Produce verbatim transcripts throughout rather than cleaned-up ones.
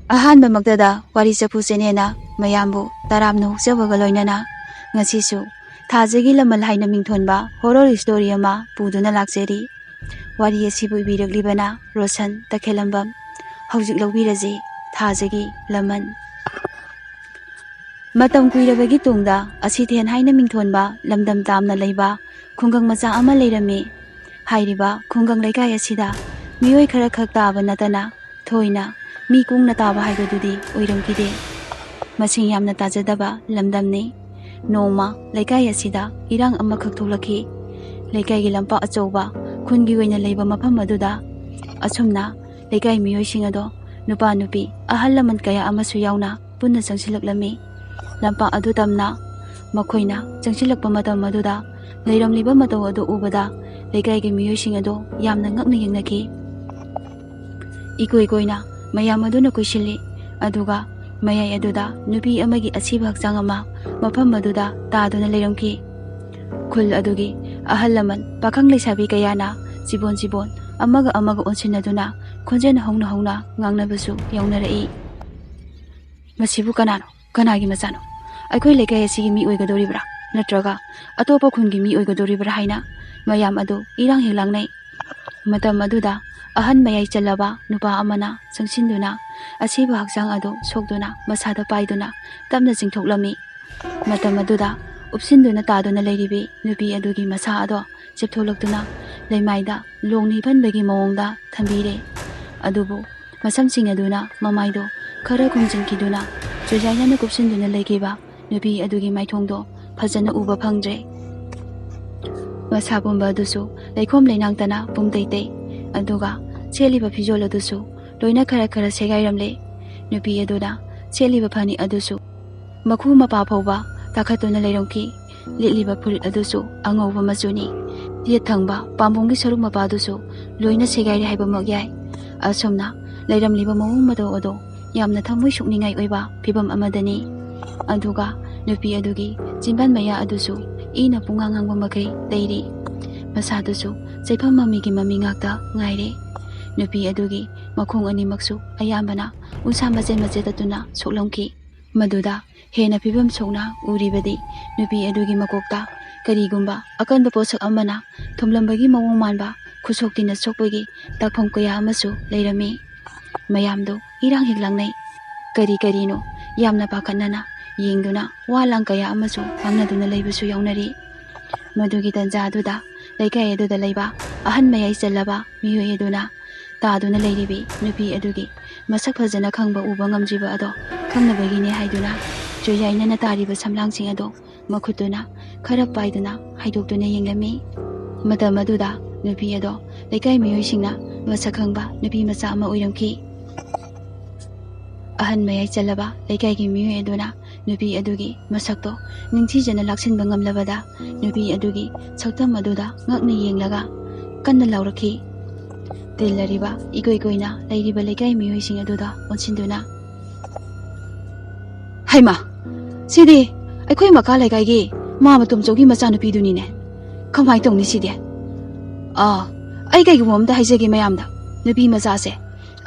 ꯑꯍꯥꯟꯕꯃꯛꯇꯗ ꯋꯥꯔꯤ ꯆꯐꯨ ꯆꯦꯅꯦꯅ ꯃꯌꯥꯝꯕꯨ ꯇꯔꯥꯝꯅ ꯑꯣꯛꯆꯕꯒ ꯂꯣꯏꯅꯅ ꯉꯁꯤꯁꯨ ꯊꯥꯖꯒꯤ ꯂꯃꯟ ꯍꯥꯏꯅ ꯃꯤꯡꯊꯣꯟꯕ horror story ꯑꯃ ꯄꯨꯗꯨꯅ ꯂꯥꯛꯆꯔꯤ꯫ ꯋꯥꯔꯤ ꯑꯁꯤꯕꯨ ꯏꯕꯤꯔꯛꯂꯤꯕꯅ ꯔꯣꯁꯟ ꯇꯈꯦꯂꯝꯕꯝ꯫ ꯍꯧꯖꯤꯛ ꯂꯧꯕꯤꯔꯁꯤ ꯊꯥꯖꯒꯤ ꯂꯃꯟ꯫ ꯃꯇꯝ ꯀꯨꯏꯔꯕꯒꯤ ꯇꯨꯡꯗ ꯑꯁꯤꯊꯦꯟ ꯍꯥꯏꯅ ꯃꯤꯡꯊꯣꯟꯕ ꯂꯝꯗꯝ ꯇꯥꯝꯅ ꯂꯩꯕ ꯈꯨꯡꯒꯪ ꯃꯆꯥ ꯑꯃ ꯂꯩꯔꯝꯃꯤ꯫ ꯍꯥꯏꯔꯤꯕ ꯈꯨꯡꯒꯪ ꯂꯩꯀꯥꯏ ꯑꯁꯤꯗ ꯃꯤꯑꯣꯏ ꯈꯔ ꯈꯛ ꯇꯥꯕ ꯅꯠꯇꯅ ꯊꯣꯏꯅ ꯃꯤ ꯀꯨꯡꯅ ꯇꯥꯕ ꯍꯥꯏꯕꯗꯨꯗꯤ ꯑꯣꯏꯔꯝꯈꯤꯗꯦ꯫ ꯃꯁꯤꯡ ꯌꯥꯝꯅ ꯇꯥꯖꯗꯕ ꯂꯝꯗꯝꯅꯤ꯫ ꯅꯣꯡꯃ ꯂꯩꯀꯥꯏ ꯑꯁꯤꯗ ꯏꯔꯥꯡ ꯑꯃꯈꯛ ꯊꯣꯛꯂꯛꯈꯤ꯫ ꯂꯩꯀꯥꯏꯒꯤ ꯂꯝꯄꯥꯛ ꯑꯆꯧꯕ ꯈꯨꯟꯒꯤ ꯑꯣꯏꯅ ꯂꯩꯕ ꯃꯐꯝ ꯑꯗꯨꯗ ꯑꯁꯨꯝꯅ ꯂꯩꯀꯥꯏ ꯃꯤꯑꯣꯏꯁꯤꯡ ꯑꯗꯣ ꯅꯨꯄꯥ ꯅꯨꯄꯤ ꯑꯍꯜ ꯂꯃꯟ ꯀꯌꯥ ꯑꯃꯁꯨ ꯌꯥꯎꯅ ꯄꯨꯟꯅ ꯆꯪꯁꯤꯜꯂꯛꯂꯝꯃꯤ꯫ ꯂꯝꯄꯥꯛ ꯑꯗꯨ ꯇꯝꯅ ꯃꯈꯣꯏꯅ ꯆꯪꯁꯤꯜꯂꯛꯄ ꯃꯇꯝ ꯑꯗꯨꯗ ꯂꯩꯔꯝꯂꯤꯕ ꯃꯇꯧ ꯑꯗꯨ ꯎꯕꯗ ꯂꯩꯀꯥꯏꯒꯤ ꯃꯤꯑꯣꯏꯁꯤꯡ ꯑꯗꯨ ꯌꯥꯝꯅ ꯉꯛꯅ ꯌꯦꯡꯅꯈꯤ꯫ ꯏꯀꯣꯏ ꯀꯣꯏꯅ ꯃꯌꯥꯝ ꯑꯗꯨꯅ ꯀꯣꯏꯁꯤꯜꯂꯤ꯫ ꯑꯗꯨꯒ ꯃꯌꯥꯏ ꯑꯗꯨꯗ ꯅꯨꯄꯤ ꯑꯃꯒꯤ ꯑꯁꯤꯕ ꯍꯛꯆꯥꯡ ꯑꯃ ꯃꯐꯝ ꯑꯗꯨꯗ ꯇꯥꯗꯨꯅ ꯂꯩꯔꯝꯈꯤ꯫ ꯈꯨꯜ ꯑꯗꯨꯒꯤ ꯑꯍꯜ ꯂꯃꯟ, ꯄꯥꯈꯪ ꯂꯩꯁꯥꯕꯤ ꯀꯌꯥꯅ ꯆꯤꯕꯣꯟ ꯆꯤꯕꯣꯟ ꯑꯃꯒ ꯑꯃꯒ ꯑꯣꯟꯁꯤꯟꯅꯗꯨꯅ ꯈꯣꯟꯖꯦꯜ ꯍꯧꯅ ꯍꯧꯅ ꯉꯥꯡꯅꯕꯁꯨ ꯌꯥꯎꯅꯔꯛꯏ꯫ "ꯃꯁꯤꯕꯨ ꯀꯅꯥꯅꯣ? ꯀꯅꯥꯒꯤ ꯃꯆꯥꯅꯣ? ꯑꯩꯈꯣꯏ ꯂꯩꯀꯥꯏ ꯑꯁꯤꯒꯤ ꯃꯤ ꯑꯣꯏꯒꯗꯧꯔꯤꯕ꯭ꯔꯥ? ꯅꯠꯇ꯭ꯔꯒ ꯑꯇꯣꯞꯄ ꯈꯨꯟꯒꯤ ꯃꯤ ꯑꯣꯏꯒꯗꯧꯔꯤꯕ꯭ꯔꯥ?" ꯍꯥꯏꯅ ꯃꯌꯥꯝ ꯑꯗꯨ ꯏꯔꯥꯡ ꯍꯦꯛ ꯂꯥꯡꯅꯩ꯫ ꯃꯇꯝ ꯑꯗꯨꯗ ꯑꯍꯟ ꯃꯌꯥꯏ ꯆꯜꯂꯕ ꯅꯨꯄꯥ ꯑꯃꯅ ꯆꯪꯁꯤꯟꯗꯨꯅ ꯑꯁꯤꯕ ꯍꯛꯆꯥꯡ ꯑꯗꯨ ꯁꯣꯛꯇꯨꯅ ꯃꯁꯥꯗ ꯄꯥꯏꯗꯨꯅ ꯇꯞꯅ ꯆꯤꯡꯊꯣꯛꯂꯝꯃꯤ꯫ ꯃꯇꯝ ꯑꯗꯨꯗ ꯎꯞꯁꯤꯟꯗꯨꯅ ꯇꯥꯗꯨꯅ ꯂꯩꯔꯤꯕꯤ ꯅꯨꯄꯤ ꯑꯗꯨꯒꯤ ꯃꯁꯥ ꯑꯗꯣ ꯆꯤꯞꯊꯣꯛꯂꯛꯇꯨꯅ ꯂꯩꯃꯥꯏꯗ ꯂꯣꯡ ꯅꯤꯡꯍꯟꯕꯒꯤ ꯃꯑꯣꯡꯗ ꯊꯝꯕꯤꯔꯦ꯫ ꯑꯗꯨꯕꯨ ꯃꯁꯝ ꯆꯤꯡꯉꯗꯨꯅ ꯃꯃꯥꯏꯗꯣ ꯈꯔ ꯈꯨꯝꯖꯤꯟꯈꯤꯗꯨꯅ ꯆꯨꯖꯥꯏꯅꯅ ꯀꯨꯞꯁꯤꯟꯗꯨꯅ ꯂꯩꯈꯤꯕ ꯅꯨꯄꯤ ꯑꯗꯨꯒꯤ ꯃꯥꯏꯊꯣꯡꯗꯣ ꯐꯖꯅ ꯎꯕ ꯐꯪꯗ꯭ꯔꯦ꯫ ꯃꯁꯥ ꯄꯨꯝꯕ ꯑꯗꯨꯁꯨ ꯂꯩꯈꯣꯝ ꯂꯩꯅꯥꯡꯇꯅ ꯄꯨꯝ ꯇꯩꯇꯩ꯫ ꯑꯗꯨꯒ ꯁꯦꯠꯂꯤꯕ ꯐꯤꯖꯣꯜ ꯑꯗꯨꯁꯨ ꯂꯣꯏꯅ ꯈꯔ ꯈꯔ ꯁꯦꯒꯥꯏꯔꯝꯂꯦ꯫ ꯅꯨꯄꯤ ꯑꯗꯨꯅ ꯁꯦꯠꯂꯤꯕ ꯐꯅꯦꯛ ꯑꯗꯨꯁꯨ ꯃꯈꯨ ꯃꯄꯥ ꯐꯥꯎꯕ ꯇꯥꯈꯠꯇꯨꯅ ꯂꯩꯔꯝꯈꯤ꯫ ꯂꯤꯠꯂꯤꯕ ꯐꯨꯔꯤꯠ ꯑꯗꯨꯁꯨ ꯑꯉꯧꯕ ꯃꯆꯨꯅꯤ꯫ ꯌꯦꯠ ꯊꯪꯕ ꯄꯥꯝꯕꯣꯝꯒꯤ ꯁꯔꯨꯛ ꯃꯄꯥ ꯑꯗꯨꯁꯨ ꯂꯣꯏꯅ ꯁꯦꯒꯥꯏꯔꯦ ꯍꯥꯏꯕꯃꯛ ꯌꯥꯏ꯫ ꯑꯁꯨꯝꯅ ꯂꯩꯔꯝꯂꯤꯕ ꯃꯑꯣꯡ ꯃꯇꯧ ꯑꯗꯨ ꯌꯥꯝꯅ ꯊꯃꯣꯏ ꯁꯣꯛꯅꯤꯡꯉꯥꯏ ꯑꯣꯏꯕ ꯐꯤꯕꯝ ꯑꯃꯗꯅꯤ꯫ ꯑꯗꯨꯒ ꯅꯨꯄꯤ ꯑꯗꯨꯒꯤ ꯆꯤꯟꯕꯥꯟ ꯃꯌꯥ ꯑꯗꯨꯁꯨ ꯏꯅ ꯄꯨꯡꯉꯥꯡ ꯉꯥꯡꯕ ꯃꯈꯩ ꯂꯩꯔꯤ꯫ ꯃꯁꯥꯗꯨꯁꯨ ꯆꯩꯐꯝ ꯃꯃꯤꯒꯤ ꯃꯃꯤ ꯉꯥꯛꯇ ꯉꯥꯏꯔꯦ꯫ ꯅꯨꯄꯤ ꯑꯗꯨꯒꯤ ꯃꯈꯣꯡ ꯑꯅꯤꯃꯛꯁꯨ ꯑꯌꯥꯝꯕꯅ ꯎꯟꯁꯥ ꯃꯆꯦꯠ ꯃꯆꯦꯠ ꯇꯠꯇꯨꯅ ꯁꯣꯛꯂꯝꯈꯤ꯫ ꯃꯗꯨꯗ ꯍꯦꯟꯅ ꯐꯤꯕꯝ ꯁꯣꯛꯅ ꯎꯔꯤꯕꯗꯤ ꯅꯨꯄꯤ ꯑꯗꯨꯒꯤ ꯃꯀꯣꯛꯇ ꯀꯔꯤꯒꯨꯝꯕ ꯑꯀꯟꯕ ꯄꯣꯠꯁꯛ ꯑꯃꯅ ꯊꯣꯝꯂꯝꯕꯒꯤ ꯃꯑꯣꯡ ꯃꯥꯟꯕ ꯈꯨꯠꯁꯣꯛ ꯇꯤꯟꯅ ꯁꯣꯛꯄꯒꯤ ꯇꯥꯛꯐꯝ ꯀꯌꯥ ꯑꯃꯁꯨ ꯂꯩꯔꯝꯃꯤ꯫ ꯃꯌꯥꯝꯗꯨ ꯏꯔꯥꯡ ꯍꯦꯛ ꯂꯥꯡꯅꯩ꯫ ꯀꯔꯤ ꯀꯔꯤꯅꯣ ꯌꯥꯝꯅ ꯄꯥꯈꯠꯅꯅ ꯌꯦꯡꯗꯨꯅ ꯋꯥ ꯂꯥꯡ ꯀꯌꯥ ꯑꯃꯁꯨ ꯉꯥꯡꯅꯗꯨꯅ ꯂꯩꯕꯁꯨ ꯌꯥꯎꯅꯔꯤ꯫ ꯃꯗꯨꯒꯤ ꯇꯟꯖꯥ ꯑꯗꯨꯗ ꯂꯩꯀꯥꯏ ꯑꯗꯨꯗ ꯂꯩꯕ ꯑꯍꯟ ꯃꯌꯥꯏ ꯆꯜꯂꯕ ꯃꯤꯑꯣꯏ ꯑꯗꯨꯅ ꯇꯥꯗꯨꯅ ꯂꯩꯔꯤꯕꯤ ꯅꯨꯄꯤ ꯑꯗꯨꯒꯤ ꯃꯁꯛ ꯐꯖꯅ ꯈꯪꯕ ꯎꯕ ꯉꯝꯗ꯭ꯔꯤꯕ ꯑꯗꯣ ꯈꯪꯅꯕꯒꯤꯅꯦ ꯍꯥꯏꯗꯨꯅ ꯆꯨꯌꯥꯏꯅꯅ ꯇꯥꯔꯤꯕ ꯁꯝꯂꯥꯡꯁꯤꯡ ꯑꯗꯣ ꯃꯈꯨꯠꯇꯨꯅ ꯈꯔ ꯄꯥꯏꯗꯨꯅ ꯍꯥꯏꯗꯣꯛꯇꯨꯅ ꯌꯦꯡꯂꯝꯃꯤ꯫ ꯃꯇꯝ ꯑꯗꯨꯗ ꯅꯨꯄꯤ ꯑꯗꯣ ꯂꯩꯀꯥꯏ ꯃꯤꯑꯣꯏꯁꯤꯡꯅ ꯃꯁꯛ ꯈꯪꯕ ꯅꯨꯄꯤ ꯃꯆꯥ ꯑꯃ ꯑꯣꯏꯔꯝꯈꯤ꯫ ꯑꯍꯟ ꯃꯌꯥꯏ ꯆꯜꯂꯕ ꯂꯩꯀꯥꯏꯒꯤ ꯃꯤꯑꯣꯏ ꯑꯗꯨꯅ ꯅꯨꯄꯤ ꯑꯗꯨꯒꯤ ꯃꯁꯛꯇꯣ ꯅꯤꯡꯊꯤꯖꯅ ꯂꯥꯛꯁꯤꯟꯕ ꯉꯝꯂꯕꯗ ꯅꯨꯄꯤ ꯑꯗꯨꯒꯤ ꯁꯛꯇꯝ ꯑꯗꯨꯗ ꯉꯛꯅ ꯌꯦꯡꯂꯒ ꯀꯟꯅ ꯂꯥꯎꯔꯛꯈꯤ꯫ ꯇꯤꯜꯂꯔꯤꯕ ꯏꯀꯣꯏ ꯀꯣꯏꯅ ꯂꯩꯔꯤꯕ ꯂꯩꯀꯥꯏ ꯃꯤꯑꯣꯏꯁꯤꯡ ꯑꯗꯨꯗ ꯑꯣꯟꯁꯤꯟꯗꯨꯅ, "ꯍꯩꯃꯥ, ꯁꯤꯗꯤ ꯑꯩꯈꯣꯏ ꯃꯈꯥ ꯂꯩꯀꯥꯏꯒꯤ ꯃꯥ ꯃꯇꯨꯝꯆꯧꯒꯤ ꯃꯆꯥꯅꯨꯄꯤꯗꯨꯅꯤꯅꯦ꯫ ꯀꯃꯥꯏꯅ ꯇꯧꯅꯤ ꯁꯤꯗꯤ? ꯑꯥ, ꯑꯩ ꯀꯩꯒꯨꯝꯕ ꯑꯝꯇ ꯍꯥꯏꯖꯒꯦ ꯃꯌꯥꯝꯗ꯫ ꯅꯨꯄꯤ ꯃꯆꯥꯁꯦ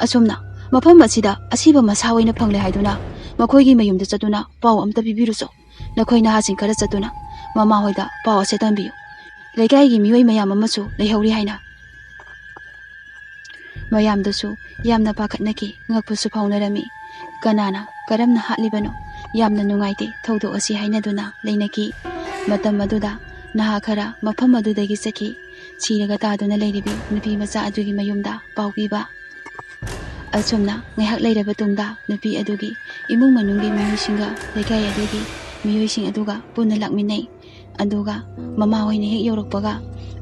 ꯑꯁꯨꯝꯅ ꯃꯐꯝ ꯑꯁꯤꯗ ꯑꯁꯤꯕ ꯃꯁꯥ ꯑꯣꯏꯅ ꯐꯪꯂꯦ ꯍꯥꯏꯗꯨꯅ ꯃꯈꯣꯏꯒꯤ ꯃꯌꯨꯝꯗ ꯆꯠꯇꯨꯅ ꯄꯥꯎ ꯑꯝꯇ ꯄꯤꯕꯤꯔꯨꯆꯣ꯫ ꯅꯈꯣꯏ ꯅꯍꯥꯁꯤꯡ ꯈꯔ ꯆꯠꯇꯨꯅ ꯃꯃꯥ ꯍꯣꯏꯗ ꯄꯥꯎ ꯑꯁꯦ ꯇꯝꯕꯤꯌꯨ꯫ ꯂꯩꯀꯥꯏꯒꯤ ꯃꯤꯑꯣꯏ ꯃꯌꯥꯝ ꯑꯃꯁꯨ ꯂꯩꯍꯧꯔꯤ ꯍꯥꯏꯅ꯫" ꯃꯌꯥꯝꯗꯨꯁꯨ ꯌꯥꯝꯅ ꯄꯥꯈꯠꯅꯈꯤ, ꯉꯛꯄꯁꯨ ꯐꯥꯎꯅꯔꯝꯃꯤ꯫ "ꯀꯅꯥꯅ ꯀꯔꯝꯅ ꯍꯥꯠꯂꯤꯕꯅꯣ? ꯌꯥꯝꯅ ꯅꯨꯡꯉꯥꯏꯇꯦ, ꯊꯧꯗꯣꯛ ꯑꯁꯤ" ꯍꯥꯏꯅꯗꯨꯅ ꯂꯩꯅꯈꯤ꯫ ꯃꯇꯝ ꯑꯗꯨꯗ ꯅꯍꯥ ꯈꯔ ꯃꯐꯝ ꯑꯗꯨꯗꯒꯤ ꯆꯠꯈꯤ꯫ ꯁꯤꯔꯒ ꯇꯥꯗꯨꯅ ꯂꯩꯔꯤꯕꯤ ꯅꯨꯄꯤ ꯃꯆꯥ ꯑꯗꯨꯒꯤ ꯃꯌꯨꯝꯗ ꯄꯥꯎ ꯄꯤꯕ꯫ ꯑꯁꯨꯝꯅ ꯉꯥꯏꯍꯥꯛ ꯂꯩꯔꯕ ꯇꯨꯡꯗ ꯅꯨꯄꯤ ꯑꯗꯨꯒꯤ ꯏꯃꯨꯡ ꯃꯅꯨꯡꯒꯤ ꯃꯤꯑꯣꯏꯁꯤꯡꯒ ꯂꯩꯀꯥꯏ ꯑꯗꯨꯒꯤ ꯃꯤꯑꯣꯏꯁꯤꯡ ꯑꯗꯨꯒ ꯄꯨꯟꯅ ꯂꯥꯛꯃꯤꯟꯅꯩ꯫ ꯑꯗꯨꯒ ꯃꯃꯥ ꯍꯣꯏꯅ ꯍꯦꯛ ꯌꯧꯔꯛꯄꯒ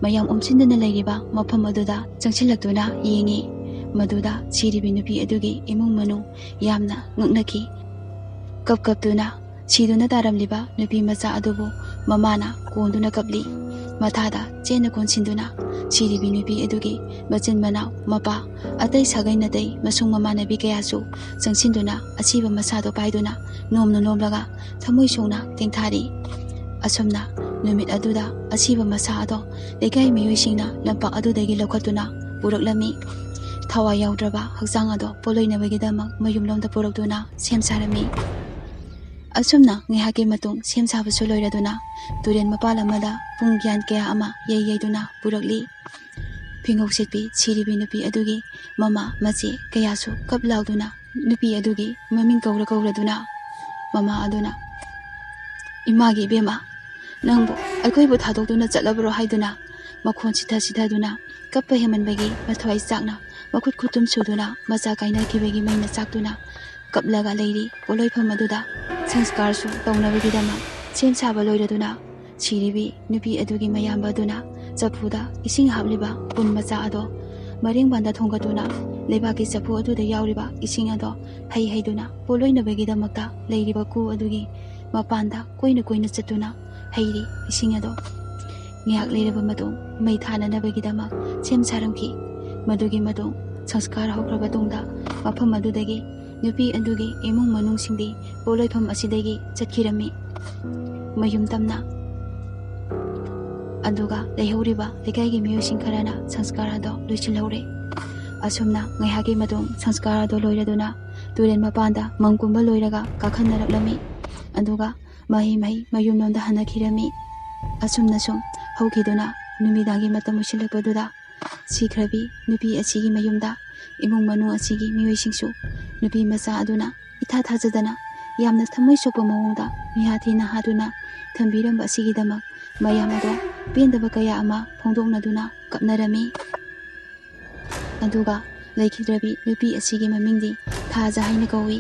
ꯃꯌꯥꯝ ꯎꯝꯁꯤꯟꯗꯨꯅ ꯂꯩꯔꯤꯕ ꯃꯐꯝ ꯑꯗꯨꯗ ꯆꯪꯁꯤꯜꯂꯛꯇꯨꯅ ꯌꯦꯡꯉꯤ꯫ ꯃꯗꯨꯗ ꯁꯤꯔꯤꯕꯤ ꯅꯨꯄꯤ ꯑꯗꯨꯒꯤ ꯏꯃꯨꯡ ꯃꯅꯨꯡ ꯌꯥꯝꯅ ꯉꯛꯅꯈꯤ꯫ ꯀꯞ ꯀꯞꯇꯨꯅ ꯁꯤꯗꯨꯅ ꯇꯥꯔꯝꯂꯤꯕ ꯅꯨꯄꯤ ꯃꯆꯥ ꯑꯗꯨꯕꯨ ꯃꯃꯥꯅ ꯀꯣꯟꯗꯨꯅ ꯀꯞꯂꯤ꯫ ꯃꯊꯥꯗ ꯆꯦꯠꯅ ꯀꯣꯟꯁꯤꯟꯗꯨꯅ ꯁꯤꯔꯤꯕꯤ ꯅꯨꯄꯤ ꯑꯗꯨꯒꯤ ꯃꯆꯤꯟ ꯃꯅꯥꯎ, ꯃꯄꯥ, ꯑꯇꯩ ꯁꯥꯒꯩ ꯅꯥꯇꯩ, ꯃꯁꯨꯡ ꯃꯃꯥꯟꯅꯕꯤ ꯀꯌꯥꯁꯨ ꯆꯪꯁꯤꯟꯗꯨꯅ ꯑꯁꯤꯕ ꯃꯁꯥꯗꯣ ꯄꯥꯏꯗꯨꯅ ꯅꯣꯝꯅ ꯅꯣꯝꯂꯒ ꯊꯃꯣꯏ ꯁꯣꯛꯅ ꯇꯦꯡꯊꯥꯔꯤ꯫ ꯑꯁꯨꯝꯅ ꯅꯨꯃꯤꯠ ꯑꯗꯨꯗ ꯑꯁꯤꯕ ꯃꯁꯥ ꯑꯗꯣ ꯂꯩꯀꯥꯏ ꯃꯤꯑꯣꯏꯁꯤꯡꯅ ꯂꯝꯄꯥꯛ ꯑꯗꯨꯗꯒꯤ ꯂꯧꯈꯠꯇꯨꯅ ꯄꯨꯔꯛꯂꯝꯃꯤ꯫ ꯊꯋꯥꯏ ꯌꯥꯎꯗ꯭ꯔꯕ ꯍꯛꯆꯥꯡ ꯑꯗꯣ ꯄꯣꯠꯂꯣꯏꯅꯕꯒꯤꯗꯃꯛ ꯃꯌꯨꯝꯂꯣꯝꯗ ꯄꯨꯔꯛꯇꯨꯅ ꯁꯦꯝ ꯁꯥꯔꯝꯃꯤ꯫ ꯑꯁꯨꯝꯅ ꯉꯥꯏꯍꯥꯛꯀꯤ ꯃꯇꯨꯡ ꯁꯦꯝ ꯁꯥꯕꯁꯨ ꯂꯣꯏꯔꯗꯨꯅ ꯇꯨꯔꯦꯜ ꯃꯄꯥꯜ ꯑꯃꯗ ꯄꯨꯡ ꯒ꯭ꯌꯥꯟ ꯀꯌꯥ ꯑꯃ ꯌꯩ ꯌꯩꯗꯨꯅ ꯄꯨꯔꯛꯂꯤ꯫ ꯐꯤꯉꯧ ꯁꯦꯠꯄꯤ ꯁꯤꯔꯤꯕꯤ ꯅꯨꯄꯤ ꯑꯗꯨꯒꯤ ꯃꯃꯥ ꯃꯆꯦ ꯀꯌꯥꯁꯨ ꯀꯞ ꯂꯥꯎꯗꯨꯅ ꯅꯨꯄꯤ ꯑꯗꯨꯒꯤ ꯃꯃꯤꯡ ꯀꯧꯔ ꯀꯧꯔꯗꯨꯅ, ꯃꯃꯥ ꯑꯗꯨꯅ, "ꯏꯃꯥꯒꯤ ꯏꯕꯦꯝꯃ, ꯅꯪꯕꯨ ꯑꯩꯈꯣꯏꯕꯨ ꯊꯥꯗꯣꯛꯇꯨꯅ ꯆꯠꯂꯕ꯭ꯔꯣ?" ꯍꯥꯏꯗꯨꯅ ꯃꯈꯣꯟ ꯁꯤꯊ ꯁꯤꯊꯗꯨꯅ, ꯀꯞꯄ ꯍꯦꯟꯃꯟꯕꯒꯤ ꯃꯊ꯭ꯋꯥꯏ ꯆꯥꯛꯅ ꯃꯈꯨꯠ ꯈꯨꯠꯇꯨꯝ ꯁꯨꯗꯨꯅ, ꯃꯆꯥ ꯀꯥꯏꯅꯈꯤꯕꯒꯤ ꯃꯩꯅ ꯆꯥꯛꯇꯨꯅ ꯀꯞꯂꯒ ꯂꯩꯔꯤ꯫ ꯄꯣꯠꯂꯣꯏꯐꯝ ꯑꯗꯨꯗ ꯁꯪꯁꯀꯥꯔꯁꯨ ꯇꯧꯅꯕꯒꯤꯗꯃꯛ ꯁꯦꯝ ꯁꯥꯕ ꯂꯣꯏꯔꯗꯨꯅ ꯁꯤꯔꯤꯕꯤ ꯅꯨꯄꯤ ꯑꯗꯨꯒꯤ ꯃꯌꯥꯝꯕ ꯑꯗꯨꯅ ꯆꯐꯨꯗ ꯏꯁꯤꯡ ꯍꯥꯞꯂꯤꯕ ꯄꯨꯟ ꯃꯆꯥ ꯑꯗꯣ ꯃꯔꯦꯡꯕꯥꯟꯗ ꯊꯣꯡꯒꯠꯇꯨꯅ, ꯂꯩꯕꯥꯛꯀꯤ ꯆꯐꯨ ꯑꯗꯨꯗ ꯌꯥꯎꯔꯤꯕ ꯏꯁꯤꯡ ꯑꯗꯣ ꯍꯩ ꯍꯩꯗꯨꯅ ꯄꯣꯠꯂꯣꯏꯅꯕꯒꯤꯗꯃꯛꯇ ꯂꯩꯔꯤꯕ ꯀꯨ ꯑꯗꯨꯒꯤ ꯃꯄꯥꯟꯗ ꯀꯣꯏꯅ ꯀꯣꯏꯅ ꯆꯠꯇꯨꯅ ꯍꯩꯔꯤ ꯏꯁꯤꯡ ꯑꯗꯣ꯫ ꯉꯥꯏꯍꯥꯛ ꯂꯩꯔꯕ ꯃꯇꯨꯡ ꯃꯩ ꯊꯥꯅꯅꯕꯒꯤꯗꯃꯛ ꯁꯦꯝ ꯁꯥꯔꯝꯈꯤ꯫ ꯃꯗꯨꯒꯤ ꯃꯇꯨꯡ ꯁꯪꯁꯀꯥꯔ ꯍꯧꯈ꯭ꯔꯕ ꯇꯨꯡꯗ ꯃꯐꯝ ꯑꯗꯨꯗꯒꯤ ꯅꯨꯄꯤ ꯑꯗꯨꯒꯤ ꯏꯃꯨꯡ ꯃꯅꯨꯡꯁꯤꯡꯗꯤ ꯄꯣꯠꯂꯣꯏꯐꯝ ꯑꯁꯤꯗꯒꯤ ꯆꯠꯈꯤꯔꯝꯃꯤ꯫ ꯃꯌꯨꯝ ꯇꯝꯅ꯫ ꯑꯗꯨꯒ ꯂꯩꯍꯧꯔꯤꯕ ꯂꯩꯀꯥꯏꯒꯤ ꯃꯤꯑꯣꯏꯁꯤꯡ ꯈꯔꯅ ꯁꯪꯁꯀꯥꯔ ꯑꯗꯣ ꯂꯣꯏꯁꯤꯜꯍꯧꯔꯦ꯫ ꯑꯁꯨꯝꯅ ꯉꯥꯏꯍꯥꯛꯀꯤ ꯃꯇꯨꯡ ꯁꯪꯁꯀꯥꯔ ꯑꯗꯣ ꯂꯣꯏꯔꯗꯨꯅ ꯇꯨꯔꯦꯜ ꯃꯄꯥꯟꯗ ꯃꯪ ꯀꯨꯝꯕ ꯂꯣꯏꯔꯒ ꯀꯥꯈꯠꯅꯔꯛꯂꯝꯃꯤ꯫ ꯑꯗꯨꯒ ꯃꯍꯩ ꯃꯍꯩ ꯃꯌꯨꯝꯂꯣꯝꯗ ꯍꯟꯅꯈꯤꯔꯝꯃꯤ꯫ ꯑꯁꯨꯝꯅ ꯁꯨꯝ ꯍꯧꯈꯤꯗꯨꯅ ꯅꯨꯃꯤꯗꯥꯡꯒꯤ ꯃꯇꯝ ꯑꯣꯏꯁꯤꯜꯂꯛꯄꯗꯨꯗ ꯁꯤꯈ꯭ꯔꯕꯤ ꯅꯨꯄꯤ ꯑꯁꯤꯒꯤ ꯃꯌꯨꯝꯗ ꯏꯃꯨꯡ ꯃꯅꯨꯡ ꯑꯁꯤꯒꯤ ꯃꯤꯑꯣꯏꯁꯤꯡꯁꯨ ꯅꯨꯄꯤ ꯃꯆꯥ ꯑꯗꯨꯅ ꯏꯊꯥ ꯊꯥꯖꯗꯅ ꯌꯥꯝꯅ ꯊꯃꯣꯏ ꯁꯣꯛꯄ ꯃꯑꯣꯡꯗ ꯃꯤꯍꯥꯠ ꯊꯤꯅ ꯍꯥꯠꯇꯨꯅ ꯊꯝꯕꯤꯔꯝꯕ ꯑꯁꯤꯒꯤꯗꯃꯛ ꯃꯌꯥꯝ ꯑꯗꯣ ꯄꯦꯟꯗꯕ ꯀꯌꯥ ꯑꯃ ꯐꯣꯡꯗꯣꯛꯅꯗꯨꯅ ꯀꯞꯅꯔꯝꯃꯤ꯫ ꯑꯗꯨꯒ ꯂꯩꯈꯤꯗ꯭ꯔꯕꯤ ꯅꯨꯄꯤ ꯑꯁꯤꯒꯤ ꯃꯃꯤꯡꯗꯤ ꯊꯥꯖ ꯍꯥꯏꯅ ꯀꯧꯏ꯫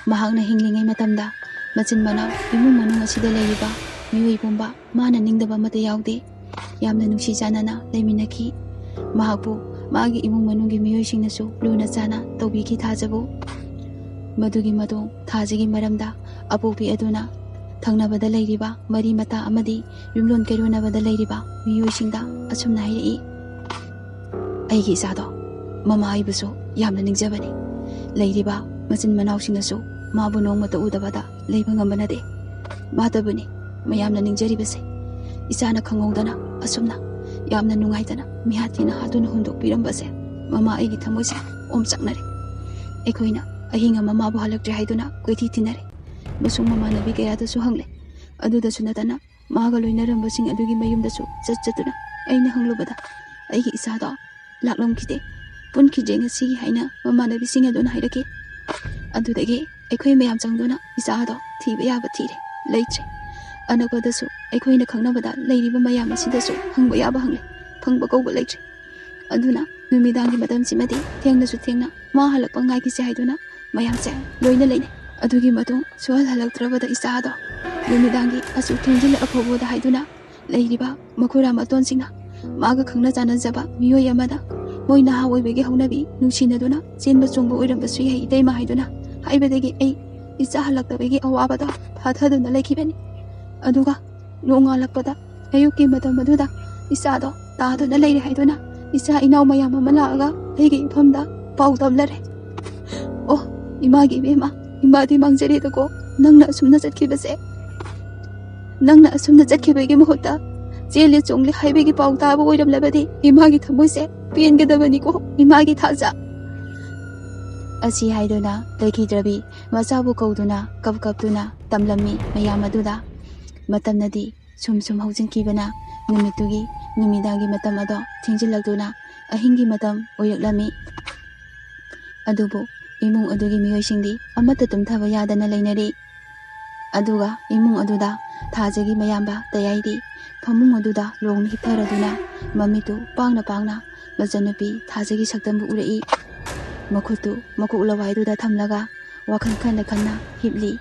ꯃꯍꯥꯛꯅ ꯍꯤꯡꯂꯤꯉꯩ ꯃꯇꯝꯗ ꯃꯆꯤꯟ ꯃꯅꯥꯎ ꯏꯃꯨꯡ ꯃꯅꯨꯡ ꯑꯁꯤꯗ ꯂꯩꯔꯤꯕ ꯃꯤꯑꯣꯏ ꯄꯨꯝꯕ ꯃꯥꯅ ꯅꯤꯡꯗꯕ ꯑꯃꯠꯇ ꯌꯥꯎꯗꯦ꯫ ꯌꯥꯝꯅ ꯅꯨꯡꯁꯤ ꯆꯥꯟꯅꯅ ꯂꯩꯃꯤꯟꯅꯈꯤ꯫ ꯃꯍꯥꯛꯄꯨ ꯃꯥꯒꯤ ꯏꯃꯨꯡ ꯃꯅꯨꯡꯒꯤ ꯃꯤꯑꯣꯏꯁꯤꯡꯅꯁꯨ ꯂꯨꯅ ꯆꯥꯟꯅ ꯇꯧꯕꯤꯈꯤ ꯊꯥꯖꯕꯨ꯫ ꯃꯗꯨꯒꯤ ꯃꯇꯨꯡ ꯊꯥꯖꯒꯤ ꯃꯔꯝꯗ ꯑꯄꯣꯛꯄꯤ ꯑꯗꯨꯅ ꯊꯪꯅꯕꯗ ꯂꯩꯔꯤꯕ ꯃꯔꯤ ꯃꯇꯥ ꯑꯃꯗꯤ ꯌꯨꯝꯂꯣꯟ ꯀꯩꯔꯣꯟꯅꯕꯗ ꯂꯩꯔꯤꯕ ꯃꯤꯑꯣꯏꯁꯤꯡꯗ ꯑꯁꯨꯝꯅ ꯍꯥꯏꯔꯛꯏ, "ꯑꯩꯒꯤ ꯏꯆꯥꯗꯣ ꯃꯃꯥ ꯑꯩꯕꯨꯁꯨ ꯌꯥꯝꯅ ꯅꯤꯡꯖꯕꯅꯤ꯫ ꯂꯩꯔꯤꯕ ꯃꯆꯤꯟ ꯃꯅꯥꯎꯁꯤꯡꯅꯁꯨ ꯃꯥꯕꯨ ꯅꯣꯡꯃꯇ ꯎꯗꯕꯗ ꯂꯩꯕ ꯉꯝꯕ ꯅꯠꯇꯦ꯫ ꯃꯥꯇꯕꯨꯅꯤ ꯃꯌꯥꯝꯅ ꯅꯤꯡꯖꯔꯤꯕꯁꯦ꯫ ꯏꯆꯥꯅ ꯈꯪꯍꯧꯗꯅ ꯑꯁꯨꯝꯅ ꯌꯥꯝꯅ ꯅꯨꯡꯉꯥꯏꯇꯅ ꯃꯤꯍꯥꯠ ꯊꯤꯅ ꯍꯥꯠꯇꯨꯅ ꯍꯨꯟꯗꯣꯛꯄꯤꯔꯝꯕꯁꯦ꯫ ꯃꯃꯥ ꯑꯩꯒꯤ ꯊꯃꯣꯏꯁꯦ ꯑꯣꯝꯆꯥꯛꯅꯔꯦ꯫ ꯑꯩꯈꯣꯏꯅ ꯑꯍꯤꯡ ꯑꯃ ꯃꯥꯕꯨ ꯍꯜꯂꯛꯇ꯭ꯔꯦ ꯍꯥꯏꯗꯨꯅ ꯀꯣꯏꯊꯤ ꯊꯤꯅꯔꯦ, ꯑꯃꯁꯨꯡ ꯃꯃꯥꯟꯅꯕꯤ ꯀꯌꯥꯗꯁꯨ ꯍꯪꯂꯦ꯫ ꯑꯗꯨꯗꯁꯨ ꯅꯠꯇꯅ ꯃꯥꯒ ꯂꯣꯏꯅꯔꯝꯕꯁꯤꯡ ꯑꯗꯨꯒꯤ ꯃꯌꯨꯝꯗꯁꯨ ꯆꯠ ꯆꯠꯇꯨꯅ ꯑꯩꯅ ꯍꯪꯂꯨꯕꯗ ꯑꯩꯒꯤ ꯏꯆꯥꯗꯣ ꯂꯥꯛꯂꯝꯈꯤꯗꯦ, ꯄꯨꯟꯈꯤꯗ꯭ꯔꯦ ꯉꯁꯤꯒꯤ ꯍꯥꯏꯅ ꯃꯃꯥꯟꯅꯕꯤꯁꯤꯡ ꯑꯗꯨꯅ ꯍꯥꯏꯔꯛꯈꯤ꯫ ꯑꯗꯨꯗꯒꯤ ꯑꯩꯈꯣꯏ ꯃꯌꯥꯝ ꯆꯪꯗꯨꯅ ꯏꯆꯥꯗꯣ ꯊꯤꯕ ꯌꯥꯕ ꯊꯤꯔꯦ, ꯂꯩꯇ꯭ꯔꯦ꯫ ꯑꯅꯛꯄꯗꯁꯨ ꯑꯩꯈꯣꯏꯅ ꯈꯪꯅꯕꯗ ꯂꯩꯔꯤꯕ ꯃꯌꯥꯝ ꯑꯁꯤꯗꯁꯨ ꯍꯪꯕ ꯌꯥꯕ ꯍꯪꯂꯦ, ꯐꯪꯕ ꯀꯧꯕ ꯂꯩꯇ꯭ꯔꯦ꯫ ꯑꯗꯨꯅ ꯅꯨꯃꯤꯗꯥꯡꯒꯤ ꯃꯇꯝꯁꯤꯃꯗꯤ ꯊꯦꯡꯅꯁꯨ ꯊꯦꯡꯅ ꯃꯥ ꯍꯜꯂꯛꯄ ꯉꯥꯏꯈꯤꯁꯦ ꯍꯥꯏꯗꯨꯅ ꯃꯌꯥꯝꯁꯦ ꯂꯣꯏꯅ ꯂꯩꯅꯩ꯫ ꯑꯗꯨꯒꯤ ꯃꯇꯨꯡ ꯁꯨꯍꯜ ꯍꯜꯂꯛꯇ꯭ꯔꯕꯗ ꯏꯆꯥꯗꯣ ꯅꯨꯃꯤꯗꯥꯡꯒꯤ ꯑꯁꯨꯛ ꯊꯦꯡꯖꯤꯜꯂꯛꯑ ꯐꯥꯎꯕꯗ ꯍꯥꯏꯗꯨꯅ ꯂꯩꯔꯤꯕ ꯃꯈꯨꯔꯥ ꯃꯇꯣꯟꯁꯤꯡꯅ ꯃꯥꯒ ꯈꯪꯅ ꯆꯥꯟꯅꯖꯕ ꯃꯤꯑꯣꯏ ꯑꯃꯗ ꯃꯣꯏ ꯅꯍꯥ ꯑꯣꯏꯕꯒꯤ ꯍꯧꯅꯕꯤ ꯅꯨꯡꯁꯤꯅꯗꯨꯅ ꯆꯦꯟꯕ ꯆꯣꯡꯕ ꯑꯣꯏꯔꯝꯕꯁꯨ ꯌꯥꯏ ꯏꯇꯩꯃ ꯍꯥꯏꯗꯨꯅ ꯍꯥꯏꯕꯗꯒꯤ ꯑꯩ ꯏꯆꯥ ꯍꯜꯂꯛꯇꯕꯒꯤ ꯑꯋꯥꯕꯗꯣ ꯐꯥꯊꯗꯨꯅ ꯂꯩꯈꯤꯕꯅꯤ꯫ ꯑꯗꯨꯒ ꯅꯣꯡꯉꯥꯜꯂꯛꯄꯗ ꯑꯌꯨꯛꯀꯤ ꯃꯇꯝ ꯑꯗꯨꯗ ꯏꯆꯥꯗꯣ ꯇꯥꯗꯨꯅ ꯂꯩꯔꯦ ꯍꯥꯏꯗꯨꯅ ꯏꯆꯥ ꯏꯅꯥꯎ ꯃꯌꯥꯝ ꯑꯃ ꯂꯥꯛꯑꯒ ꯑꯩꯒꯤ ꯏꯐꯝꯗ ꯄꯥꯎ ꯇꯝꯂꯔꯦ꯫ ꯑꯣ ꯏꯃꯥꯒꯤ ꯏꯕꯦꯝꯃ, ꯏꯃꯥꯗꯤ ꯃꯥꯡꯖꯔꯦꯗꯀꯣ, ꯅꯪꯅ ꯑꯁꯨꯝꯅ ꯆꯠꯈꯤꯕꯁꯦ꯫ ꯅꯪꯅ ꯑꯁꯨꯝꯅ ꯆꯠꯈꯤꯕꯒꯤ ꯃꯍꯨꯠꯇ ꯆꯦꯜꯂꯦ ꯆꯣꯡꯂꯦ ꯍꯥꯏꯕꯒꯤ ꯄꯥꯎ ꯇꯥꯕ ꯑꯣꯏꯔꯝꯂꯕꯗꯤ ꯏꯃꯥꯒꯤ ꯊꯃꯣꯏꯁꯦ ꯄꯦꯟꯒꯗꯕꯅꯤꯀꯣ, ꯏꯃꯥꯒꯤ ꯊꯥꯖ꯫ ꯑꯁꯤ ꯍꯥꯏꯗꯨꯅ ꯂꯩꯈꯤꯗ꯭ꯔꯕꯤ ꯃꯆꯥꯕꯨ ꯀꯧꯗꯨꯅ ꯀꯞ ꯀꯞꯇꯨꯅ ꯇꯝꯂꯝꯃꯤ ꯃꯌꯥꯝ ꯑꯗꯨꯗ꯫ ꯃꯇꯝꯅꯗꯤ ꯁꯨꯝ ꯁꯨꯝ ꯍꯧꯖꯤꯟꯈꯤꯕꯅ ꯅꯨꯃꯤꯠꯇꯨꯒꯤ ꯅꯨꯃꯤꯗꯥꯡꯒꯤ ꯃꯇꯝ ꯑꯗꯣ ꯊꯦꯡꯖꯤꯜꯂꯛꯇꯨꯅ ꯑꯍꯤꯡꯒꯤ ꯃꯇꯝ ꯑꯣꯏꯔꯛꯂꯝꯃꯤ꯫ ꯑꯗꯨꯕꯨ ꯏꯃꯨꯡ ꯑꯗꯨꯒꯤ ꯃꯤꯑꯣꯏꯁꯤꯡꯗꯤ ꯑꯃꯠꯇ ꯇꯨꯝꯊꯕ ꯌꯥꯗꯅ ꯂꯩꯅꯔꯤ꯫ ꯑꯗꯨꯒ ꯏꯃꯨꯡ ꯑꯗꯨꯗ ꯊꯥꯖꯒꯤ ꯃꯌꯥꯝꯕ ꯇꯌꯥꯏꯗꯤ ꯐꯃꯨꯡ ꯑꯗꯨꯗ ꯂꯣꯡꯅ ꯍꯤꯞꯊꯔꯗꯨꯅ ꯃꯃꯤꯠꯇꯨ ꯄꯥꯡꯅ ꯄꯥꯡꯅ ꯃꯆꯟꯅꯨꯄꯤ ꯊꯥꯖꯒꯤ ꯁꯛꯇꯝꯕꯨ ꯎꯔꯛꯏ꯫ ꯃꯈꯨꯠꯇꯨ ꯃꯀꯣꯛ ꯂꯋꯥꯏꯗꯨꯗ ꯊꯝꯂꯒ ꯋꯥꯈꯜ ꯈꯟꯅ ꯈꯟꯅ ꯍꯤꯞꯂꯤ꯫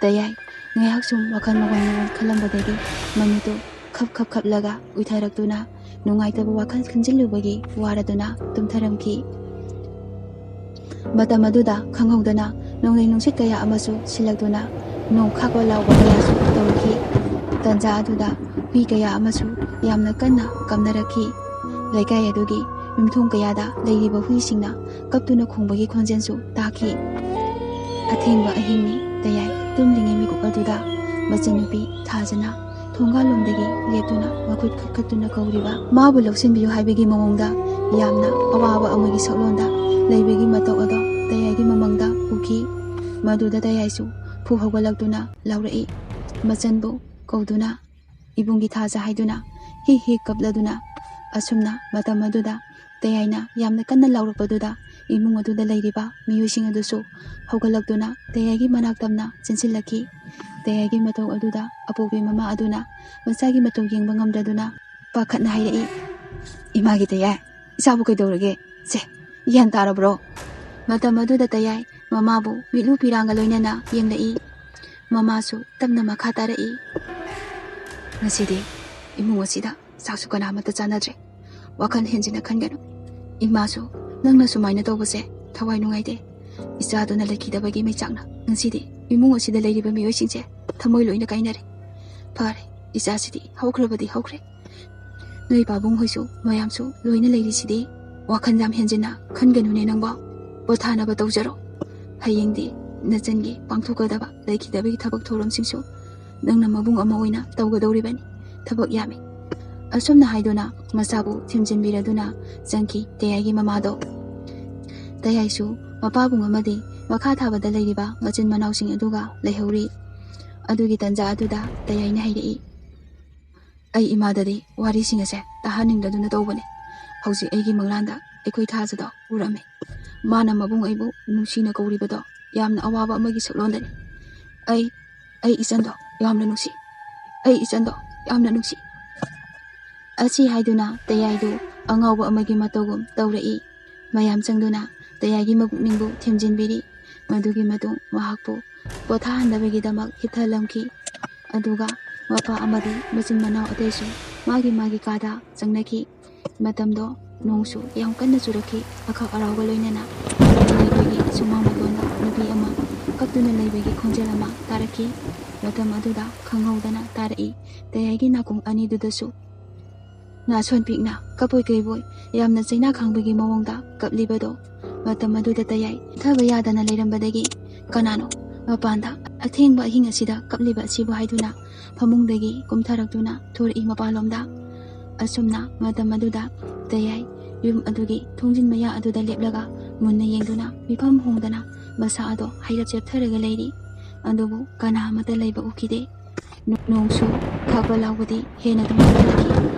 ꯇꯌꯥꯏ ꯉꯥꯏꯍꯥꯛ ꯁꯨꯝ ꯋꯥꯈꯜ ꯃꯉꯣꯟ ꯃꯉꯣꯟ ꯈꯜꯂꯝꯕꯗꯒꯤ ꯃꯃꯤꯠꯇꯨ ꯈꯞ ꯈꯞ ꯈꯞꯂꯒ ꯎꯏꯊꯔꯛꯇꯨꯅ ꯅꯨꯡꯉꯥꯏꯇꯕ ꯋꯥꯈꯜ ꯈꯟꯖꯤꯜꯂꯨꯕꯒꯤ ꯋꯥꯔꯗꯨꯅ ꯇꯨꯝꯊꯔꯝꯈꯤ꯫ ꯃꯇꯝ ꯑꯗꯨꯗ ꯈꯪꯍꯧꯗꯅ ꯅꯣꯡꯂꯩ ꯅꯨꯡꯁꯤꯠ ꯀꯌꯥ ꯑꯃꯁꯨ ꯁꯤꯜꯂꯛꯇꯨꯅ ꯅꯣꯡ ꯈꯥꯛꯄ ꯂꯥꯎꯕ ꯀꯌꯥꯁꯨ ꯇꯧꯔꯛꯈꯤ꯫ ꯇꯟꯖꯥ ꯑꯗꯨꯗ ꯍꯨꯏ ꯀꯌꯥ ꯑꯃꯁꯨ ꯌꯥꯝꯅ ꯀꯟꯅ ꯀꯝꯅꯔꯛꯈꯤ꯫ ꯂꯩꯀꯥꯏ ꯑꯗꯨꯒꯤ ꯌꯨꯝꯊꯣꯡ ꯀꯌꯥꯗ ꯂꯩꯔꯤꯕ ꯍꯨꯏꯁꯤꯡꯅ ꯀꯞꯇꯨꯅ ꯈꯣꯡꯕꯒꯤ ꯈꯣꯟꯖꯦꯜꯁꯨ ꯇꯥꯈꯤ꯫ ꯑꯊꯦꯡꯕ ꯑꯍꯤꯡꯅꯤ꯫ ꯇꯌꯥꯏ ꯇꯨꯝꯂꯤꯉꯩ ꯃꯤꯀꯨꯞ ꯑꯗꯨꯗ ꯃꯆꯟꯅꯨꯄꯤ ꯊꯥꯖꯅ ꯊꯣꯡꯒꯥꯜꯂꯣꯝꯗꯒꯤ ꯂꯦꯞꯇꯨꯅ ꯃꯈꯨꯠ ꯈꯨꯠꯀꯠꯇꯨꯅ ꯀꯧꯔꯤꯕ, ꯃꯥꯕꯨ ꯂꯧꯁꯤꯟꯕꯤꯌꯨ ꯍꯥꯏꯕꯒꯤ ꯃꯑꯣꯡꯗ ꯌꯥꯝꯅ ꯑꯋꯥꯕ ꯑꯃꯒꯤ ꯁꯛꯂꯣꯟꯗ ꯂꯩꯕꯒꯤ ꯃꯇꯧ ꯑꯗꯣ ꯇꯌꯥꯏꯒꯤ ꯃꯃꯥꯡꯗ ꯎꯈꯤ꯫ ꯃꯗꯨꯗ ꯇꯌꯥꯏꯁꯨ ꯐꯨ ꯍꯧꯒꯠꯂꯛꯇꯨꯅ ꯂꯥꯎꯔꯛꯏ꯫ ꯃꯆꯟꯕꯨ ꯀꯧꯗꯨꯅ, "ꯏꯕꯨꯡꯒꯤ ꯊꯥꯖ" ꯍꯥꯏꯗꯨꯅ ꯍꯤ ꯍꯤ ꯀꯞꯂꯗꯨꯅ, ꯑꯁꯨꯝꯅ ꯃꯇꯝ ꯑꯗꯨꯗ ꯇꯌꯥꯏꯅ ꯌꯥꯝꯅ ꯀꯟꯅ ꯂꯥꯎꯔꯛꯄꯗꯨꯗ ꯏꯃꯨꯡ ꯑꯗꯨꯗ ꯂꯩꯔꯤꯕ ꯃꯤꯑꯣꯏꯁꯤꯡ ꯑꯗꯨꯁꯨ ꯍꯧꯒꯠꯂꯛꯇꯨꯅ ꯇꯌꯥꯏꯒꯤ ꯃꯅꯥꯛ ꯇꯝꯅ ꯆꯦꯟꯁꯤꯜꯂꯛꯈꯤ꯫ ꯇꯌꯥꯏꯒꯤ ꯃꯇꯧ ꯑꯗꯨꯗ ꯑꯄꯣꯛꯄꯤ ꯃꯃꯥ ꯑꯗꯨꯅ ꯃꯆꯥꯒꯤ ꯃꯇꯧ ꯌꯦꯡꯕ ꯉꯝꯗꯗꯨꯅ ꯄꯥꯈꯠꯅ ꯍꯥꯏꯔꯛꯏ, "ꯏꯃꯥꯒꯤ ꯇꯌꯥꯏ, ꯏꯆꯥꯕꯨ ꯀꯩꯗꯧꯔꯒꯦ? ꯁꯦ, ꯒ꯭ꯌꯥꯟ ꯇꯥꯔꯕ꯭ꯔꯣ?" ꯃꯇꯝ ꯑꯗꯨꯗ ꯇꯌꯥꯏ ꯃꯃꯥꯕꯨ ꯃꯤꯠꯂꯨ ꯄꯤꯔꯥꯡꯒ ꯂꯣꯏꯅꯅ ꯌꯦꯡꯂꯛꯏ꯫ ꯃꯃꯥꯁꯨ ꯇꯞꯅ ꯃꯈꯥ ꯇꯥꯔꯛꯏ, "ꯉꯁꯤꯗꯤ ꯏꯃꯨꯡ ꯑꯁꯤꯗ ꯆꯥꯛꯁꯨ ꯀꯅꯥ ꯑꯃꯠꯇ ꯆꯥꯅꯗ꯭ꯔꯦ꯫ ꯋꯥꯈꯜ ꯍꯦꯟꯖꯤꯟꯅ ꯈꯟꯒꯅꯨ꯫ ꯏꯃꯥꯁꯨ ꯅꯪꯅ ꯁꯨꯃꯥꯏꯅ ꯇꯧꯕꯁꯦ ꯊꯋꯥꯏ ꯅꯨꯡꯉꯥꯏꯇꯦ꯫ ꯏꯆꯥꯗꯨꯅ ꯂꯩꯈꯤꯗꯕꯒꯤ ꯃꯩꯆꯥꯛꯅ ꯉꯁꯤꯗꯤ ꯏꯃꯨꯡ ꯑꯁꯤꯗ ꯂꯩꯔꯤꯕ ꯃꯤꯑꯣꯏꯁꯤꯡꯁꯦ ꯊꯃꯣꯏ ꯂꯣꯏꯅ ꯀꯥꯏꯅꯔꯦ꯫ ꯐꯔꯦ, ꯏꯆꯥꯁꯤꯗꯤ ꯍꯧꯈ꯭ꯔꯕꯗꯤ ꯍꯧꯈ꯭ꯔꯦ꯫ ꯅꯣꯏ ꯄꯥꯕꯨꯡ ꯍꯣꯏꯁꯨ ꯃꯌꯥꯝꯁꯨ ꯂꯣꯏꯅ ꯂꯩꯔꯤꯁꯤꯗꯤ꯫ ꯋꯥꯈꯜ ꯌꯥꯝ ꯍꯦꯟꯖꯤꯟꯅ ꯈꯟꯒꯅꯨꯅꯦ ꯅꯪꯕꯣ꯫ ꯄꯣꯊꯥꯅꯕ ꯇꯧꯖꯔꯣ꯫ ꯍꯌꯦꯡꯗꯤ ꯅꯆꯟꯒꯤ ꯄꯥꯡꯊꯣꯛꯀꯗꯕ ꯂꯩꯈꯤꯗꯕꯒꯤ ꯊꯕꯛ ꯊꯧꯔꯝꯁꯤꯡꯁꯨ ꯅꯪꯅ ꯃꯕꯨꯡ ꯑꯃ ꯑꯣꯏꯅ ꯇꯧꯒꯗꯧꯔꯤꯕꯅꯤ꯫ ꯊꯕꯛ ꯌꯥꯝꯃꯤ꯫" ꯑꯁꯨꯝꯅ ꯍꯥꯏꯗꯨꯅ ꯃꯆꯥꯕꯨ ꯊꯦꯝꯖꯤꯟꯕꯤꯔꯗꯨꯅ ꯆꯪꯈꯤ ꯇꯌꯥꯏꯒꯤ ꯃꯃꯥꯗꯣ꯫ ꯇꯌꯥꯏꯁꯨ ꯃꯄꯥꯕꯨꯡ ꯑꯃꯗꯤ ꯃꯈꯥ ꯊꯥꯕꯗ ꯂꯩꯔꯤꯕ ꯃꯆꯤꯟ ꯃꯅꯥꯎꯁꯤꯡ ꯑꯗꯨꯒ ꯂꯩꯍꯧꯔꯤ꯫ ꯑꯗꯨꯒꯤ ꯇꯟꯖꯥ ꯑꯗꯨꯗ ꯇꯌꯥꯏꯅ ꯍꯥꯏꯔꯛꯏ, "ꯑꯩ ꯏꯃꯥꯗꯗꯤ ꯋꯥꯔꯤꯁꯤꯡ ꯑꯁꯦ ꯇꯥꯍꯟꯅꯤꯡꯗꯗꯨꯅ ꯇꯧꯕꯅꯦ꯫ ꯍꯧꯖꯤꯛ ꯑꯩꯒꯤ ꯃꯪꯂꯥꯟꯗ ꯑꯩꯈꯣꯏ ꯊꯥꯖꯗꯣ ꯎꯔꯝꯃꯤ꯫ ꯃꯥꯅ ꯃꯕꯨꯡ ꯑꯩꯕꯨ ꯅꯨꯡꯁꯤꯅ ꯀꯧꯔꯤꯕꯗꯣ ꯌꯥꯝꯅ ꯑꯋꯥꯕ ꯑꯃꯒꯤ ꯁꯛꯂꯣꯟꯗꯅꯤ꯫ ꯑꯩ, ꯑꯩ ꯏꯆꯟꯗꯣ ꯌꯥꯝꯅ ꯅꯨꯡꯁꯤ꯫ ꯑꯩ ꯏꯆꯟꯗꯣ ꯌꯥꯝꯅ ꯅꯨꯡꯁꯤ꯫" ꯑꯁꯤ ꯍꯥꯏꯗꯨꯅ ꯇꯌꯥꯏꯗꯨ ꯑꯉꯥꯎꯕ ꯑꯃꯒꯤ ꯃꯇꯧꯒꯨꯝ ꯇꯧꯔꯛꯏ꯫ ꯃꯌꯥꯝ ꯆꯪꯗꯨꯅ ꯇꯌꯥꯏꯒꯤ ꯃꯄꯨꯛꯅꯤꯡꯕꯨ ꯊꯦꯝꯖꯤꯟꯕꯤꯔꯤ꯫ ꯃꯗꯨꯒꯤ ꯃꯇꯨꯡ ꯃꯍꯥꯛꯄꯨ ꯄꯣꯊꯥꯍꯟꯗꯕꯒꯤꯗꯃꯛ ꯍꯤꯠꯊꯂꯝꯈꯤ꯫ ꯑꯗꯨꯒ ꯃꯄꯥ ꯑꯃꯗꯤ ꯃꯆꯤꯟ ꯃꯅꯥꯎ ꯑꯇꯩꯁꯨ ꯃꯥꯒꯤ ꯃꯥꯒꯤ ꯀꯥꯗ ꯆꯪꯅꯈꯤ꯫ ꯃꯇꯝꯗꯣ ꯅꯣꯡꯁꯨ ꯌꯥꯝ ꯀꯟꯅ ꯆꯨꯔꯛꯈꯤ꯫ ꯑꯈꯥꯛ ꯑꯔꯥꯎꯒ ꯂꯣꯏꯅꯅ ꯂꯩꯕꯒꯤ ꯁꯨꯃꯥꯡ ꯃꯇꯣꯟꯗ ꯅꯨꯄꯤ ꯑꯃ ꯀꯞꯇꯨꯅ ꯂꯩꯕꯒꯤ ꯈꯣꯟꯖꯦꯜ ꯑꯃ ꯇꯥꯔꯛꯈꯤ꯫ ꯃꯇꯝ ꯑꯗꯨꯗ ꯈꯪꯍꯧꯗꯅ ꯇꯥꯔꯛꯏ꯫ ꯇꯌꯥꯏꯒꯤ ꯅꯥꯀꯣꯡ ꯑꯅꯤꯗꯨꯗꯁꯨ ꯅꯥꯁꯣꯟ ꯄꯤꯛꯅ ꯀꯞꯄꯣꯏ ꯀꯩꯕꯣꯏ ꯌꯥꯝꯅ ꯆꯩꯅꯥ ꯈꯥꯡꯕꯒꯤ ꯃꯑꯣꯡꯗ ꯀꯞꯂꯤꯕꯗꯣ꯫ ꯃꯇꯝ ꯑꯗꯨꯗ ꯇꯌꯥꯏ ꯊꯕ ꯌꯥꯗꯅ ꯂꯩꯔꯝꯕꯗꯒꯤ, "ꯀꯅꯥꯅꯣ ꯃꯄꯥꯟꯗ ꯑꯊꯦꯡꯕ ꯑꯍꯤꯡ ꯑꯁꯤꯗ ꯀꯞꯂꯤꯕ ꯑꯁꯤꯕꯨ?" ꯍꯥꯏꯗꯨꯅ ꯐꯃꯨꯡꯗꯒꯤ ꯀꯨꯝꯊꯔꯛꯇꯨꯅ ꯊꯣꯔꯛꯏ ꯃꯄꯥꯟꯂꯣꯝꯗ꯫ ꯑꯁꯨꯝꯅ ꯃꯇꯝ ꯑꯗꯨꯗ ꯇꯌꯥꯏ ꯌꯨꯝ ꯑꯗꯨꯒꯤ ꯊꯣꯡꯖꯤꯟ ꯃꯌꯥ ꯑꯗꯨꯗ ꯂꯦꯞꯂꯒ ꯃꯨꯟꯅ ꯌꯦꯡꯗꯨꯅ ꯃꯤꯐꯝ ꯍꯣꯡꯗꯅ ꯃꯁꯥ ꯑꯗꯣ ꯍꯩꯔꯞ ꯆꯦꯞꯊꯔꯒ ꯂꯩꯔꯤ꯫ ꯑꯗꯨꯕꯨ ꯀꯅꯥ ꯑꯃꯠꯇ ꯂꯩꯕ ꯎꯈꯤꯗꯦ꯫ ꯅꯣ-, ꯅꯣꯡꯁꯨ ꯈꯥꯛꯄ ꯂꯥꯎꯕꯗꯤ ꯍꯦꯟꯅ ꯑꯗꯨꯝ ꯀꯜꯂꯛꯈꯤ꯫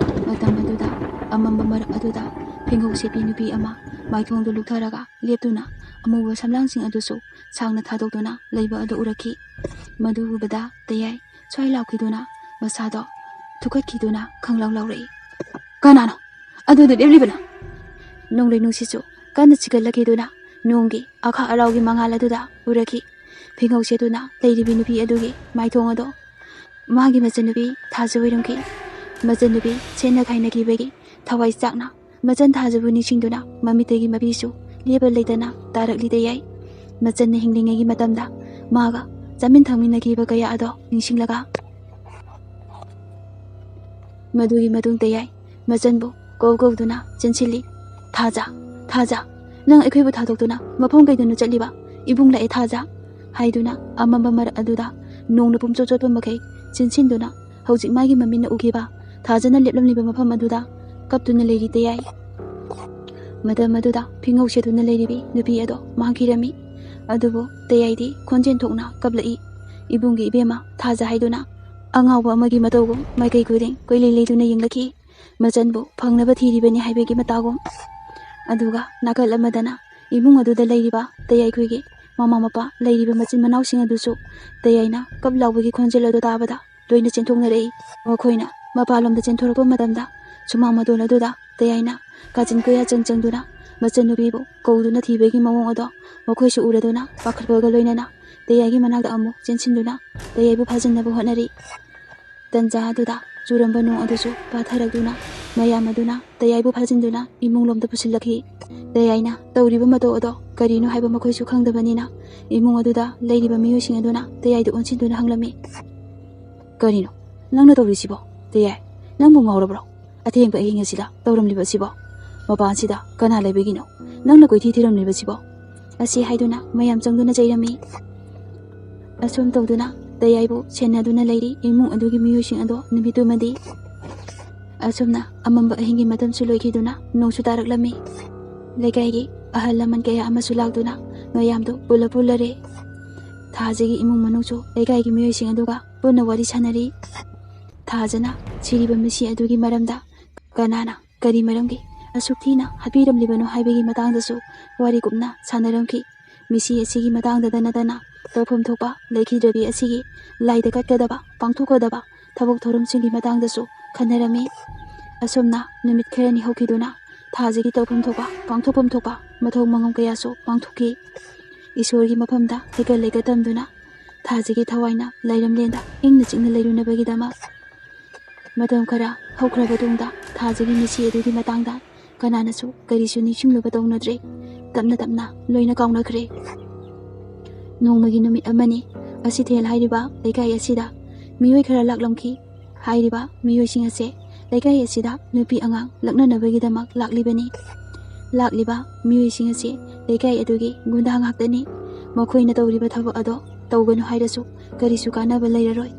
ꯃꯇꯝ ꯑꯗꯨꯗ ꯑꯃꯝꯕ ꯃꯔꯛ ꯑꯗꯨꯗ ꯐꯤꯡꯒꯧ ꯁꯦꯠꯄꯤ ꯅꯨꯄꯤ ꯑꯃ ꯃꯥꯏꯊꯣꯡꯗꯨ ꯂꯨꯛꯊꯔꯒ ꯂꯦꯞꯇꯨꯅ ꯑꯃꯨꯕ ꯁꯝꯂꯥꯡꯁꯤꯡ ꯑꯗꯨꯁꯨ ꯁꯥꯡꯅ ꯊꯥꯗꯣꯛꯇꯨꯅ ꯂꯩꯕ ꯑꯗꯨ ꯎꯔꯛꯈꯤ꯫ ꯃꯗꯨ ꯎꯕꯗ ꯇꯌꯥꯏ ꯁ꯭ꯋꯥꯏ ꯂꯥꯎꯈꯤꯗꯨꯅ ꯃꯁꯥꯗꯣ ꯊꯨꯀꯠꯈꯤꯗꯨꯅ ꯈꯪꯂꯥꯎ ꯂꯥꯎꯔꯛꯏ꯫ "ꯀꯅꯥꯅꯣ ꯑꯗꯨꯗ ꯂꯦꯞꯂꯤꯕꯅ?" ꯅꯣꯡꯂꯩ ꯅꯨꯡꯁꯤꯠꯁꯨ ꯀꯟꯅ ꯆꯤꯛꯀꯠꯂꯛꯈꯤꯗꯨꯅ ꯅꯣꯡꯒꯤ ꯑꯈꯥꯛ ꯑꯔꯥꯎꯒꯤ ꯃꯉꯥꯜ ꯑꯗꯨꯗ ꯎꯔꯛꯈꯤ꯫ ꯐꯤꯉꯧ ꯁꯦꯠꯇꯨꯅ ꯂꯩꯔꯤꯕꯤ ꯅꯨꯄꯤ ꯑꯗꯨꯒꯤ ꯃꯥꯏꯊꯣꯡ ꯑꯗꯣ ꯃꯥꯒꯤ ꯃꯆꯟꯅꯨꯄꯤ ꯊꯥꯖ ꯑꯣꯏꯔꯝꯈꯤ꯫ ꯃꯆꯟꯅꯨꯄꯤ ꯁꯦꯠꯅ ꯈꯥꯏꯅꯈꯤꯕꯒꯤ ꯊꯋꯥꯏ ꯆꯥꯛꯅ ꯃꯆꯟ ꯊꯥꯖꯕꯨ ꯅꯤꯡꯁꯤꯡꯗꯨꯅ ꯃꯃꯤꯠꯇꯒꯤ ꯃꯄꯤꯁꯨ ꯂꯦꯞꯄ ꯂꯩꯇꯅ ꯇꯥꯔꯛꯂꯤ ꯇꯌꯥꯏ꯫ ꯃꯆꯟꯅ ꯍꯤꯡꯂꯤꯉꯩꯒꯤ ꯃꯇꯝꯗ ꯃꯥꯒ ꯆꯥꯃꯤꯟ ꯊꯛꯃꯤꯟꯅꯈꯤꯕ ꯀꯌꯥ ꯑꯗꯣ ꯅꯤꯡꯁꯤꯡꯂꯒ ꯃꯗꯨꯒꯤ ꯃꯇꯨꯡ ꯇꯌꯥꯏ ꯃꯆꯟꯕꯨ ꯀꯧ ꯀꯧꯗꯨꯅ ꯆꯦꯟꯁꯤꯜꯂꯤ꯫ "ꯊꯥꯖ, ꯊꯥꯖ, ꯅꯪ ꯑꯩꯈꯣꯏꯕꯨ ꯊꯥꯗꯣꯛꯇꯨꯅ ꯃꯐꯝ ꯀꯩꯗꯅꯣ ꯆꯠꯂꯤꯕ? ꯏꯕꯨꯡ ꯂꯥꯛꯑꯦ ꯊꯥꯖ!" ꯍꯥꯏꯗꯨꯅ ꯑꯃꯝꯕ ꯃꯔꯛ ꯑꯗꯨꯗ ꯅꯣꯡꯅ ꯄꯨꯝꯆꯣꯠ ꯆꯣꯠꯄ ꯃꯈꯩ ꯆꯦꯟꯁꯤꯟꯗꯨꯅ ꯍꯧꯖꯤꯛ ꯃꯥꯒꯤ ꯃꯃꯤꯠꯅ ꯎꯈꯤꯕ ꯊꯥꯖꯅ ꯂꯦꯞꯂꯝꯂꯤꯕ ꯃꯐꯝ ꯑꯗꯨꯗ ꯀꯞꯇꯨꯅ ꯂꯩꯔꯤ ꯇꯌꯥꯏ꯫ ꯃꯇꯝ ꯑꯗꯨꯗ ꯐꯤꯉꯧ ꯁꯦꯠꯇꯨꯅ ꯂꯩꯔꯤꯕꯤ ꯅꯨꯄꯤ ꯑꯗꯣ ꯃꯥꯡꯈꯤꯔꯝꯃꯤ꯫ ꯑꯗꯨꯕꯨ ꯇꯌꯥꯏꯗꯤ ꯈꯣꯟꯖꯦꯜ ꯊꯣꯛꯅ ꯀꯞꯂꯛꯏ꯫ "ꯏꯕꯨꯡꯒꯤ ꯏꯕꯦꯝꯃ ꯊꯥꯖ" ꯍꯥꯏꯗꯨꯅ ꯑꯉꯥꯎꯕ ꯑꯃꯒꯤ ꯃꯇꯧꯒꯨꯝ ꯃꯥꯏꯀꯩ ꯈꯨꯗꯤꯡ ꯀꯣꯏꯂꯩ ꯂꯩꯗꯨꯅ ꯌꯦꯡꯂꯛꯈꯤ꯫ ꯃꯆꯟꯕꯨ ꯐꯪꯅꯕ ꯊꯤꯔꯤꯕꯅꯤ ꯍꯥꯏꯕꯒꯤ ꯃꯇꯥꯒꯨꯝ꯫ ꯑꯗꯨꯒ ꯅꯥꯀꯜ ꯑꯃꯗꯅ ꯏꯃꯨꯡ ꯑꯗꯨꯗ ꯂꯩꯔꯤꯕ ꯇꯌꯥꯏꯈꯣꯏꯒꯤ ꯃꯃꯥ ꯃꯄꯥ ꯂꯩꯔꯤꯕ ꯃꯆꯤꯟ ꯃꯅꯥꯎꯁꯤꯡ ꯑꯗꯨꯁꯨ ꯇꯌꯥꯏꯅ ꯀꯞ ꯂꯥꯎꯕꯒꯤ ꯈꯣꯟꯖꯦꯜ ꯑꯗꯨ ꯇꯥꯕꯗ ꯂꯣꯏꯅ ꯆꯦꯟꯊꯣꯛꯅꯔꯛꯏ꯫ ꯃꯈꯣꯏꯅ ꯃꯄꯥꯟꯂꯣꯝꯗ ꯆꯦꯟꯊꯣꯔꯛꯄ ꯃꯇꯝꯗ ꯁꯨꯃꯥꯡ ꯃꯇꯣꯜ ꯑꯗꯨꯗ ꯇꯌꯥꯏꯅ ꯀꯥꯆꯤꯟ ꯀꯣꯏꯌꯥ ꯆꯪ ꯆꯪꯗꯨꯅ ꯃꯆꯟꯅꯨꯄꯤꯕꯨ ꯀꯧꯗꯨꯅ ꯊꯤꯕꯒꯤ ꯃꯑꯣꯡ ꯑꯗꯣ ꯃꯈꯣꯏꯁꯨ ꯎꯔꯗꯨꯅ ꯄꯥꯈꯠꯄꯒ ꯂꯣꯏꯅꯅ ꯇꯌꯥꯏꯒꯤ ꯃꯅꯥꯛꯇ ꯑꯃꯨꯛ ꯆꯦꯟꯁꯤꯟꯗꯨꯅ ꯇꯌꯥꯏꯕꯨ ꯐꯥꯖꯤꯟꯅꯕ ꯍꯣꯠꯅꯔꯤ꯫ ꯇꯟꯖꯥ ꯑꯗꯨꯗ ꯆꯨꯔꯝꯕ ꯅꯣꯡ ꯑꯗꯨꯁꯨ ꯄꯥꯊꯔꯛꯇꯨꯅ ꯃꯌꯥꯝ ꯑꯗꯨꯅ ꯇꯌꯥꯏꯕꯨ ꯐꯥꯖꯤꯟꯗꯨꯅ ꯏꯃꯨꯡꯂꯣꯝꯗ ꯄꯨꯁꯤꯜꯂꯛꯈꯤ꯫ ꯇꯌꯥꯏꯅ ꯇꯧꯔꯤꯕ ꯃꯇꯧ ꯑꯗꯣ ꯀꯔꯤꯅꯣ ꯍꯥꯏꯕ ꯃꯈꯣꯏꯁꯨ ꯈꯪꯗꯕꯅꯤꯅ ꯏꯃꯨꯡ ꯑꯗꯨꯗ ꯂꯩꯔꯤꯕ ꯃꯤꯑꯣꯏꯁꯤꯡ ꯑꯗꯨꯅ ꯇꯌꯥꯏꯗ ꯑꯣꯟꯁꯤꯟꯗꯨꯅ ꯍꯪꯂꯝꯃꯤ꯫ "ꯀꯔꯤꯅꯣ ꯅꯪꯅ ꯇꯧꯔꯤꯁꯤꯕꯣ? ꯇꯌꯥꯏ, ꯅꯪꯕꯨ ꯉꯥꯎꯔꯕ꯭ꯔꯣ? ꯑꯊꯦꯡꯕ ꯑꯍꯤꯡ ꯑꯁꯤꯗ ꯇꯧꯔꯝꯂꯤꯕ ꯑꯁꯤꯕꯣ? ꯃꯄꯥꯟꯁꯤꯗ ꯀꯅꯥ ꯂꯩꯕꯒꯤꯅꯣ ꯅꯪꯅ ꯀꯣꯏꯊꯤ ꯊꯤꯔꯝꯂꯤꯕꯁꯤꯕꯣ?" ꯑꯁꯤ ꯍꯥꯏꯗꯨꯅ ꯃꯌꯥꯝ ꯆꯪꯗꯨꯅ ꯆꯩꯔꯝꯃꯤ꯫ ꯑꯁꯨꯝ ꯇꯧꯗꯨꯅ ꯇꯌꯥꯏꯕꯨ ꯁꯦꯟꯅꯗꯨꯅ ꯂꯩꯔꯤ ꯏꯃꯨꯡ ꯑꯗꯨꯒꯤ ꯃꯤꯑꯣꯏꯁꯤꯡ ꯑꯗꯣ ꯅꯨꯃꯤꯠꯇꯨꯃꯗꯤ꯫ ꯑꯁꯨꯝꯅ ꯑꯃꯝꯕ ꯑꯍꯤꯡꯒꯤ ꯃꯇꯝꯁꯨ ꯂꯣꯏꯈꯤꯗꯨꯅ ꯅꯣꯡꯁꯨ ꯇꯥꯔꯛꯂꯝꯃꯤ꯫ ꯂꯩꯀꯥꯏꯒꯤ ꯑꯍꯜ ꯂꯃꯟ ꯀꯌꯥ ꯑꯃꯁꯨ ꯂꯥꯛꯇꯨꯅ ꯃꯌꯥꯝꯗꯨ ꯄꯨꯜꯂ ꯄꯨꯜꯂꯔꯦ꯫ ꯊꯥꯖꯒꯤ ꯏꯃꯨꯡ ꯃꯅꯨꯡꯁꯨ ꯂꯩꯀꯥꯏꯒꯤ ꯃꯤꯑꯣꯏꯁꯤꯡ ꯑꯗꯨꯒ ꯄꯨꯟꯅ ꯋꯥꯔꯤ ꯁꯥꯟꯅꯔꯤ꯫ ꯊꯥꯖꯅ ꯁꯤꯔꯤꯕ ꯃꯤꯁꯤ ꯑꯗꯨꯒꯤ ꯃꯔꯝꯗ ꯀꯅꯥꯅ ꯀꯔꯤ ꯃꯔꯝꯒꯤ ꯑꯁꯨꯛ ꯊꯤꯅ ꯍꯥꯠꯄꯤꯔꯝꯂꯤꯕꯅꯣ ꯍꯥꯏꯕꯒꯤ ꯃꯇꯥꯡꯗꯁꯨ ꯋꯥꯔꯤ ꯀꯨꯞꯅ ꯁꯥꯟꯅꯔꯝꯈꯤ꯫ ꯃꯤꯁꯤ ꯑꯁꯤꯒꯤ ꯃꯇꯥꯡꯗ ꯅꯠꯇꯅ ꯇꯧꯐꯝ ꯊꯣꯛꯄ ꯂꯩꯈꯤꯗ꯭ꯔꯕꯤ ꯑꯁꯤꯒꯤ ꯂꯥꯏꯗ ꯀꯠꯀꯗꯕ, ꯄꯥꯡꯊꯣꯛꯀꯗꯕ ꯊꯕꯛ ꯊꯧꯔꯝꯁꯤꯡꯒꯤ ꯃꯇꯥꯡꯗꯁꯨ ꯈꯟꯅꯔꯝꯃꯤ꯫ ꯑꯁꯨꯝꯅ ꯅꯨꯃꯤꯠ ꯈꯔꯅꯤ ꯍꯧꯈꯤꯗꯨꯅ ꯊꯥꯖꯒꯤ ꯇꯧꯐꯝ ꯊꯣꯛꯄ, ꯄꯥꯡꯊꯣꯛꯐꯝ ꯊꯣꯛꯄ ꯃꯊꯧ ꯃꯉꯝ ꯀꯌꯥꯁꯨ ꯄꯥꯡꯊꯣꯛꯈꯤ꯫ ꯏꯁꯣꯔꯒꯤ ꯃꯐꯝꯗ ꯂꯩꯀꯠ ꯂꯩꯀꯠ ꯇꯝꯗꯨꯅ ꯊꯥꯖꯒꯤ ꯊꯋꯥꯏꯅ ꯂꯩꯔꯝꯂꯦꯟꯗ ꯏꯪꯅ ꯆꯤꯛꯅ ꯂꯩꯔꯨꯅꯕꯒꯤꯗꯃꯛ꯫ ꯃꯇꯝ ꯈꯔ ꯍꯧꯈ꯭ꯔꯕ ꯇꯨꯡꯗ ꯊꯥꯖꯒꯤ ꯃꯤꯁꯤ ꯑꯗꯨꯒꯤ ꯃꯇꯥꯡꯗ ꯀꯅꯥꯅꯁꯨ ꯀꯔꯤꯁꯨ ꯅꯤꯡꯁꯤꯡꯂꯨꯕ ꯇꯧꯅꯗ꯭ꯔꯦ꯫ ꯇꯞꯅ ꯇꯞꯅ ꯂꯣꯏꯅ ꯀꯥꯎꯅꯈ꯭ꯔꯦ꯫ ꯅꯣꯡꯃꯒꯤ ꯅꯨꯃꯤꯠ ꯑꯃꯅꯤ, ꯑꯁꯤꯊꯦꯜ ꯍꯥꯏꯔꯤꯕ ꯂꯩꯀꯥꯏ ꯑꯁꯤꯗ ꯃꯤꯑꯣꯏ ꯈꯔ ꯂꯥꯛꯂꯝꯈꯤ꯫ ꯍꯥꯏꯔꯤꯕ ꯃꯤꯑꯣꯏꯁꯤꯡ ꯑꯁꯦ ꯂꯩꯀꯥꯏ ꯑꯁꯤꯗ ꯅꯨꯄꯤ ꯑꯉꯥꯡ ꯂꯛꯅꯅꯕꯒꯤꯗꯃꯛ ꯂꯥꯛꯂꯤꯕꯅꯤ꯫ ꯂꯥꯛꯂꯤꯕ ꯃꯤꯑꯣꯏꯁꯤꯡ ꯑꯁꯤ ꯂꯩꯀꯥꯏ ꯑꯗꯨꯒꯤ ꯒꯨꯟꯗꯥ ꯉꯥꯛꯇꯅꯤ꯫ ꯃꯈꯣꯏꯅ ꯇꯧꯔꯤꯕ ꯊꯕꯛ ꯑꯗꯣ ꯇꯧꯒꯅꯨ ꯍꯥꯏꯔꯁꯨ ꯀꯔꯤꯁꯨ ꯀꯥꯟꯅꯕ ꯂꯩꯔꯔꯣꯏ꯫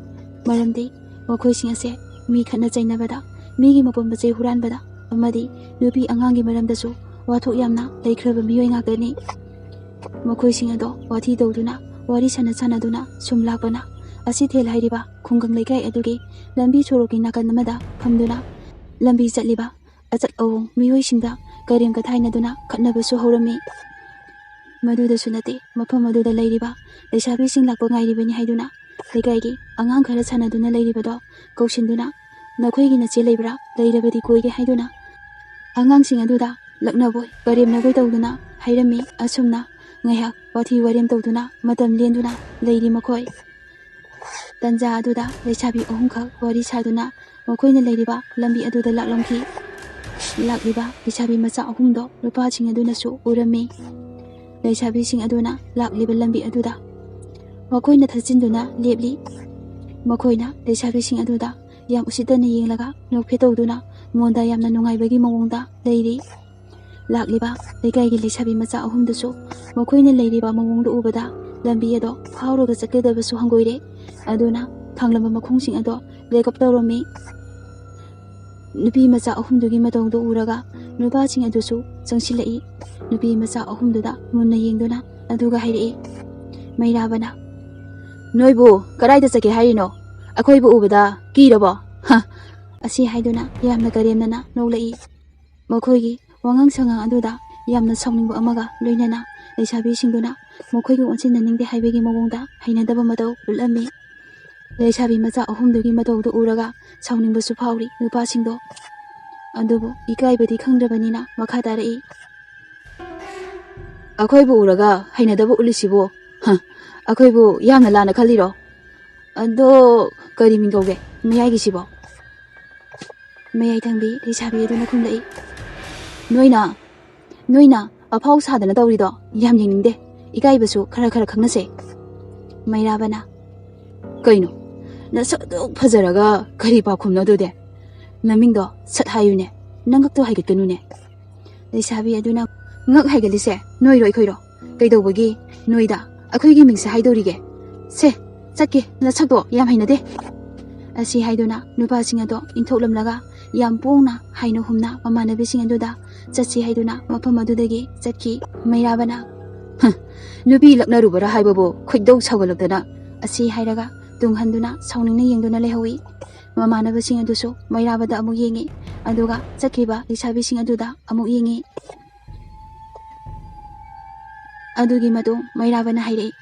ꯃꯔꯝꯗꯤ ꯃꯈꯣꯏꯁꯤꯡ ꯑꯁꯦ ꯃꯤ ꯈꯠꯅ ꯆꯩꯅꯕꯗ, ꯃꯤꯒꯤ ꯃꯄꯣꯠ ꯃꯆꯩ ꯍꯨꯔꯥꯟꯕꯗ ꯑꯃꯗꯤ ꯅꯨꯄꯤ ꯑꯉꯥꯡꯒꯤ ꯃꯔꯝꯗꯁꯨ ꯋꯥꯊꯣꯛ ꯌꯥꯝꯅ ꯂꯩꯈ꯭ꯔꯕ ꯃꯤꯑꯣꯏ ꯉꯥꯛꯇꯅꯤ꯫ ꯃꯈꯣꯏꯁꯤꯡ ꯑꯗꯣ ꯋꯥꯊꯤ ꯇꯧꯗꯨꯅ, ꯋꯥꯔꯤ ꯁꯥꯟꯅ ꯁꯥꯟꯅꯗꯨꯅ ꯁꯨꯝ ꯂꯥꯛꯄꯅ ꯑꯁꯤꯊꯦꯜ ꯍꯥꯏꯔꯤꯕ ꯈꯨꯡꯒꯪ ꯂꯩꯀꯥꯏ ꯑꯗꯨꯒꯤ ꯂꯝꯕꯤ ꯁꯣꯔꯣꯛꯀꯤ ꯅꯥꯀꯟ ꯑꯃꯗ ꯐꯝꯗꯨꯅ ꯂꯝꯕꯤ ꯆꯠꯂꯤꯕ ꯑꯆꯠ ꯑꯋꯣꯡ ꯃꯤꯑꯣꯏꯁꯤꯡꯗ ꯀꯔꯦꯝ ꯀꯊꯥꯏꯅꯗꯨꯅ ꯈꯠꯅꯕꯁꯨ ꯍꯧꯔꯝꯃꯤ꯫ ꯃꯗꯨꯗꯁꯨ ꯅꯠꯇꯦ, ꯃꯐꯝ ꯑꯗꯨꯗ ꯂꯩꯔꯤꯕ ꯂꯩꯁꯥꯕꯤꯁꯤꯡ ꯂꯥꯛꯄ ꯉꯥꯏꯔꯤꯕꯅꯤ ꯍꯥꯏꯗꯨꯅ ꯂꯩꯀꯥꯏꯒꯤ ꯑꯉꯥꯡ ꯈꯔ ꯁꯥꯟꯅꯗꯨꯅ ꯂꯩꯔꯤꯕꯗꯣ ꯀꯧꯁꯤꯟꯗꯨꯅ, "ꯅꯈꯣꯏꯒꯤ ꯅꯆꯦ ꯂꯩꯕ꯭ꯔꯥ? ꯂꯩꯔꯕꯗꯤ ꯀꯣꯏꯒꯦ" ꯍꯥꯏꯗꯨꯅ ꯑꯉꯥꯡꯁꯤꯡ ꯑꯗꯨꯗ ꯂꯛꯅꯕꯣꯏ ꯀꯔꯦꯝꯅꯕꯣꯏ ꯇꯧꯗꯨꯅ ꯍꯥꯏꯔꯝꯃꯤ꯫ ꯑꯁꯨꯝꯅ ꯉꯥꯏꯍꯥꯛ ꯋꯥꯊꯤ ꯋꯥꯔꯦꯝ ꯇꯧꯗꯨꯅ ꯃꯇꯝ ꯂꯦꯟꯗꯨꯅ ꯂꯩꯔꯤ ꯃꯈꯣꯏ꯫ ꯇꯟꯖꯥ ꯑꯗꯨꯗ ꯂꯩꯁꯥꯕꯤ ꯑꯍꯨꯝꯈꯛ ꯋꯥꯔꯤ ꯁꯥꯗꯨꯅ ꯃꯈꯣꯏꯅ ꯂꯩꯔꯤꯕ ꯂꯝꯕꯤ ꯑꯗꯨꯗ ꯂꯥꯛꯂꯝꯈꯤ꯫ ꯂꯥꯛꯂꯤꯕ ꯂꯩꯁꯥꯕꯤ ꯃꯆꯥ ꯑꯍꯨꯝꯗꯣ ꯅꯨꯄꯥꯁꯤꯡ ꯑꯗꯨꯅꯁꯨ ꯎꯔꯝꯃꯤ꯫ ꯂꯩꯁꯥꯕꯤꯁꯤꯡ ꯑꯗꯨꯅ ꯂꯥꯛꯂꯤꯕ ꯂꯝꯕꯤ ꯑꯗꯨꯗ ꯃꯈꯣꯏꯅ ꯊꯠꯆꯤꯟꯗꯨꯅ ꯂꯦꯞꯂꯤ꯫ ꯃꯈꯣꯏꯅ ꯂꯩꯁꯥꯕꯤꯁꯤꯡ ꯑꯗꯨꯗ ꯌꯥꯝ ꯎꯁꯤꯠꯇꯅ ꯌꯦꯡꯂꯒ ꯅꯣꯛꯐꯦꯠ ꯇꯧꯗꯨꯅ ꯃꯣꯟꯗ ꯌꯥꯝꯅ ꯅꯨꯡꯉꯥꯏꯕꯒꯤ ꯃꯑꯣꯡꯗ ꯂꯩꯔꯤ꯫ ꯂꯥꯛꯂꯤꯕ ꯂꯩꯀꯥꯏꯒꯤ ꯂꯩꯁꯥꯕꯤ ꯃꯆꯥ ꯑꯍꯨꯝꯗꯨꯁꯨ ꯃꯈꯣꯏꯅ ꯂꯩꯔꯤꯕ ꯃꯑꯣꯡꯗꯨ ꯎꯕꯗ ꯂꯝꯕꯤ ꯑꯗꯣ ꯐꯥꯎꯔꯒ ꯆꯠꯀꯗꯕꯁꯨ ꯍꯪꯒꯣꯏꯔꯦ꯫ ꯑꯗꯨꯅ ꯊꯥꯡꯂꯝꯕ ꯃꯈꯣꯡꯁꯤꯡ ꯑꯗꯣ ꯂꯦꯀꯞ ꯇꯧꯔꯝꯃꯤ꯫ ꯅꯨꯄꯤ ꯃꯆꯥ ꯑꯍꯨꯝꯗꯨꯒꯤ ꯃꯇꯧꯗꯨ ꯎꯔꯒ ꯅꯨꯄꯥꯁꯤꯡ ꯑꯗꯨꯁꯨ ꯆꯪꯁꯤꯜꯂꯛꯏ꯫ ꯅꯨꯄꯤ ꯃꯆꯥ ꯑꯍꯨꯝꯗꯨꯗ ꯃꯨꯟꯅ ꯌꯦꯡꯗꯨꯅ ꯑꯗꯨꯒ ꯍꯥꯏꯔꯛꯏ꯫ ꯃꯩꯔꯥꯕꯅ, "ꯅꯣꯏꯕꯨ ꯀꯗꯥꯏꯗ ꯆꯠꯀꯦ ꯍꯥꯏꯔꯤꯅꯣ? ꯑꯩꯈꯣꯏꯕꯨ ꯎꯕꯗ ꯀꯤꯔꯕꯣ? ꯍ!" ꯑꯁꯤ ꯍꯥꯏꯗꯨꯅ ꯌꯥꯝꯅ ꯀꯔꯦꯝꯅꯅ ꯅꯣꯛꯂꯛꯏ꯫ ꯃꯈꯣꯏꯒꯤ ꯋꯥꯉꯥꯡ ꯁꯉꯥꯡ ꯑꯗꯨꯗ ꯌꯥꯝꯅ ꯁꯥꯎꯅꯤꯡꯕ ꯑꯃꯒ ꯂꯣꯏꯅꯅ ꯂꯩꯁꯥꯕꯤꯁꯤꯡꯗꯨꯅ ꯃꯈꯣꯏꯒ ꯑꯣꯟꯁꯤꯟꯅꯅꯤꯡꯗꯦ ꯍꯥꯏꯕꯒꯤ ꯃꯑꯣꯡꯗ ꯍꯩꯅꯗꯕ ꯃꯇꯧ ꯎꯠꯂꯝꯃꯤ꯫ ꯂꯩꯁꯥꯕꯤ ꯃꯆꯥ ꯑꯍꯨꯝꯗꯨꯒꯤ ꯃꯇꯧꯗꯨ ꯎꯔꯒ ꯁꯥꯎꯅꯤꯡꯕꯁꯨ ꯐꯥꯎꯔꯤ ꯅꯨꯄꯥꯁꯤꯡꯗꯣ꯫ ꯑꯗꯨꯕꯨ ꯏꯀꯥꯏꯕꯗꯤ ꯈꯪꯗ꯭ꯔꯕꯅꯤꯅ ꯃꯈꯥ ꯇꯥꯔꯛꯏ꯫ "ꯑꯩꯈꯣꯏꯕꯨ ꯎꯔꯒ ꯍꯩꯅꯗꯕ ꯎꯠꯂꯤꯁꯤꯕꯨ? ꯍ, ꯑꯩꯈꯣꯏꯕꯨ ꯌꯥꯝꯅ ꯂꯥꯟꯅ ꯈꯜꯂꯤꯔꯣ? ꯑꯗꯣ ꯀꯔꯤ ꯃꯤꯡ ꯀꯧꯒꯦ ꯃꯌꯥꯏꯒꯤꯁꯤꯕꯣ?" ꯃꯌꯥꯏ ꯊꯪꯕꯤ ꯂꯩꯁꯥꯕꯤ ꯑꯗꯨꯅ ꯈꯨꯝꯂꯛꯏ꯫ "ꯅꯣꯏꯅ, ꯅꯣꯏꯅ ꯑꯐꯥꯎ ꯁꯥꯗꯅ ꯇꯧꯔꯤꯗꯣ ꯌꯥꯝ ꯌꯦꯡꯅꯤꯡꯗꯦ꯫ ꯏꯀꯥꯏꯕꯁꯨ ꯈꯔ ꯈꯔ ꯈꯪꯅꯁꯦ꯫" ꯃꯩꯔꯥꯕꯅ, "ꯀꯩꯅꯣ, ꯅꯁꯛ ꯑꯗꯨꯛ ꯐꯖꯔꯒ ꯀꯔꯤ ꯄꯥꯎꯈꯨꯝꯅꯣ ꯑꯗꯨꯗꯤ? ꯅꯃꯤꯡꯗꯣ ꯁꯠ ꯍꯥꯏꯌꯨꯅꯦ, ꯅꯉꯛꯇꯣ ꯍꯥꯏꯒꯠꯀꯅꯨꯅꯦ꯫" ꯂꯩꯁꯥꯕꯤ ꯑꯗꯨꯅ, "ꯉꯛ ꯍꯥꯏꯒꯠꯂꯤꯁꯦ ꯅꯣꯏꯔꯣ ꯑꯩꯈꯣꯏꯔꯣ? ꯀꯩꯗꯧꯕꯒꯤ ꯅꯣꯏꯗ ꯑꯩꯈꯣꯏꯒꯤ ꯃꯤꯡꯁꯦ ꯍꯥꯏꯗꯧꯔꯤꯒꯦ? ꯁꯦ, ꯆꯠꯀꯦ, ꯅꯁꯛꯇꯣ ꯌꯥꯝ ꯍꯩꯅꯗꯦ꯫" ꯑꯁꯤ ꯍꯥꯏꯗꯨꯅ ꯅꯨꯄꯥꯁꯤꯡ ꯑꯗꯣ ꯏꯟꯊꯣꯛꯂꯝꯂꯒ ꯌꯥꯝ ꯄꯣꯡꯅ ꯍꯥꯏꯅ ꯍꯨꯝꯅ ꯃꯃꯥꯟꯅꯕꯤꯁꯤꯡ ꯑꯗꯨꯗ ꯆꯠꯁꯤ ꯍꯥꯏꯗꯨꯅ ꯃꯐꯝ ꯑꯗꯨꯗꯒꯤ ꯆꯠꯈꯤ꯫ ꯃꯩꯔꯥꯕꯅ, "ꯍ, ꯅꯨꯄꯤ ꯂꯛꯅꯔꯨꯕꯔꯥ ꯍꯥꯏꯕꯕꯨ ꯈꯣꯏꯗꯧ ꯁꯥꯎꯒꯠꯂꯛꯇꯅ," ꯑꯁꯤ ꯍꯥꯏꯔꯒ ꯇꯨꯡ ꯍꯟꯗꯨꯅ ꯁꯥꯎꯅꯤꯡꯅ ꯌꯦꯡꯗꯨꯅ ꯂꯩꯍꯧꯏ꯫ ꯃꯃꯥꯟꯅꯕꯁꯤꯡ ꯑꯗꯨꯁꯨ ꯃꯩꯔꯥꯕꯗ ꯑꯃꯨꯛ ꯌꯦꯡꯉꯤ, ꯑꯗꯨꯒ ꯆꯠꯈꯤꯕ ꯂꯩꯁꯥꯕꯤꯁꯤꯡ ꯑꯗꯨꯗ ꯑꯃꯨꯛ ꯌꯦꯡꯉꯤ꯫ ꯑꯗꯨꯒꯤ ꯃꯇꯨꯡ ꯃꯩꯔꯥꯕꯅ ꯍꯥꯏꯔꯛꯏ,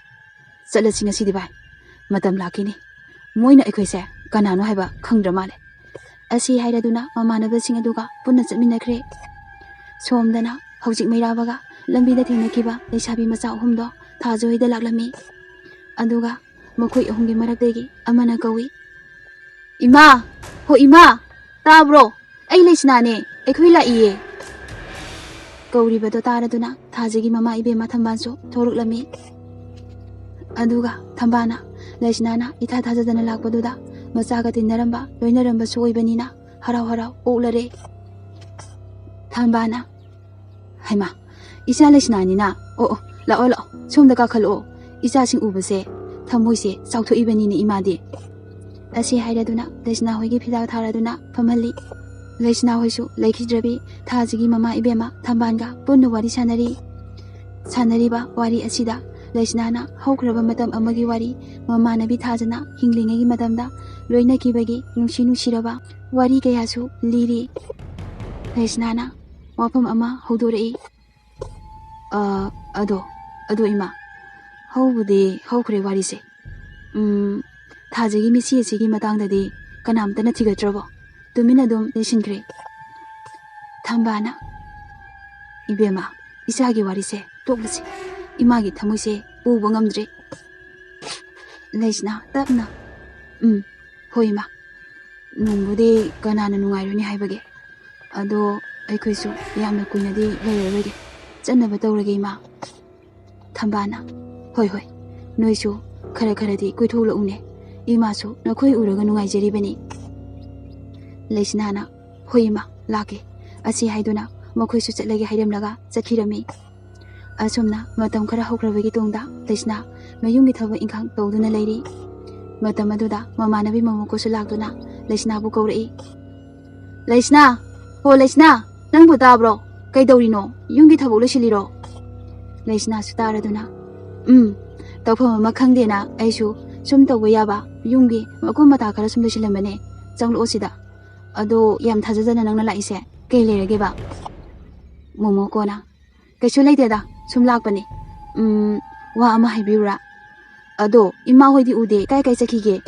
"ꯆꯠꯂꯁꯤ ꯉꯁꯤꯗꯤ ꯚꯥꯏ, ꯃꯇꯝ ꯂꯥꯛꯈꯤꯅꯤ꯫ ꯃꯣꯏꯅ ꯑꯩꯈꯣꯏꯁꯦ ꯀꯅꯥꯅꯣ ꯍꯥꯏꯕ ꯈꯪꯗ꯭ꯔ ꯃꯥꯜꯂꯦ꯫" ꯑꯁꯤ ꯍꯥꯏꯔꯗꯨꯅ ꯃꯃꯥꯟꯅꯕꯁꯤꯡ ꯑꯗꯨꯒ ꯄꯨꯟꯅ ꯆꯠꯃꯤꯟꯅꯈ꯭ꯔꯦ꯫ ꯁꯣꯝꯗꯅ ꯍꯧꯖꯤꯛ ꯃꯩꯔꯥꯕꯒ ꯂꯝꯕꯤꯗ ꯊꯦꯡꯅꯈꯤꯕ ꯂꯩꯁꯥꯕꯤ ꯃꯆꯥ ꯑꯍꯨꯝꯗꯣ ꯊꯥꯖ ꯍꯣꯏꯗ ꯂꯥꯛꯂꯝꯃꯤ꯫ ꯑꯗꯨꯒ ꯃꯈꯣꯏ ꯑꯍꯨꯝꯒꯤ ꯃꯔꯛꯇꯒꯤ ꯑꯃꯅ ꯀꯧꯏ, "ꯏꯃꯥ! ꯍꯣ ꯏꯃꯥ! ꯇꯥꯕ꯭ꯔꯣ? ꯑꯩ ꯂꯩꯁꯅꯥꯅꯦ, ꯑꯩꯈꯣꯏ ꯂꯥꯛꯏꯌꯦ!" ꯀꯧꯔꯤꯕꯗꯣ ꯇꯥꯔꯗꯨꯅ ꯊꯥꯖꯒꯤ ꯃꯃꯥ ꯏꯕꯦꯝꯃ ꯊꯝꯕꯥꯜꯁꯨ ꯊꯣꯔꯛꯂꯝꯃꯤ꯫ ꯑꯗꯨꯒ ꯊꯝꯕꯥꯜꯅ ꯂꯩꯁꯅꯥꯅ ꯏꯊꯥ ꯊꯥꯖꯗꯅ ꯂꯥꯛꯄꯗꯨꯗ ꯃꯆꯥꯒ ꯇꯤꯟꯅꯔꯝꯕ ꯂꯣꯏꯅꯔꯝꯕꯁꯨ ꯑꯣꯏꯕꯅꯤꯅ ꯍꯔꯥꯎ ꯍꯔꯥꯎ ꯑꯣꯛꯂꯔꯦ꯫ ꯊꯝꯕꯥꯜꯅ, "ꯍꯩꯃꯥ, ꯏꯆꯥ ꯂꯩꯁꯅꯥꯅꯤꯅ, ꯑꯣ ꯑꯣ, ꯂꯥꯛꯑꯣ ꯂꯥꯛꯑꯣ, ꯁꯣꯝꯗ ꯀꯥꯈꯠꯂꯛꯑꯣ, ꯏꯆꯥꯁꯤꯡ ꯎꯕꯁꯦ ꯊꯃꯣꯏꯁꯦ ꯆꯥꯎꯊꯣꯛꯏꯕꯅꯤꯅꯦ ꯏꯃꯥꯗꯤ꯫" ꯑꯁꯤ ꯍꯥꯏꯔꯗꯨꯅ ꯂꯩꯁꯅꯥ ꯍꯣꯏꯒꯤ ꯐꯤꯗꯥ ꯊꯥꯔꯗꯨꯅ ꯐꯝꯍꯜꯂꯤ꯫ ꯂꯩꯁꯅꯥ ꯍꯣꯏꯁꯨ ꯂꯩꯈꯤꯗ꯭ꯔꯕꯤ ꯊꯥꯖꯒꯤ ꯃꯃꯥ ꯏꯕꯦꯝꯃ ꯊꯝꯕꯥꯜꯒ ꯄꯨꯟꯅ ꯋꯥꯔꯤ ꯁꯥꯟꯅꯔꯤ꯫ ꯁꯥꯟꯅꯔꯤꯕ ꯋꯥꯔꯤ ꯑꯁꯤꯗ ꯂꯩꯁꯅꯥꯅ ꯍꯧꯈ꯭ꯔꯕ ꯃꯇꯝ ꯑꯃꯒꯤ ꯋꯥꯔꯤ ꯃꯃꯥꯟꯅꯕꯤ ꯊꯥꯖꯅ ꯍꯤꯡꯂꯤꯉꯩꯒꯤ ꯃꯇꯝꯗ ꯂꯣꯏꯅꯈꯤꯕꯒꯤ ꯅꯨꯡꯁꯤ ꯅꯨꯡꯁꯤꯔꯕ ꯋꯥꯔꯤ ꯀꯌꯥꯁꯨ ꯂꯤꯔꯤ꯫ ꯂꯩꯁꯅꯥꯅ ꯋꯥꯐꯝ ꯑꯃ ꯍꯧꯗꯣꯔꯛꯏ꯫ "ꯑ, ꯑꯗꯣ, ꯑꯗꯣ ꯏꯃꯥ, ꯍꯧꯕꯗꯤ ꯍꯧꯈ꯭ꯔꯦ ꯋꯥꯔꯤꯁꯦ꯫ ꯎꯝ, ꯊꯥꯖꯒꯤ ꯃꯤꯠꯁꯤ ꯑꯁꯤꯒꯤ ꯃꯇꯥꯡꯗꯗꯤ ꯀꯅꯥꯝꯇꯅ ꯊꯤꯒꯠꯇ꯭ꯔꯕꯣ? ꯇꯨꯃꯤꯟꯅ ꯑꯗꯨꯝ ꯂꯩꯁꯤꯟꯈ꯭ꯔꯦ?" ꯊꯝꯕꯥꯅ, "ꯏꯕꯦꯝꯃ, ꯏꯆꯥꯒꯤ ꯋꯥꯔꯤꯁꯦ ꯇꯣꯛꯂꯁꯤ꯫ ꯏꯃꯥꯒꯤ ꯊꯃꯣꯏꯁꯦ ꯄꯨꯕ ꯉꯝꯗ꯭ꯔꯦ꯫" ꯂꯩꯁꯅꯥ ꯇꯞꯅ, "ꯎꯝ, ꯍꯣꯏ ꯏꯃꯥ, ꯅꯣꯡꯕꯨꯗꯤ ꯀꯅꯥꯅ ꯅꯨꯡꯉꯥꯏꯔꯨꯅꯤ ꯍꯥꯏꯕꯒꯦ? ꯑꯗꯣ ꯑꯩꯈꯣꯏꯁꯨ ꯌꯥꯝꯅ ꯀꯨꯏꯅꯗꯤ ꯂꯩꯔꯔꯣꯏꯒꯦ꯫ ꯆꯠꯅꯕ ꯇꯧꯔꯒꯦ ꯏꯃꯥ꯫" ꯊꯝꯕꯥꯅ, "ꯍꯣꯏ, ꯍꯣꯏ, ꯅꯣꯏꯁꯨ ꯈꯔ ꯈꯔꯗꯤ ꯀꯣꯏꯊꯣꯛꯂꯛꯎꯅꯦ꯫ ꯏꯃꯥꯁꯨ ꯅꯈꯣꯏ ꯎꯔꯒ ꯅꯨꯡꯉꯥꯏꯖꯔꯤꯕꯅꯤ꯫" ꯂꯩꯁꯅꯥꯅ, "ꯍꯣꯏ ꯏꯃꯥ, ꯂꯥꯛꯀꯦ" ꯑꯁꯤ ꯍꯥꯏꯗꯨꯅ ꯃꯈꯣꯏꯁꯨ ꯆꯠꯂꯒꯦ ꯍꯥꯏꯔꯝꯂꯒ ꯆꯠꯈꯤꯔꯝꯃꯤ꯫ ꯑꯁꯨꯝꯅ ꯃꯇꯝ ꯈꯔ ꯍꯧꯈ꯭ꯔꯕꯒꯤ ꯇꯨꯡꯗ ꯂꯩꯁꯅꯥ ꯃꯌꯨꯝꯒꯤ ꯊꯕꯛ ꯏꯪꯈꯥꯡ ꯇꯧꯗꯨꯅ ꯂꯩꯔꯤ꯫ ꯃꯇꯝ ꯑꯗꯨꯗ ꯃꯃꯥꯟꯅꯕꯤ ꯃꯣꯃꯣꯀꯣꯁꯨ ꯂꯥꯛꯇꯨꯅ ꯂꯩꯁꯅꯥꯕꯨ ꯀꯧꯔꯛꯏ꯫ "ꯂꯩꯁꯅꯥ, ꯍꯣ ꯂꯩꯁꯅꯥ, ꯅꯪꯕꯨ ꯇꯥꯕ꯭ꯔꯣ? ꯀꯩꯗꯧꯔꯤꯅꯣ? ꯌꯨꯝꯒꯤ ꯊꯕꯛ ꯂꯣꯏꯁꯤꯜꯂꯤꯔꯣ?" ꯂꯩꯁꯅꯥꯁꯨ ꯇꯥꯔꯗꯨꯅ, "ꯎꯝ, ꯇꯧꯐꯝ ꯑꯃ ꯈꯪꯗꯦꯅ ꯑꯩꯁꯨ ꯁꯨꯝ ꯇꯧꯕ ꯌꯥꯕ ꯌꯨꯝꯒꯤ ꯃꯀꯨꯞ ꯃꯇꯥ ꯈꯔ ꯁꯨꯝ ꯂꯣꯏꯁꯤꯜꯂꯝꯕꯅꯦ꯫ ꯆꯪꯂꯛꯑꯣ ꯁꯤꯗ꯫ ꯑꯗꯣ ꯌꯥꯝ ꯊꯥꯖꯗꯅ ꯅꯪꯅ ꯂꯥꯛꯏꯁꯦ ꯀꯩ ꯂꯩꯔꯒꯦꯕ?" ꯃꯣꯃꯣꯀꯣꯅ, "ꯀꯩꯁꯨ ꯂꯩꯇꯦꯗ, ꯁꯨꯝ ꯂꯥꯛꯄꯅꯦ꯫ ꯎꯝ, ꯋꯥ ꯑꯃ ꯍꯥꯏꯕꯤꯌꯨꯔꯥ? ꯑꯗꯣ ꯏꯃꯥ ꯍꯣꯏꯗꯤ ꯎꯗꯦ, ꯀꯥꯏ ꯀꯥꯏ ꯆꯠꯈꯤꯒꯦ?"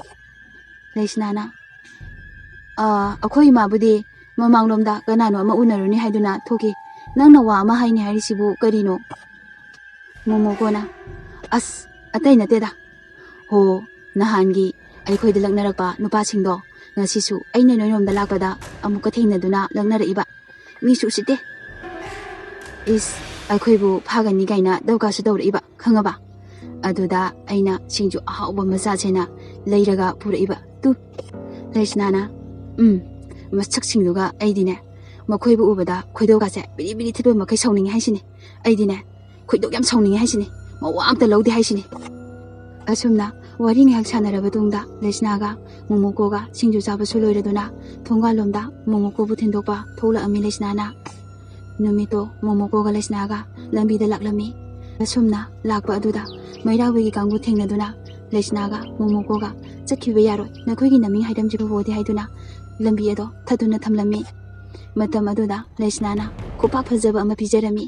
ꯂꯩꯁꯅꯥꯅ, "ꯑꯥ, ꯑꯩꯈꯣꯏ ꯏꯃꯥꯕꯨꯗꯤ ꯃꯃꯥꯡꯂꯣꯝꯗ ꯀꯅꯥꯅꯣ ꯑꯃ ꯎꯅꯔꯨꯅꯤ ꯍꯥꯏꯗꯨꯅ ꯊꯣꯛꯈꯤ꯫ ꯅꯪꯅ ꯋꯥ ꯑꯃ ꯍꯥꯏꯅꯤ ꯍꯥꯏꯔꯤꯁꯤꯕꯨ ꯀꯔꯤꯅꯣ?" ꯃꯣꯃꯣꯀꯣꯅ, "ꯑꯁ, ꯑꯇꯩ ꯅꯠꯇꯦꯗ꯫ ꯍꯣ, ꯅꯍꯥꯟꯒꯤ ꯑꯩꯈꯣꯏꯗ ꯂꯛꯅꯔꯛꯄ ꯅꯨꯄꯥꯁꯤꯡꯗꯣ ꯉꯁꯤꯁꯨ ꯑꯩꯅ ꯅꯣꯏꯔꯣꯝꯗ ꯂꯥꯛꯄꯗ ꯑꯃꯨꯛꯀ ꯊꯦꯡꯅꯗꯨꯅ ꯂꯛꯅꯔꯛꯏꯕ꯫ ꯃꯤꯁꯨ ꯎꯁꯤꯠꯇꯦ꯫ ꯏꯁ, ꯑꯩꯈꯣꯏꯕꯨ ꯐꯥꯒꯅꯤ ꯀꯥꯏꯅ ꯗꯧꯀꯥꯁꯨ ꯇꯧꯔꯛꯏꯕ, ꯈꯪꯉꯕ? ꯑꯗꯨꯗ ꯑꯩꯅ ꯁꯤꯡꯖꯨ ꯑꯍꯥꯎꯕ ꯑꯃ ꯆꯥꯁꯦꯅ ꯂꯩꯔꯒ ꯄꯨꯔꯛꯏꯕ꯫ ꯇꯨ꯫" ꯂꯩꯁꯅꯥꯅ, "ꯎꯝ, ꯃꯁꯛꯁꯤꯡꯗꯨꯒ ꯑꯩꯗꯤꯅꯦ, ꯃꯈꯣꯏꯕꯨ ꯎꯕꯗ ꯈꯣꯏꯗꯧꯒꯁꯦ ꯕꯤꯔꯤ ꯕꯤꯔꯤ ꯊꯤꯠꯄ ꯃꯈꯩ ꯁꯥꯎꯅꯤꯡꯉꯦ ꯍꯥꯏꯁꯤꯅꯤ꯫ ꯑꯩꯗꯤꯅꯦ, ꯈꯣꯏꯗꯧ ꯌꯥꯝ ꯁꯥꯎꯅꯤꯡꯉꯦ ꯍꯥꯏꯁꯤꯅꯤ꯫ ꯃꯋꯥ ꯑꯝꯇ ꯂꯧꯗꯦ ꯍꯥꯏꯁꯤꯅꯤ꯫" ꯑꯁꯨꯝꯅ ꯋꯥꯔꯤ ꯉꯥꯏꯍꯥꯛ ꯁꯥꯟꯅꯔꯕ ꯇꯨꯡꯗ ꯂꯩꯁꯅꯥꯒ ꯃꯣꯃꯣꯀꯣꯒ ꯁꯤꯡꯖꯨ ꯆꯥꯕꯁꯨ ꯂꯣꯏꯔꯗꯨꯅ ꯊꯣꯡꯒꯥꯜꯂꯣꯝꯗ ꯃꯣꯃꯣꯀꯣꯕꯨ ꯊꯤꯟꯗꯣꯛꯄ ꯊꯣꯛꯂꯛꯑꯝꯃꯤ ꯂꯩꯁꯅꯥꯅ꯫ ꯅꯨꯃꯤꯠꯇꯣ ꯃꯣꯃꯣꯀꯣꯒ ꯂꯩꯁꯅꯥꯒ ꯂꯝꯕꯤꯗ ꯂꯥꯛꯂꯝꯃꯤ꯫ ꯑꯁꯨꯝꯅ ꯂꯥꯛꯄ ꯑꯗꯨꯗ ꯃꯩꯔꯥꯕꯒꯤ ꯀꯥꯡꯕꯨ ꯊꯦꯡꯅꯗꯨꯅ ꯂꯩꯁꯅꯥꯒ ꯃꯣꯃꯣꯀꯣꯒ "ꯆꯠꯈꯤꯕ ꯌꯥꯔꯣꯏ, ꯅꯈꯣꯏꯒꯤ ꯅꯃꯤꯡ ꯍꯥꯏꯔꯝꯗ꯭ꯔꯤꯕ ꯐꯥꯎꯗꯤ" ꯍꯥꯏꯗꯨꯅ ꯂꯝꯕꯤ ꯑꯗꯣ ꯊꯠꯇꯨꯅ ꯊꯝꯂꯝꯃꯤ꯫ ꯃꯇꯝ ꯑꯗꯨꯗ ꯂꯩꯁꯅꯥꯅ ꯈꯨꯄꯥꯛ ꯐꯖꯕ ꯑꯃ ꯄꯤꯖꯔꯝꯃꯤ꯫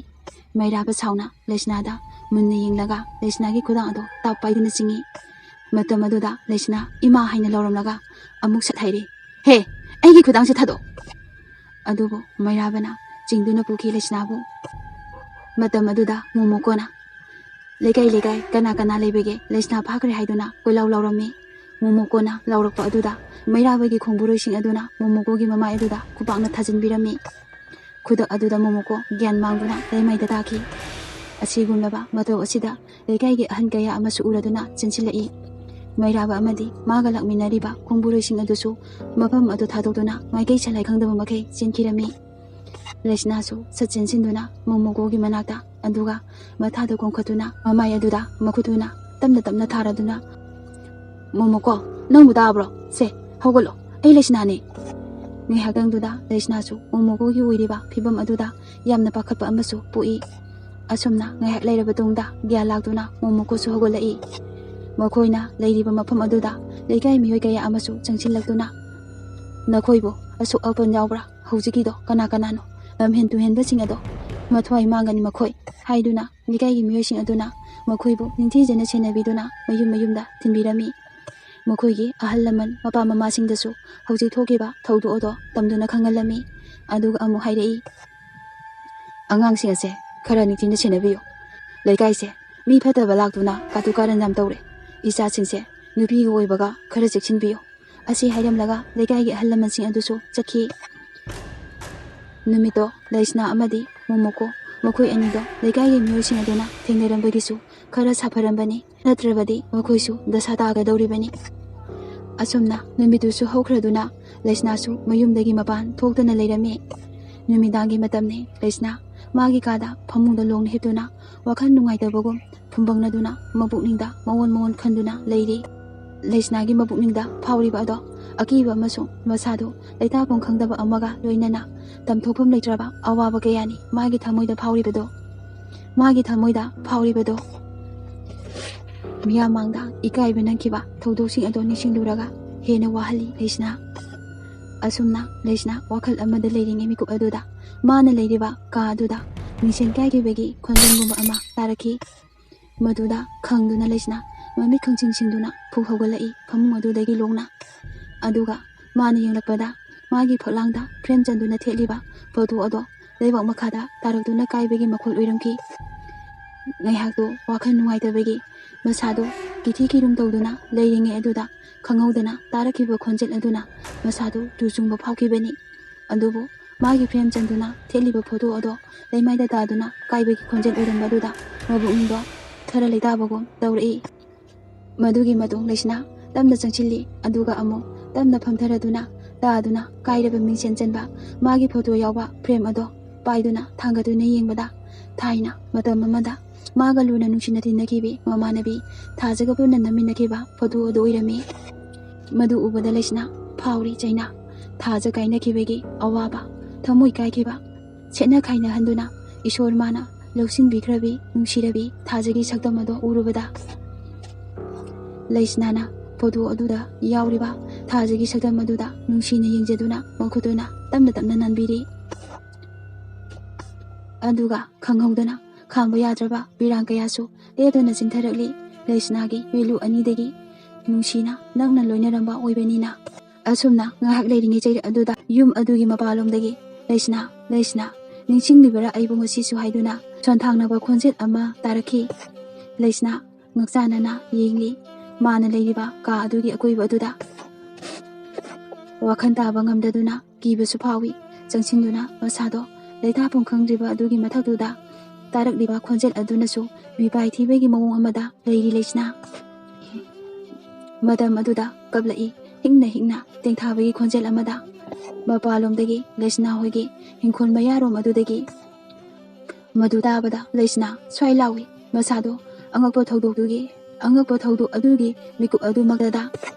ꯃꯩꯔꯥꯕ ꯁꯥꯎꯅ ꯂꯩꯁꯅꯥꯗ ꯃꯨꯟꯅ ꯌꯦꯡꯂꯒ ꯂꯩꯁꯅꯥꯒꯤ ꯈꯨꯗꯥꯡ ꯑꯗꯣ ꯇꯥꯞ ꯄꯥꯏꯗꯨꯅ ꯆꯤꯡꯏ꯫ ꯃꯇꯝ ꯑꯗꯨꯗ ꯂꯩꯁꯅꯥ "ꯏꯃꯥ" ꯍꯥꯏꯅ ꯂꯥꯎꯔꯝꯂꯒ ꯑꯃꯨꯛ ꯁꯠ ꯍꯥꯏꯔꯤ, "ꯍꯦ, ꯑꯩꯒꯤ ꯈꯨꯗꯥꯡꯁꯦ ꯊꯥꯗꯣꯛ!" ꯑꯗꯨꯕꯨ ꯃꯩꯔꯥꯕꯅ ꯆꯤꯡꯗꯨꯅ ꯄꯨꯈꯤ ꯂꯩꯁꯅꯥꯕꯨ꯫ ꯃꯇꯝ ꯑꯗꯨꯗ ꯃꯣꯃꯣꯀꯣꯅ ꯂꯩꯀꯥꯏ ꯂꯩꯀꯥꯏ ꯀꯅꯥ ꯀꯅꯥ ꯂꯩꯕꯒꯦ, ꯂꯩꯁꯅꯥ ꯐꯥꯈ꯭ꯔꯦ ꯍꯥꯏꯗꯨꯅ ꯀꯣꯏꯂꯥꯎ ꯂꯥꯎꯔꯝꯃꯤ꯫ ꯃꯣꯃꯣꯀꯣꯅ ꯂꯥꯎꯔꯛꯄ ꯑꯗꯨꯗ ꯃꯩꯔꯥꯕꯒꯤ ꯈꯣꯡꯕꯨꯔꯣꯏꯁꯤꯡ ꯑꯗꯨꯅ ꯃꯣꯃꯣꯀꯣꯒꯤ ꯃꯃꯥꯏ ꯑꯗꯨꯗ ꯈꯨꯄꯥꯛꯅ ꯊꯥꯖꯤꯟꯕꯤꯔꯝꯃꯤ꯫ ꯈꯨꯗꯛ ꯑꯗꯨꯗ ꯃꯣꯃꯣꯀꯣ ꯒ꯭ꯌꯥꯟ ꯃꯥꯡꯗꯨꯅ ꯂꯩꯃꯥꯏꯗ ꯇꯥꯈꯤ꯫ ꯑꯁꯤꯒꯨꯝꯂꯕ ꯃꯇꯧ ꯑꯁꯤꯗ ꯂꯩꯀꯥꯏꯒꯤ ꯑꯍꯟ ꯀꯌꯥ ꯑꯃꯁꯨ ꯎꯔꯗꯨꯅ ꯆꯦꯟꯁꯤꯜꯂꯛꯏ꯫ ꯃꯩꯔꯥꯕ ꯑꯃꯗꯤ ꯃꯥꯒ ꯂꯥꯛꯃꯤꯟꯅꯔꯤꯕ ꯈꯣꯡꯕꯨꯔꯣꯏꯁꯤꯡ ꯑꯗꯨꯁꯨ ꯃꯐꯝ ꯑꯗꯨ ꯊꯥꯗꯣꯛꯇꯨꯅ ꯃꯥꯏꯀꯩ ꯁꯂꯥꯏ ꯈꯪꯗꯕ ꯃꯈꯩ ꯆꯦꯟꯈꯤꯔꯝꯃꯤ꯫ ꯂꯩꯁꯅꯥꯁꯨ ꯁꯠ ꯆꯦꯟꯁꯤꯟꯗꯨꯅ ꯃꯣꯃꯣꯀꯣꯒꯤ ꯃꯅꯥꯛꯇ, ꯑꯗꯨꯒ ꯃꯊꯥꯗ ꯀꯣꯡꯈꯠꯇꯨꯅ ꯃꯃꯥꯏ ꯑꯗꯨꯗ ꯃꯈꯨꯠꯇꯨꯅ ꯇꯞꯅ ꯇꯞꯅ ꯊꯥꯔꯗꯨꯅ, "ꯃꯣꯃꯣꯀꯣ, ꯅꯪꯕꯨ ꯇꯥꯕ꯭ꯔꯣ? ꯁꯦ, ꯍꯧꯒꯠꯂꯣ, ꯑꯩ ꯂꯩꯁꯅꯥꯅꯤ!" ꯉꯥꯏꯍꯥꯛꯇꯪꯗꯨꯗ ꯂꯩꯁꯅꯥꯁꯨ ꯃꯣꯃꯣꯀꯣꯒꯤ ꯑꯣꯏꯔꯤꯕ ꯐꯤꯕꯝ ꯑꯗꯨꯗ ꯌꯥꯝꯅ ꯄꯥꯈꯠꯄ ꯑꯃꯁꯨ ꯄꯣꯛꯏ꯫ ꯑꯁꯨꯝꯅ ꯉꯥꯏꯍꯥꯛ ꯂꯩꯔꯕ ꯇꯨꯡꯗ ꯒ꯭ꯌꯥꯟ ꯂꯥꯛꯇꯨꯅ ꯃꯣꯃꯣꯀꯣꯁꯨ ꯍꯧꯒꯠꯂꯛꯏ꯫ ꯃꯈꯣꯏꯅ ꯂꯩꯔꯤꯕ ꯃꯐꯝ ꯑꯗꯨꯗ ꯂꯩꯀꯥꯏ ꯃꯤꯑꯣꯏ ꯀꯌꯥ ꯑꯃꯁꯨ ꯆꯪꯁꯤꯜꯂꯛꯇꯨꯅ, "ꯅꯈꯣꯏꯕꯨ ꯑꯁꯣꯛ ꯑꯄꯟ ꯌꯥꯎꯕ꯭ꯔꯥ? ꯍꯧꯖꯤꯛꯀꯤꯗꯣ ꯀꯅꯥ ꯀꯅꯥꯅꯣ? ꯂꯝꯍꯦꯟ ꯇꯨꯍꯦꯟꯕꯁꯤꯡ ꯑꯗꯣ ꯃꯊ꯭ꯋꯥꯏ ꯃꯥꯡꯒꯅꯤ ꯃꯈꯣꯏ" ꯍꯥꯏꯗꯨꯅ ꯂꯩꯀꯥꯏꯒꯤ ꯃꯤꯑꯣꯏꯁꯤꯡ ꯑꯗꯨꯅ ꯃꯈꯣꯏꯕꯨ ꯅꯤꯡꯊꯤꯖꯅ ꯁꯦꯟꯅꯕꯤꯗꯨꯅ ꯃꯌꯨꯝ ꯃꯌꯨꯝꯗ ꯊꯤꯟꯕꯤꯔꯝꯃꯤ꯫ ꯃꯈꯣꯏꯒꯤ ꯑꯍꯜ ꯂꯃꯟ, ꯃꯄꯥ ꯃꯃꯥꯁꯤꯡꯗꯁꯨ ꯍꯧꯖꯤꯛ ꯊꯣꯛꯈꯤꯕ ꯊꯧꯗꯣꯛ ꯑꯗꯣ ꯇꯝꯗꯨꯅ ꯈꯪꯍꯜꯂꯝꯃꯤ꯫ ꯑꯗꯨꯒ ꯑꯃꯨꯛ ꯍꯥꯏꯔꯛꯏ, "ꯑꯉꯥꯡꯁꯤꯡ ꯑꯁꯦ ꯈꯔ ꯅꯤꯡꯊꯤꯅ ꯁꯦꯟꯅꯕꯤꯌꯨ꯫ ꯂꯩꯀꯥꯏꯁꯦ ꯃꯤ ꯐꯠꯇꯕ ꯂꯥꯛꯇꯨꯅ ꯀꯥꯇꯨ ꯀꯥꯔꯟ ꯌꯥꯝ ꯇꯧꯔꯦ꯫ ꯏꯆꯥꯁꯤꯡꯁꯦ ꯅꯨꯄꯤꯒ ꯑꯣꯏꯕꯒ ꯈꯔ ꯆꯦꯛꯁꯤꯟꯕꯤꯌꯨ"꯫ ꯑꯁꯤ ꯍꯥꯏꯔꯝꯂꯒ ꯂꯩꯀꯥꯏꯒꯤ ꯑꯍꯜ ꯂꯃꯟꯁꯤꯡ ꯑꯗꯨꯁꯨ ꯆꯠꯈꯤ꯫ ꯅꯨꯃꯤꯠꯇꯣ ꯂꯩꯁꯅꯥ ꯑꯃꯗꯤ ꯃꯣꯃꯣꯀꯣ, ꯃꯈꯣꯏ ꯑꯅꯤꯗꯣ ꯂꯩꯀꯥꯏꯒꯤ ꯃꯤꯑꯣꯏꯁꯤꯡ ꯑꯗꯨꯅ ꯊꯦꯡꯅꯔꯝꯕꯒꯤꯁꯨ ꯈꯔ ꯁꯥꯐꯔꯝꯕꯅꯤ, ꯅꯠꯇ꯭ꯔꯕꯗꯤ ꯃꯈꯣꯏꯁꯨ ꯗꯁꯥ ꯇꯥꯒꯗꯧꯔꯤꯕꯅꯤ꯫ ꯑꯁꯨꯝꯅ ꯅꯨꯃꯤꯠꯇꯨꯁꯨ ꯍꯧꯈ꯭ꯔꯗꯨꯅ ꯂꯩꯁꯅꯥꯁꯨ ꯃꯌꯨꯝꯗꯒꯤ ꯃꯄꯥꯟ ꯊꯣꯛꯇꯅ ꯂꯩꯔꯝꯃꯤ꯫ ꯅꯨꯃꯤꯗꯥꯡꯒꯤ ꯃꯇꯝꯅꯤ꯫ ꯂꯩꯁꯅꯥ ꯃꯥꯒꯤ ꯀꯥꯗ ꯐꯃꯨꯡꯗ ꯂꯣꯡꯅ ꯍꯤꯞꯇꯨꯅ ꯋꯥꯈꯜ ꯅꯨꯡꯉꯥꯏꯇꯕꯒꯨꯝ ꯐꯨꯝꯕꯪꯅꯗꯨꯅ ꯃꯄꯨꯛꯅꯤꯡꯗ ꯃꯑꯣꯟ ꯃꯑꯣꯟ ꯈꯟꯗꯨꯅ ꯂꯩꯔꯤ꯫ ꯂꯩꯁꯅꯥꯒꯤ ꯃꯄꯨꯛꯅꯤꯡꯗ ꯐꯥꯎꯔꯤꯕ ꯑꯗꯣ ꯑꯀꯤꯕ ꯑꯃꯁꯨꯡ ꯃꯁꯥꯗꯨ ꯂꯩꯇꯥꯐꯝ ꯈꯪꯗꯕ ꯑꯃꯒ ꯂꯣꯏꯅꯅ ꯇꯝꯊꯣꯛꯐꯝ ꯂꯩꯇ꯭ꯔꯕ ꯑꯋꯥꯕ ꯀꯌꯥꯅꯤ ꯃꯥꯒꯤ ꯊꯃꯣꯏꯗ ꯐꯥꯎꯔꯤꯕꯗꯣ꯫ ꯃꯥꯒꯤ ꯊꯃꯣꯏꯗ ꯐꯥꯎꯔꯤꯕꯗꯣ꯫ ꯃꯤꯌꯥꯝ ꯃꯥꯡꯗ ꯏꯀꯥꯏꯕ ꯅꯪꯈꯤꯕ ꯊꯧꯗꯣꯛꯁꯤꯡ ꯑꯗꯣ ꯅꯤꯡꯁꯤꯡꯂꯨꯔꯒ ꯍꯦꯟꯅ ꯋꯥꯍꯜꯂꯤ ꯂꯩꯁꯅꯥ꯫ ꯑꯁꯨꯝꯅ ꯂꯩꯁꯅꯥ ꯋꯥꯈꯜ ꯑꯃꯗ ꯂꯩꯔꯤꯉꯩ ꯃꯤꯀꯨꯞ ꯑꯗꯨꯗ ꯃꯥꯅ ꯂꯩꯔꯤꯕ ꯀꯥ ꯑꯗꯨꯗ ꯃꯤꯡꯁꯦꯜ ꯀꯥꯏꯈꯤꯕꯒꯤ ꯈꯣꯟꯖꯦꯜꯒꯨꯝꯕ ꯑꯃ ꯇꯥꯔꯛꯈꯤ꯫ ꯃꯗꯨꯗ ꯈꯪꯗꯨꯅ ꯂꯩꯁꯅꯥ ꯃꯃꯤꯠ ꯈꯪꯁꯤꯡ ꯁꯤꯡꯗꯨꯅ ꯐꯨꯛ ꯍꯧꯒꯠꯂꯛꯏ ꯐꯃꯨꯡ ꯑꯗꯨꯗꯒꯤ ꯂꯣꯡꯅ꯫ ꯑꯗꯨꯒ ꯃꯥꯅ ꯌꯦꯡꯂꯛꯄꯗ ꯃꯥꯒꯤ ꯐꯛꯂꯥꯡꯗ ꯐ꯭ꯔꯦꯝ ꯆꯟꯗꯨꯅ ꯊꯦꯠꯂꯤꯕ ꯐꯣꯇꯣ ꯑꯗꯣ ꯂꯩꯕꯥꯛ ꯃꯈꯥꯗ ꯇꯥꯔꯛꯇꯨꯅ ꯀꯥꯏꯕꯒꯤ ꯃꯈꯣꯜ ꯑꯣꯏꯔꯝꯈꯤ꯫ ꯉꯥꯏꯍꯥꯛꯇꯨ ꯋꯥꯈꯜ ꯅꯨꯡꯉꯥꯏꯇꯕꯒꯤ ꯃꯁꯥꯗꯨ ꯀꯤꯊꯤ ꯀꯤꯔꯨꯝ ꯇꯧꯗꯨꯅ ꯂꯩꯔꯤꯉꯩ ꯑꯗꯨꯗ ꯈꯪꯍꯧꯗꯅ ꯇꯥꯔꯛꯈꯤꯕ ꯈꯣꯟꯖꯦꯜ ꯑꯗꯨꯅ ꯃꯁꯥꯗꯨ ꯇꯨ ꯆꯨꯡꯕ ꯐꯥꯎꯈꯤꯕꯅꯤ꯫ ꯑꯗꯨꯕꯨ ꯃꯥꯒꯤ ꯐ꯭ꯔꯦꯝ ꯆꯟꯗꯨꯅ ꯊꯦꯠꯂꯤꯕ ꯐꯣꯇꯣ ꯑꯗꯣ ꯂꯩꯃꯥꯏꯗ ꯇꯥꯗꯨꯅ ꯀꯥꯏꯕꯒꯤ ꯈꯣꯟꯖꯦꯜ ꯑꯣꯏꯔꯝꯕ ꯑꯗꯨꯗ ꯃꯕꯨꯛꯅꯤꯡꯗꯣ ꯊꯔ ꯂꯩꯇꯥꯕꯒꯨꯝ ꯇꯧꯔꯛꯏ꯫ ꯃꯗꯨꯒꯤ ꯃꯇꯨꯡ ꯂꯩꯁꯅꯥ ꯇꯞꯅ ꯆꯪꯁꯤꯜꯂꯤ, ꯑꯗꯨꯒ ꯑꯃꯨꯛ ꯇꯞꯅ ꯐꯝꯊꯔꯗꯨꯅ ꯇꯥꯗꯨꯅ ꯀꯥꯏꯔꯕ ꯃꯤꯡꯁꯦꯟ ꯆꯟꯕ ꯃꯥꯒꯤ ꯐꯣꯇꯣ ꯌꯥꯎꯕ ꯐ꯭ꯔꯦꯝ ꯑꯗꯣ ꯄꯥꯏꯗꯨꯅ ꯊꯥꯡꯒꯠꯇꯨꯅ ꯌꯦꯡꯕꯗ ꯊꯥꯏꯅ ꯃꯇꯝ ꯑꯃꯗ ꯃꯥꯒ ꯂꯨꯅ ꯅꯨꯡꯁꯤꯅ ꯇꯤꯟꯅꯈꯤꯕꯤ ꯃꯃꯥꯟꯅꯕꯤ ꯊꯥꯖꯒ ꯄꯨꯟꯅ ꯅꯝꯃꯤꯟꯅꯈꯤꯕ ꯐꯣꯇꯣ ꯑꯗꯨ ꯑꯣꯏꯔꯝꯃꯤ꯫ ꯃꯗꯨ ꯎꯕꯗ ꯂꯩꯁꯅꯥ ꯐꯥꯎꯔꯤ ꯆꯩꯅꯥ꯫ ꯊꯥꯖ ꯀꯥꯏꯅꯈꯤꯕꯒꯤ ꯑꯋꯥꯕ, ꯊꯃꯣꯏ ꯀꯥꯏꯈꯤꯕ, ꯁꯦꯠꯅ ꯈꯥꯏꯅꯍꯟꯗꯨꯅ ꯏꯁꯣꯔ ꯃꯥꯅ ꯂꯧꯁꯤꯟꯕꯤꯈ꯭ꯔꯕꯤ ꯅꯨꯡꯁꯤꯔꯕꯤ ꯊꯥꯖꯒꯤ ꯁꯛꯇꯝ ꯑꯗꯣ ꯎꯔꯨꯕꯗ ꯂꯩꯁꯅꯥꯅ ꯐꯣꯇꯣ ꯑꯗꯨꯗ ꯌꯥꯎꯔꯤꯕ ꯊꯥꯖꯒꯤ ꯁꯛꯇꯝ ꯑꯗꯨꯗ ꯅꯨꯡꯁꯤꯅ ꯌꯦꯡꯖꯗꯨꯅ ꯃꯈꯨꯠꯇꯨꯅ ꯇꯞꯅ ꯇꯞꯅ ꯅꯥꯟꯕꯤꯔꯤ꯫ ꯑꯗꯨꯒ ꯈꯪꯍꯧꯗꯅ ꯈꯥꯡꯕ ꯌꯥꯗ꯭ꯔꯕ ꯄꯤꯔꯥꯡ ꯀꯌꯥꯁꯨ ꯂꯦꯞꯇꯅ ꯆꯤꯟꯊꯔꯛꯂꯤ꯫ ꯂꯩꯁꯅꯥꯒꯤ ꯄꯦꯂꯨ ꯑꯅꯤꯗꯒꯤ ꯅꯨꯡꯁꯤꯅ ꯅꯛꯅ ꯂꯣꯏꯅꯔꯝꯕ ꯑꯣꯏꯕꯅꯤꯅ꯫ ꯑꯁꯨꯝꯅ ꯉꯥꯏꯍꯥꯛ ꯂꯩꯔꯤꯉꯩ ꯆꯩꯔꯛ ꯑꯗꯨꯗ ꯌꯨꯝ ꯑꯗꯨꯒꯤ ꯃꯄꯥꯟꯂꯣꯝꯗꯒꯤ "ꯂꯩꯁꯅꯥ, ꯂꯩꯁꯅꯥ, ꯅꯤꯡꯁꯤꯡꯂꯤꯕꯔꯥ ꯑꯩꯕꯨ ꯉꯁꯤꯁꯨ?" ꯍꯥꯏꯗꯨꯅ ꯁꯣꯟꯊꯥꯡꯅꯕ ꯈꯣꯟꯖꯦꯜ ꯑꯃ ꯇꯥꯔꯛꯈꯤ꯫ ꯂꯩꯁꯅꯥ ꯉꯛꯆꯥꯅꯅ ꯌꯦꯡꯂꯤ꯫ ꯃꯥꯅ ꯂꯩꯔꯤꯕ ꯀꯥ ꯑꯗꯨꯒꯤ ꯑꯀꯣꯏꯕ ꯑꯗꯨꯗ ꯋꯥꯈꯜ ꯇꯥꯕ ꯉꯝꯗꯗꯨꯅ ꯀꯤꯕꯁꯨ ꯐꯥꯎꯏ꯫ ꯆꯪꯁꯤꯟꯗꯨꯅ ꯃꯁꯥꯗꯣ ꯂꯩꯇꯥꯐꯝ ꯈꯪꯗ꯭ꯔꯤꯕ ꯑꯗꯨꯒꯤ ꯃꯊꯛꯇꯨꯗ ꯇꯥꯔꯛꯂꯤꯕ ꯈꯣꯟꯖꯦꯜ ꯑꯗꯨꯅꯁꯨ ꯃꯤꯄꯥꯏ ꯊꯤꯕꯒꯤ ꯃꯑꯣꯡ ꯑꯃꯗ ꯂꯩꯔꯤ ꯂꯩꯁꯅꯥ꯫ ꯃꯇꯝ ꯑꯗꯨꯗ ꯀꯞꯂꯛꯏ ꯍꯤꯡꯅ ꯍꯤꯡꯅ ꯇꯦꯡꯊꯥꯕꯒꯤ ꯈꯣꯟꯖꯦꯜ ꯑꯃꯗ꯫ ꯃꯄꯥꯟꯂꯣꯝꯗꯒꯤ ꯂꯩꯁꯅꯥ ꯍꯣꯏꯒꯤ ꯍꯤꯡꯈꯣꯜ ꯃꯌꯥꯔꯣꯝ ꯑꯗꯨꯗꯒꯤ꯫ ꯃꯗꯨ ꯇꯥꯕꯗ ꯂꯩꯁꯅꯥ ꯁ꯭ꯋꯥꯏ ꯂꯥꯎꯏ꯫ ꯃꯁꯥꯗꯣ ꯑꯉꯛꯄ ꯊꯧꯗꯣꯛꯇꯨꯒꯤ ꯑꯉꯛꯄ ꯊꯧꯗꯣꯛ ꯑꯗꯨꯒꯤ ꯃꯤꯀꯨꯞ ꯑꯗꯨꯃꯛꯇꯗ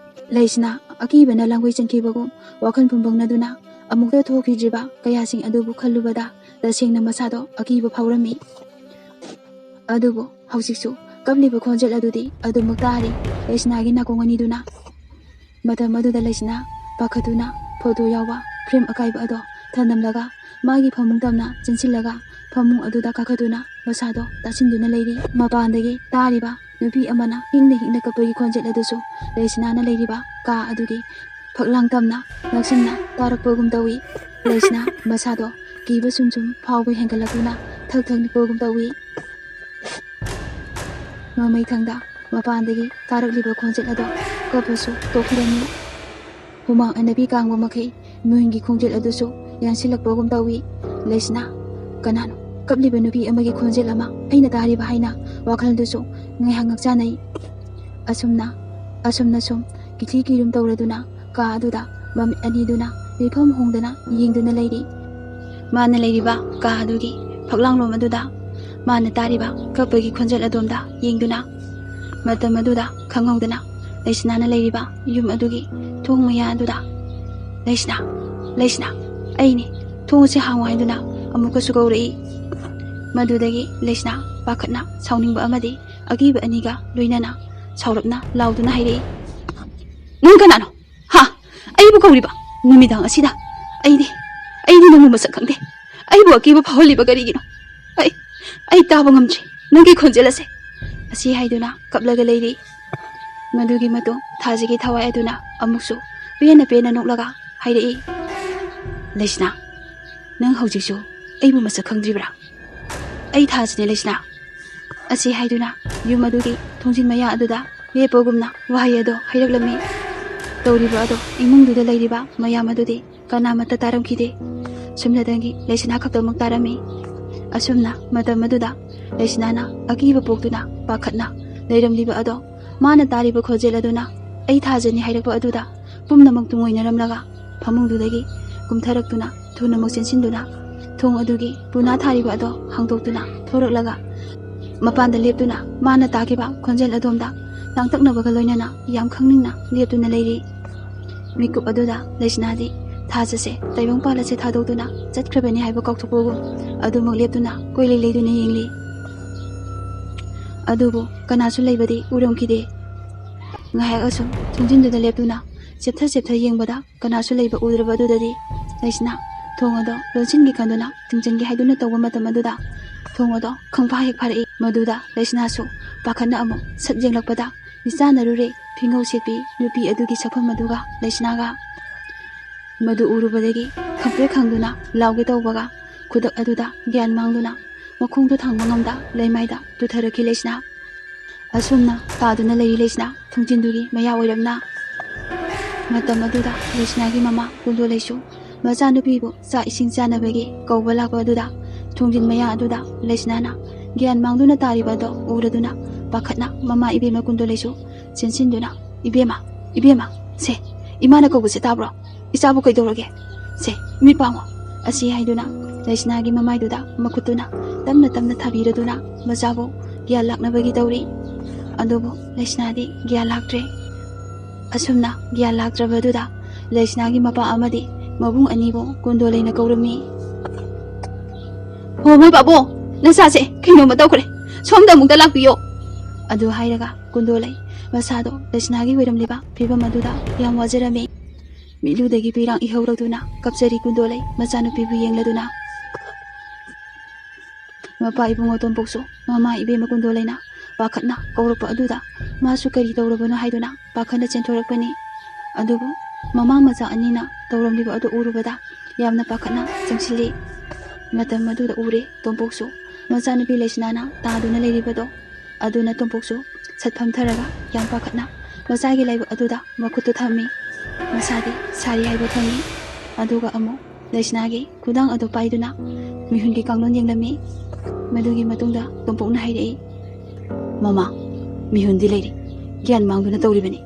ꯂꯩꯁꯤꯅ ꯑꯀꯤꯕꯅ ꯂꯥꯡꯒꯣꯏ ꯆꯟꯈꯤꯕꯒꯨꯝ ꯋꯥꯈꯜ ꯄꯨꯝꯕꯪꯅꯗꯨꯅ ꯑꯃꯨꯛꯇ ꯊꯣꯛꯈꯤꯗ꯭ꯔꯤꯕ ꯀꯌꯥꯁꯤꯡ ꯑꯗꯨꯕꯨ ꯈꯜꯂꯨꯕꯗ ꯇꯁꯦꯡꯅ ꯃꯁꯥꯗꯣ ꯑꯀꯤꯕ ꯐꯥꯎꯔꯝꯃꯤ꯫ ꯑꯗꯨꯕꯨ ꯍꯧꯖꯤꯛꯁꯨ ꯀꯞꯂꯤꯕ ꯈꯣꯟꯖꯦꯜ ꯑꯗꯨꯗꯤ ꯑꯗꯨꯃꯛ ꯇꯥꯔꯤ꯫ ꯂꯩꯁꯅꯥꯒꯤ ꯅꯥꯀꯣꯡ ꯑꯅꯤꯗꯨꯅ ꯃꯇꯝ ꯑꯗꯨꯗ ꯂꯩꯁꯅꯥ ꯄꯥꯈꯠꯇꯨꯅ ꯐꯣꯇꯣ ꯌꯥꯎꯕ ꯐ꯭ꯔꯦꯝ ꯑꯀꯥꯏꯕ ꯑꯗꯣ ꯊꯅꯝꯂꯒ ꯃꯥꯒꯤ ꯐꯃꯨꯡ ꯇꯝꯅ ꯆꯦꯟꯁꯤꯜꯂꯒ ꯐꯃꯨꯡ ꯑꯗꯨꯗ ꯀꯥꯈꯠꯇꯨꯅ ꯃꯁꯥꯗꯣ ꯇꯥꯁꯤꯟꯗꯨꯅ ꯂꯩꯔꯤ꯫ ꯃꯄꯥꯟꯗꯒꯤ ꯇꯥꯔꯤꯕ ꯅꯨꯄꯤ ꯑꯃꯅ ꯍꯤꯡꯅ ꯍꯤꯡꯅ ꯀꯞꯄꯒꯤ ꯈꯣꯟꯖꯦꯜ ꯑꯗꯨꯁꯨ ꯂꯩꯁꯅꯥꯅ ꯂꯩꯔꯤꯕ ꯀꯥ ꯑꯗꯨꯒꯤ ꯐꯛꯂꯥꯡ ꯇꯝꯅ ꯅꯛꯁꯤꯟꯅ ꯇꯥꯔꯛꯄꯒꯨꯝ ꯇꯧꯏ꯫ ꯂꯩꯁꯅꯥ ꯃꯁꯥꯗꯣ ꯀꯤꯕ ꯁꯨꯝ ꯁꯨꯝ ꯐꯥꯎꯕ ꯍꯦꯟꯒꯠꯂꯛꯇꯨꯅ ꯊꯛ ꯊꯛ ꯅꯤꯛꯄꯒꯨꯝ ꯇꯧꯏ꯫ ꯃꯃꯩꯊꯪꯗ ꯃꯄꯥꯟꯗꯒꯤ ꯇꯥꯔꯛꯂꯤꯕ ꯈꯣꯟꯖꯦꯜ ꯑꯗꯣ ꯀꯞꯄꯁꯨ ꯇꯣꯛꯈꯤꯔꯝꯃꯤ꯫ ꯍꯨꯃꯥꯡ ꯑꯅꯕꯤ ꯀꯥꯡꯕ ꯃꯈꯩ ꯃꯣꯏꯟꯒꯤ ꯈꯣꯡꯖꯦꯜ ꯑꯗꯨꯁꯨ ꯌꯥꯟꯁꯤꯜꯂꯛꯄꯒꯨꯝ ꯇꯧꯏ꯫ ꯂꯩꯁꯅꯥ, ꯀꯅꯥꯅꯣ ꯀꯞꯂꯤꯕ ꯅꯨꯄꯤ ꯑꯃꯒꯤ ꯈꯣꯟꯖꯦꯜ ꯑꯃ ꯑꯩꯅ ꯇꯥꯔꯤꯕ ꯍꯥꯏꯅ ꯋꯥꯈꯜꯗꯨꯁꯨ ꯉꯥꯏꯍꯥꯛ ꯉꯥꯛꯆꯥꯅꯩ꯫ ꯑꯁꯨꯝꯅ ꯑꯁꯨꯝꯅ ꯁꯨꯝ ꯀꯤꯊꯤ ꯀꯤꯔꯨꯝ ꯇꯧꯔꯗꯨꯅ ꯀꯥ ꯑꯗꯨꯗ ꯃꯃꯤꯠ ꯑꯅꯤꯗꯨꯅ ꯃꯤꯐꯝ ꯍꯣꯡꯗꯅ ꯌꯦꯡꯗꯨꯅ ꯂꯩꯔꯤ꯫ ꯃꯥꯅ ꯂꯩꯔꯤꯕ ꯀꯥ ꯑꯗꯨꯒꯤ ꯐꯛꯂꯥꯡꯂꯣꯝ ꯑꯗꯨꯗ ꯃꯥꯅ ꯇꯥꯔꯤꯕ ꯀꯞꯄꯒꯤ ꯈꯣꯟꯖꯦꯜ ꯑꯗꯣꯝꯗ ꯌꯦꯡꯗꯨꯅ ꯃꯇꯝ ꯑꯗꯨꯗ ꯈꯪꯍꯧꯗꯅ ꯂꯩꯁꯅꯥꯅ ꯂꯩꯔꯤꯕ ꯌꯨꯝ ꯑꯗꯨꯒꯤ ꯊꯣꯡ ꯃꯌꯥ ꯑꯗꯨꯗ, "ꯂꯩꯁꯅꯥ, ꯂꯩꯁꯅꯥ, ꯑꯩꯅꯤ, ꯊꯣꯡ ꯑꯁꯤ ꯍꯥꯡꯉꯨ" ꯍꯥꯏꯗꯨꯅ ꯑꯃꯨꯛꯀꯁꯨ ꯀꯧꯔꯛꯏ꯫ ꯃꯗꯨꯗꯒꯤ ꯂꯩꯁꯅꯥ ꯄꯥꯈꯠꯅ ꯁꯥꯎꯅꯤꯡꯕ ꯑꯃꯗꯤ ꯑꯀꯤꯕ ꯑꯅꯤꯒ ꯂꯣꯏꯅꯅ ꯁꯥꯎꯔꯞꯅ ꯂꯥꯎꯗꯨꯅ ꯍꯥꯏꯔꯛꯏ, "ꯅꯪ ꯀꯅꯥꯅꯣ? ꯍꯥ? ꯑꯩꯕꯨ ꯀꯧꯔꯤꯕ ꯅꯨꯃꯤꯗꯥꯡ ꯑꯁꯤꯗ? ꯑꯩꯗꯤ, ꯑꯩꯗꯤ ꯅꯪꯕꯨ ꯃꯁꯛ ꯈꯪꯗꯦ꯫ ꯑꯩꯕꯨ ꯑꯀꯤꯕ ꯐꯥꯎꯍꯜꯂꯤꯕ ꯀꯔꯤꯒꯤꯅꯣ? ꯑꯩ, ꯑꯩ ꯇꯥꯕ ꯉꯝꯗ꯭ꯔꯤ ꯅꯪꯒꯤ ꯈꯣꯟꯖꯦꯜ ꯑꯁꯦ"꯫ ꯑꯁꯤ ꯍꯥꯏꯗꯨꯅ ꯀꯞꯂꯒ ꯂꯩꯔꯤ꯫ ꯃꯗꯨꯒꯤ ꯃꯇꯨꯡ ꯊꯥꯖꯒꯤ ꯊꯋꯥꯏ ꯑꯗꯨꯅ ꯑꯃꯨꯛꯁꯨ ꯄꯦꯟꯅ ꯄꯦꯟꯅ ꯅꯣꯛꯂꯒ ꯍꯥꯏꯔꯛꯏ, "ꯂꯩꯁꯅꯥ, ꯅꯪ ꯍꯧꯖꯤꯛꯁꯨ ꯑꯩꯕꯨ ꯃꯁꯛ ꯈꯪꯗ꯭ꯔꯤꯕ꯭ꯔꯥ? ꯑꯩ ꯊꯥꯖꯅꯦ ꯂꯩꯁꯅꯥ"꯫ ꯑꯁꯤ ꯍꯥꯏꯗꯨꯅ ꯌꯨꯝ ꯑꯗꯨꯒꯤ ꯊꯣꯡꯖꯤꯟ ꯃꯌꯥ ꯑꯗꯨꯗ ꯂꯦꯞꯄꯒꯨꯝꯅ ꯋꯥꯍꯩ ꯑꯗꯣ ꯍꯥꯏꯔꯛꯂꯝꯃꯤ꯫ ꯇꯧꯔꯤꯕ ꯑꯗꯣ ꯏꯃꯨꯡꯗꯨꯗ ꯂꯩꯔꯤꯕ ꯃꯌꯥꯝ ꯑꯗꯨꯗꯤ ꯀꯅꯥꯃꯠꯇ ꯇꯥꯔꯝꯈꯤꯗꯦ꯫ ꯁꯨꯝꯅꯇꯪꯒꯤ ꯂꯩꯁꯅꯥ ꯈꯛꯇꯃꯛ ꯇꯥꯔꯝꯃꯤ꯫ ꯑꯁꯨꯝꯅ ꯃꯇꯝ ꯑꯗꯨꯗ ꯂꯩꯁꯅꯥꯅ ꯑꯀꯤꯕ ꯄꯣꯛꯇꯨꯅ ꯄꯥꯈꯠꯅ ꯂꯩꯔꯝꯂꯤꯕ ꯑꯗꯣ ꯃꯥꯅ ꯇꯥꯔꯤꯕ ꯈꯣꯟꯖꯦꯜ ꯑꯗꯨꯅ "ꯑꯩ ꯊꯥꯖꯅꯤ" ꯍꯥꯏꯔꯛꯄ ꯑꯗꯨꯗ ꯄꯨꯝꯅꯃꯛ ꯇꯨꯡꯑꯣꯏꯅꯔꯝꯂꯒ ꯐꯃꯨꯡꯗꯨꯗꯒꯤ ꯀꯨꯝꯊꯔꯛꯇꯨꯅ ꯊꯨꯅꯃꯛ ꯆꯦꯟꯁꯤꯟꯗꯨꯅ ꯊꯣꯡ ꯑꯗꯨꯒꯤ ꯄꯨꯅꯥ ꯊꯥꯔꯤꯕ ꯑꯗꯣ ꯍꯥꯡꯗꯣꯛꯇꯨꯅ ꯊꯣꯔꯛꯂꯒ ꯃꯄꯥꯟꯗ ꯂꯦꯞꯇꯨꯅ ꯃꯥꯅ ꯇꯥꯈꯤꯕ ꯈꯣꯟꯖꯦꯜ ꯑꯗꯣꯝꯗ ꯇꯥꯡꯇꯛꯅꯕꯒ ꯂꯣꯏꯅꯅ ꯌꯥꯝ ꯈꯪꯅꯤꯡꯅ ꯂꯦꯞꯇꯨꯅ ꯂꯩꯔꯤ꯫ ꯃꯤꯀꯨꯞ ꯑꯗꯨꯗ ꯂꯩꯁꯅꯥꯗꯤ ꯊꯥꯖꯁꯦ ꯇꯥꯏꯕꯪ ꯄꯥꯜꯂꯁꯦ ꯊꯥꯗꯣꯛꯇꯨꯅ ꯆꯠꯈ꯭ꯔꯕꯅꯤ ꯍꯥꯏꯕ ꯀꯥꯎꯊꯣꯛꯄꯒꯨꯝ ꯑꯗꯨꯃꯛ ꯂꯦꯞꯇꯨꯅ ꯀꯣꯏꯂꯩ ꯂꯩꯗꯨꯅ ꯌꯦꯡꯂꯤ꯫ ꯑꯗꯨꯕꯨ ꯀꯅꯥꯁꯨ ꯂꯩꯕꯗꯤ ꯎꯔꯝꯈꯤꯗꯦ꯫ ꯉꯥꯏꯍꯥꯛ ꯑꯁꯨꯝ ꯊꯣꯡꯖꯤꯟꯗꯨꯗ ꯂꯦꯞꯇꯨꯅ ꯆꯦꯞꯊ ꯆꯦꯞꯊ ꯌꯦꯡꯕꯗ ꯀꯅꯥꯁꯨ ꯂꯩꯕ ꯎꯗ꯭ꯔꯕ ꯑꯗꯨꯗꯗꯤ ꯂꯩꯁꯅꯥ ꯊꯣꯡ ꯑꯗꯣ ꯂꯣꯟꯁꯤꯟꯒꯦ ꯈꯟꯗꯨꯅ ꯊꯤꯡꯖꯤꯟꯒꯦ ꯍꯥꯏꯗꯨꯅ ꯇꯧꯕ ꯃꯇꯝ ꯑꯗꯨꯗ ꯊꯣꯡ ꯑꯗꯣ ꯈꯪꯐꯥ ꯍꯦꯛ ꯐꯥꯔꯛꯏ꯫ ꯃꯗꯨꯗ ꯂꯩꯁꯅꯥꯁꯨ ꯄꯥꯈꯠꯅ ꯑꯃꯨꯛ ꯁꯠ ꯌꯦꯡꯂꯛꯄꯗ ꯃꯤꯆꯥꯟꯅꯔꯨꯔꯦ ꯐꯤꯉꯧ ꯁꯦꯠꯄꯤ ꯅꯨꯄꯤ ꯑꯗꯨꯒꯤ ꯁꯛꯐꯝ ꯑꯗꯨꯒ ꯂꯩꯁꯅꯥꯒ꯫ ꯃꯗꯨ ꯎꯔꯨꯕꯗꯒꯤ ꯈꯪꯄ꯭ꯔꯦꯛ ꯈꯪꯗꯨꯅ ꯂꯥꯎꯒꯦ ꯇꯧꯕꯒ ꯈꯨꯗꯛ ꯑꯗꯨꯗ ꯒ꯭ꯌꯥꯟ ꯃꯥꯡꯗꯨꯅ ꯃꯈꯣꯡꯗꯣ ꯊꯥꯡꯕ ꯉꯝꯗ ꯂꯩꯃꯥꯏꯗ ꯇꯨꯊꯔꯛꯈꯤ ꯂꯩꯁꯅꯥ꯫ ꯑꯁꯨꯝꯅ ꯇꯥꯗꯨꯅ ꯂꯩꯔꯤ ꯂꯩꯁꯅꯥ ꯊꯣꯡꯖꯤꯟꯗꯨꯒꯤ ꯃꯌꯥ ꯑꯣꯏꯔꯞꯅ꯫ ꯃꯇꯝ ꯑꯗꯨꯗ ꯂꯩꯁꯅꯥꯒꯤ ꯃꯃꯥ ꯀꯨꯟꯗꯣꯂꯩꯁꯨ ꯃꯆꯥꯅꯨꯄꯤꯕꯨ ꯆꯥꯛ ꯏꯁꯤꯡ ꯆꯥꯅꯕꯒꯤ ꯀꯧꯕ ꯂꯥꯛꯄ ꯑꯗꯨꯗ ꯊꯣꯡꯖꯤꯟ ꯃꯌꯥ ꯑꯗꯨꯗ ꯂꯩꯁꯅꯥꯅ ꯒ꯭ꯌꯥꯟ ꯃꯥꯡꯗꯨꯅ ꯇꯥꯔꯤꯕ ꯑꯗꯣ ꯎꯔꯗꯨꯅ ꯄꯥꯈꯠꯅ ꯃꯃꯥ ꯏꯕꯦꯝꯃ ꯀꯨꯟꯗꯣꯂꯩꯁꯨ ꯆꯦꯟꯁꯤꯟꯗꯨꯅ, "ꯏꯕꯦꯝꯃ, ꯏꯕꯦꯝꯃ, ꯁꯦ, ꯏꯃꯥꯅ ꯀꯧꯕꯁꯦ ꯇꯥꯕ꯭ꯔꯣ? ꯏꯆꯥꯕꯨ ꯀꯩꯗꯧꯔꯒꯦ? ꯁꯦ, ꯃꯤꯠ ꯄꯥꯡꯉꯣ," ꯑꯁꯤ ꯍꯥꯏꯗꯨꯅ ꯂꯩꯁꯅꯥꯒꯤ ꯃꯃꯥꯏꯗꯨꯗ ꯃꯈꯨꯠꯇꯨꯅ ꯇꯞꯅ ꯇꯞꯅ ꯊꯥꯕꯤꯔꯗꯨꯅ ꯃꯆꯥꯕꯨ ꯒ꯭ꯌꯥꯟ ꯂꯥꯛꯅꯕꯒꯤ ꯇꯧꯔꯤ꯫ ꯑꯗꯨꯕꯨ ꯂꯩꯁꯅꯥꯗꯤ ꯒ꯭ꯌꯥꯟ ꯂꯥꯛꯇ꯭ꯔꯦ꯫ ꯑꯁꯨꯝꯅ ꯒ꯭ꯌꯥꯟ ꯂꯥꯛꯇ꯭ꯔꯕꯗꯨꯗ ꯂꯩꯁꯅꯥꯒꯤ ꯃꯄꯥ ꯑꯃꯗꯤ ꯃꯕꯨꯡ ꯑꯅꯤꯕꯨ ꯀꯨꯟꯗꯣꯂꯩꯅ ꯀꯧꯔꯝꯃꯤ꯫ "ꯍꯣ, ꯃꯣꯏ ꯄꯥꯕꯨꯡ, ꯅꯆꯥꯁꯦ ꯀꯩꯅꯣꯝꯃ ꯇꯧꯈ꯭ꯔꯦ, ꯁꯣꯝꯗ ꯑꯃꯨꯛꯇ ꯂꯥꯛꯄꯤꯌꯣ," ꯑꯗꯨ ꯍꯥꯏꯔꯒ ꯀꯨꯟꯗꯣꯂꯩ ꯃꯁꯥꯗꯣ ꯂꯩꯁꯅꯥꯒꯤ ꯑꯣꯏꯔꯝꯂꯤꯕ ꯐꯤꯕꯝ ꯑꯗꯨꯗ ꯌꯥꯝ ꯋꯥꯖꯔꯝꯃꯤ꯫ ꯃꯤꯠꯂꯨꯗꯒꯤ ꯄꯤꯔꯥꯡ ꯏꯍꯧꯔꯗꯨꯅ ꯀꯞꯆꯔꯤ ꯀꯨꯟꯗꯣꯂꯩ ꯃꯆꯥꯅꯨꯄꯤꯕꯨ ꯌꯦꯡꯂꯗꯨꯅ꯫ ꯃꯄꯥ ꯏꯕꯨꯡꯉꯣ ꯇꯣꯝꯄꯣꯛꯁꯨ ꯃꯃꯥ ꯏꯕꯦꯝꯃ ꯀꯨꯟꯗꯣꯂꯩꯅ ꯄꯥꯈꯠꯅ ꯀꯧꯔꯛꯄ ꯑꯗꯨꯗ ꯃꯥꯁꯨ ꯀꯔꯤ ꯇꯧꯔꯕꯅꯣ ꯍꯥꯏꯗꯨꯅ ꯄꯥꯈꯠꯅ ꯆꯦꯟꯊꯣꯔꯛꯄꯅꯤ꯫ ꯑꯗꯨꯕꯨ ꯃꯃꯥ ꯃꯆꯥ ꯑꯅꯤꯅ ꯇꯧꯔꯝꯂꯤꯕ ꯑꯗꯨ ꯎꯔꯨꯕꯗ ꯌꯥꯝꯅ ꯄꯥꯈꯠꯅ ꯆꯪꯁꯤꯜꯂꯤ꯫ ꯃꯇꯝ ꯑꯗꯨꯗ ꯎꯔꯦ ꯇꯣꯝꯄꯣꯛꯁꯨ ꯃꯆꯥꯅꯨꯄꯤ ꯂꯩꯁꯅꯥꯅ ꯇꯥꯗꯨꯅ ꯂꯩꯔꯤꯕꯗꯣ꯫ ꯑꯗꯨꯅ ꯇꯣꯝꯄꯣꯛꯁꯨ ꯁꯠ ꯐꯝꯊꯔꯒ ꯌꯥꯝ ꯄꯥꯈꯠꯅ ꯃꯆꯥꯒꯤ ꯂꯥꯏꯕꯛ ꯑꯗꯨꯗ ꯃꯈꯨꯠꯇꯨ ꯊꯝꯃꯤ꯫ ꯃꯁꯥꯗꯤ ꯁꯥꯔꯤ ꯍꯥꯏꯕ ꯈꯪꯉꯤ꯫ ꯑꯗꯨꯒ ꯑꯃꯨꯛ ꯂꯩꯁꯅꯥꯒꯤ ꯈꯨꯗꯥꯡ ꯑꯗꯨ ꯄꯥꯏꯗꯨꯅ ꯃꯤꯍꯨꯟꯒꯤ ꯀꯥꯡꯂꯣꯟ ꯌꯦꯡꯂꯝꯃꯤ꯫ ꯃꯗꯨꯒꯤ ꯃꯇꯨꯡꯗ ꯇꯣꯝꯄꯣꯛꯅ ꯍꯥꯏꯔꯛꯏ, "ꯃꯃꯥ, ꯃꯤꯍꯨꯟꯗꯤ ꯂꯩꯔꯤ, ꯒ꯭ꯌꯥꯟ ꯃꯥꯡꯗꯨꯅ ꯇꯧꯔꯤꯕꯅꯤ꯫"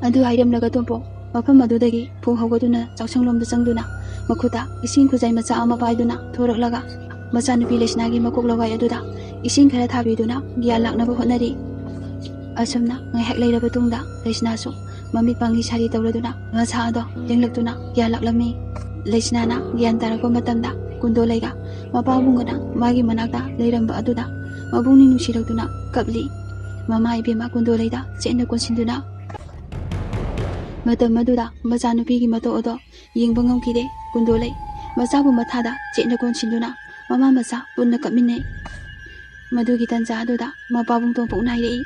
ꯑꯗꯨ ꯍꯥꯏꯔꯝꯂꯒ ꯇꯣꯝꯄꯣꯛ ꯃꯐꯝ ꯑꯗꯨꯗꯒꯤ ꯐꯨꯡ ꯍꯧꯒꯠꯇꯨꯅ ꯆꯥꯛꯁꯪꯂꯣꯝꯗ ꯆꯪꯗꯨꯅ ꯃꯈꯨꯠꯇ ꯏꯁꯤꯡ ꯈꯨꯖꯥꯏ ꯃꯆꯥ ꯑꯃ ꯄꯥꯏꯗꯨꯅ ꯊꯣꯔꯛꯂꯒ, ꯃꯆꯥꯅꯨꯄꯤ ꯂꯩꯁꯅꯥꯒꯤ ꯃꯀꯣꯛ ꯂꯋꯥꯏ ꯑꯗꯨꯗ ꯏꯁꯤꯡ ꯈꯔ ꯊꯥꯕꯤꯗꯨꯅ ꯒ꯭ꯌꯥꯟ ꯂꯥꯛꯅꯕ ꯍꯣꯠꯅꯔꯤ꯫ ꯑꯁꯨꯝꯅ ꯉꯥꯏꯍꯥꯛ ꯂꯩꯔꯕ ꯇꯨꯡꯗ ꯂꯩꯁꯅꯥꯁꯨ ꯃꯃꯤꯠ ꯄꯥꯡꯂꯤ ꯁꯥꯔꯤ ꯇꯧꯔꯗꯨꯅ ꯃꯁꯥ ꯑꯗꯣ ꯂꯦꯡꯂꯛꯇꯨꯅ ꯒ꯭ꯌꯥꯟ ꯂꯥꯛꯂꯝꯃꯤ꯫ ꯂꯩꯁꯅꯥꯅ ꯒ꯭ꯌꯥꯟ ꯇꯥꯔꯛꯄ ꯃꯇꯝꯗ ꯀꯨꯟꯗꯣꯂꯩꯒ ꯃꯄꯥꯕꯨꯡꯒꯅ ꯃꯥꯒꯤ ꯃꯅꯥꯛꯇ ꯂꯩꯔꯝꯕ ꯑꯗꯨꯗ ꯃꯄꯨꯛꯅꯤꯡ ꯅꯨꯡꯁꯤꯔꯛꯇꯨꯅ ꯀꯞꯂꯤ꯫ ꯃꯃꯥ ꯏꯕꯦꯝꯃ ꯀꯨꯟꯗꯣꯂꯩꯗ ꯆꯦꯠꯅ ꯀꯣꯟꯁꯤꯟꯗꯨꯅ꯫ ꯃꯇꯝ ꯑꯗꯨꯗ ꯃꯆꯥꯅꯨꯄꯤꯒꯤ ꯃꯇꯧ ꯑꯗꯣ ꯌꯦꯡꯕ ꯉꯝꯈꯤꯗꯦ ꯀꯨꯟꯗꯣꯂꯩ꯫ ꯃꯆꯥꯕꯨ ꯃꯊꯥꯗ ꯆꯦꯠꯅ ꯀꯣꯟꯁꯤꯟꯗꯨꯅ ꯃꯃꯥ ꯃꯆꯥ ꯄꯨꯟꯅ ꯀꯞꯃꯤꯟꯅꯩ꯫ ꯃꯗꯨꯒꯤ ꯇꯟꯖꯥ ꯑꯗꯨꯗ ꯃꯄꯥꯕꯨꯡ ꯇꯣꯝꯄꯣꯛꯅ ꯍꯥꯏꯔꯛꯏ,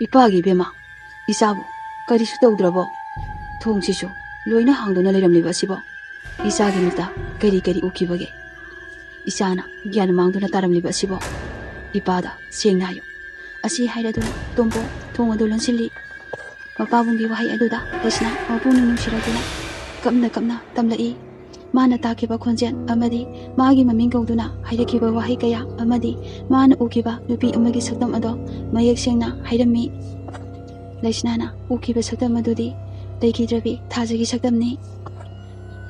"ꯏꯄꯥꯒꯤ ꯏꯕꯦꯝꯃ, ꯏꯆꯥꯕꯨ ꯀꯔꯤꯁꯨ ꯇꯧꯗ꯭ꯔꯕꯣ? ꯊꯣꯡꯁꯤꯁꯨ ꯂꯣꯏꯅ ꯍꯥꯡꯗꯨꯅ ꯂꯩꯔꯝꯂꯤꯕ ꯑꯁꯤꯕꯣ? ꯏꯆꯥꯒꯤ ꯃꯤꯠꯇ ꯀꯔꯤ ꯀꯔꯤ ꯎꯈꯤꯕꯒꯦ? ꯏꯆꯥꯅ ꯒ꯭ꯌꯥꯟ ꯃꯥꯡꯗꯨꯅ ꯇꯥꯔꯝꯂꯤꯕ ꯑꯁꯤꯕꯣ? ꯏꯄꯥꯗ ꯁꯦꯡꯅ ꯍꯥꯏꯌꯨ꯫" ꯑꯁꯤ ꯍꯥꯏꯔꯗꯨꯅ ꯇꯣꯝꯄꯣꯛ ꯊꯣꯡ ꯑꯗꯨ ꯂꯣꯟꯁꯤꯜꯂꯤ꯫ ꯃꯄꯥꯕꯨꯡꯒꯤ ꯋꯥꯍꯩ ꯑꯗꯨꯗ ꯂꯩꯁꯅꯥ ꯃꯄꯨꯛꯅꯤꯡ ꯅꯨꯡꯁꯤꯔꯗꯨꯅ ꯀꯞꯅ ꯀꯞꯅ ꯇꯝꯂꯛꯏ꯫ ꯃꯥꯅ ꯇꯥꯈꯤꯕ ꯈꯣꯟꯖꯦꯜ ꯑꯃꯗꯤ ꯃꯥꯒꯤ ꯃꯃꯤꯡ ꯀꯧꯗꯨꯅ ꯍꯥꯏꯔꯛꯈꯤꯕ ꯋꯥꯍꯩ ꯀꯌꯥ ꯑꯃꯗꯤ ꯃꯥꯅ ꯎꯈꯤꯕ ꯅꯨꯄꯤ ꯑꯃꯒꯤ ꯁꯛꯇꯝ ꯑꯗꯣ ꯃꯌꯦꯛ ꯁꯦꯡꯅ ꯍꯥꯏꯔꯝꯃꯤ꯫ ꯂꯩꯁꯅꯥꯅ ꯎꯈꯤꯕ ꯁꯛꯇꯝ ꯑꯗꯨꯗꯤ ꯂꯩꯈꯤꯗ꯭ꯔꯕꯤ ꯊꯥꯖꯒꯤ ꯁꯛꯇꯝꯅꯤ꯫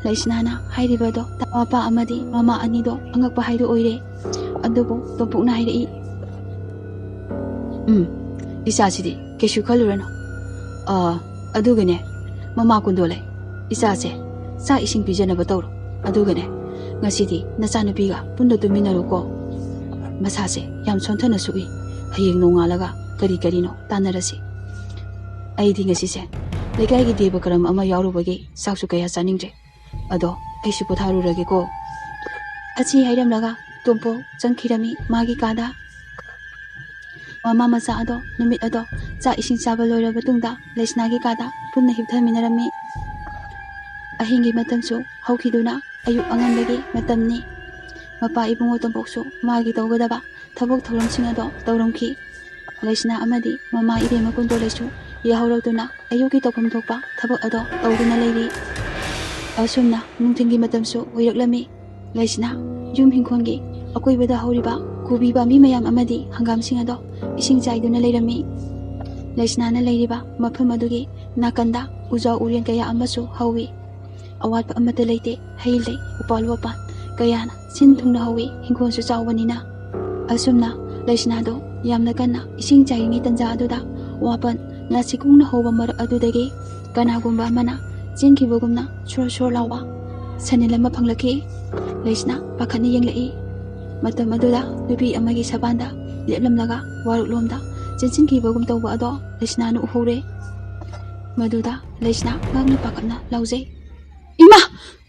ꯂꯩꯁꯅꯥꯅ ꯍꯥꯏꯔꯤꯕꯗꯣ ꯃꯄꯥ ꯑꯃꯗꯤ ꯃꯃꯥ ꯑꯅꯤꯗꯣ ꯑꯉꯛꯄ ꯍꯥꯏꯗꯨ ꯑꯣꯏꯔꯦ꯫ ꯑꯗꯨꯕꯨ ꯇꯣꯝꯄꯣꯛꯅ ꯍꯥꯏꯔꯛꯏ, "ꯎꯝ, ꯏꯆꯥꯁꯤꯗꯤ ꯀꯩꯁꯨ ꯈꯜꯂꯨꯔꯅꯨ꯫ ꯑ, ꯑꯗꯨꯒꯅꯦ, ꯃꯃꯥ ꯀꯨꯟꯗꯣꯂꯩ, ꯏꯆꯥꯁꯦ ꯆꯥꯛ ꯏꯁꯤꯡ ꯄꯤꯖꯅꯕ ꯇꯧꯔꯣ꯫ ꯑꯗꯨꯒꯅꯦ, ꯉꯁꯤꯗꯤ ꯅꯆꯥꯅꯨꯄꯤꯒ ꯄꯨꯟꯅ ꯇꯨꯝꯃꯤꯟꯅꯔꯨꯀꯣ꯫ ꯃꯁꯥꯁꯦ ꯌꯥꯝ ꯁꯣꯟꯊꯅ ꯁꯨꯛꯏ꯫ ꯍꯌꯦꯡ ꯅꯣꯡꯉꯥꯜꯂꯒ ꯀꯔꯤ ꯀꯔꯤꯅꯣ ꯇꯥꯟꯅꯔꯁꯤ꯫ ꯑꯩꯗꯤ ꯉꯁꯤꯁꯦ ꯂꯩꯀꯥꯏꯒꯤ ꯗꯦꯕ ꯀꯔꯝ ꯑꯃ ꯌꯥꯎꯔꯨꯕꯒꯤ ꯆꯥꯛꯁꯨ ꯀꯌꯥ ꯆꯥꯅꯤꯡꯗ꯭ꯔꯦ꯫ ꯑꯗꯣ ꯑꯩꯁꯨ ꯄꯣꯊꯥꯔꯨꯔꯒꯦꯀꯣ꯫" ꯑꯁꯤ ꯍꯥꯏꯔꯝꯂꯒ ꯇꯣꯝꯄꯣꯛ ꯆꯪꯈꯤꯔꯝꯃꯤ ꯃꯥꯒꯤ ꯀꯥꯗ꯫ ꯃꯃꯥ ꯃꯆꯥ ꯑꯗꯣ ꯅꯨꯃꯤꯠ ꯑꯗꯣ ꯆꯥꯛ ꯏꯁꯤꯡ ꯆꯥꯕ ꯂꯣꯏꯔꯕ ꯇꯨꯡꯗ ꯂꯩꯁꯅꯥꯒꯤ ꯀꯥꯗ ꯄꯨꯟꯅ ꯍꯤꯞꯊꯃꯤꯟꯅꯔꯝꯃꯤ꯫ ꯑꯍꯤꯡꯒꯤ ꯃꯇꯝꯁꯨ ꯍꯧꯈꯤꯗꯨꯅ ꯑꯌꯨꯛ ꯑꯉꯟꯕꯒꯤ ꯃꯇꯝꯅꯤ꯫ ꯃꯄꯥ ꯏꯕꯨꯡꯉꯣ ꯇꯣꯝꯄꯣꯛꯁꯨ ꯃꯥꯒꯤ ꯇꯧꯒꯗꯕ ꯊꯕꯛ ꯊꯧꯔꯝꯁꯤꯡ ꯑꯗꯣ ꯇꯧꯔꯝꯈꯤ꯫ ꯂꯩꯁꯅꯥ ꯑꯃꯗꯤ ꯃꯃꯥ ꯏꯕꯦꯝꯃ ꯀꯨꯟꯗꯣꯂꯩꯁꯨ ꯌꯥꯍꯧꯔꯛꯇꯨꯅ ꯑꯌꯨꯛꯀꯤ ꯇꯧꯐꯝ ꯊꯣꯛꯄ ꯊꯕꯛ ꯑꯗꯣ ꯇꯧꯗꯨꯅ ꯂꯩꯔꯤ꯫ ꯑꯁꯨꯝꯅ ꯅꯨꯡꯊꯤꯜꯒꯤ ꯃꯇꯝꯁꯨ ꯑꯣꯏꯔꯛꯂꯝꯃꯤ꯫ ꯂꯩꯁꯅꯥ ꯌꯨꯝ ꯏꯪꯈꯣꯜꯒꯤ ꯑꯀꯣꯏꯕꯗ ꯍꯧꯔꯤꯕ ꯀꯣꯕꯤ ꯄꯥꯝꯕꯤ ꯃꯌꯥꯝ ꯑꯃꯗꯤ ꯍꯪꯒꯥꯝꯁꯤꯡ ꯑꯗꯣ ꯏꯁꯤꯡ ꯆꯥꯏꯗꯨꯅ ꯂꯩꯔꯝꯃꯤ꯫ ꯂꯩꯁꯅꯥꯅ ꯂꯩꯔꯤꯕ ꯃꯐꯝ ꯑꯗꯨꯒꯤ ꯅꯥꯀꯟꯗ ꯎꯖꯥꯎ ꯎꯔꯦꯟ ꯀꯌꯥ ꯑꯃꯁꯨ ꯍꯧꯏ꯫ ꯑꯋꯥꯠꯄ ꯑꯃꯠꯇ ꯂꯩꯇꯦ꯫ ꯍꯩ ꯂꯩ, ꯎꯄꯥꯜ ꯋꯥꯄꯥꯜ ꯀꯌꯥꯅ ꯁꯤꯟ ꯊꯨꯡꯅ ꯍꯧꯋꯤ, ꯍꯤꯡꯒꯣꯜꯁꯨ ꯆꯥꯎꯕꯅꯤꯅ꯫ ꯑꯁꯨꯝꯅ ꯂꯩꯁꯅꯥꯗꯣ ꯌꯥꯝꯅ ꯀꯟꯅ ꯏꯁꯤꯡ ꯆꯥꯏꯔꯤꯉꯩ ꯇꯟꯖꯥ ꯑꯗꯨꯗ ꯋꯥꯄꯟ ꯅꯥꯁꯤꯛ ꯈꯣꯡꯅ ꯍꯧꯕ ꯃꯔꯛ ꯑꯗꯨꯗꯒꯤ ꯀꯅꯥꯒꯨꯝꯕ ꯑꯃꯅ ꯆꯦꯟꯈꯤꯕꯒꯨꯝꯅ ꯁꯣꯔ ꯁꯣꯔ ꯂꯥꯎꯕ ꯁꯅꯤꯜ ꯑꯃ ꯐꯪꯂꯛꯈꯤ꯫ ꯂꯩꯁꯅꯥ ꯄꯥꯈꯠꯅ ꯌꯦꯡꯂꯛꯏ꯫ ꯃꯇꯝ ꯑꯗꯨꯗ ꯅꯨꯄꯤ ꯑꯃꯒꯤ ꯁꯕꯥꯟꯗ ꯂꯦꯞꯂꯝꯂꯒ ꯋꯥꯔꯨꯛꯂꯣꯝꯗ ꯆꯦꯟꯁꯤꯟꯈꯤꯕꯒꯨꯝ ꯇꯧꯕ ꯑꯗꯣ ꯂꯩꯁꯅꯥꯅ ꯎꯍꯧꯔꯦ꯫ ꯃꯗꯨꯗ ꯂꯩꯁꯅꯥ ꯉꯛꯅ ꯄꯥꯈꯠꯅ ꯂꯥꯎꯖꯩ, "ꯏꯃꯥ!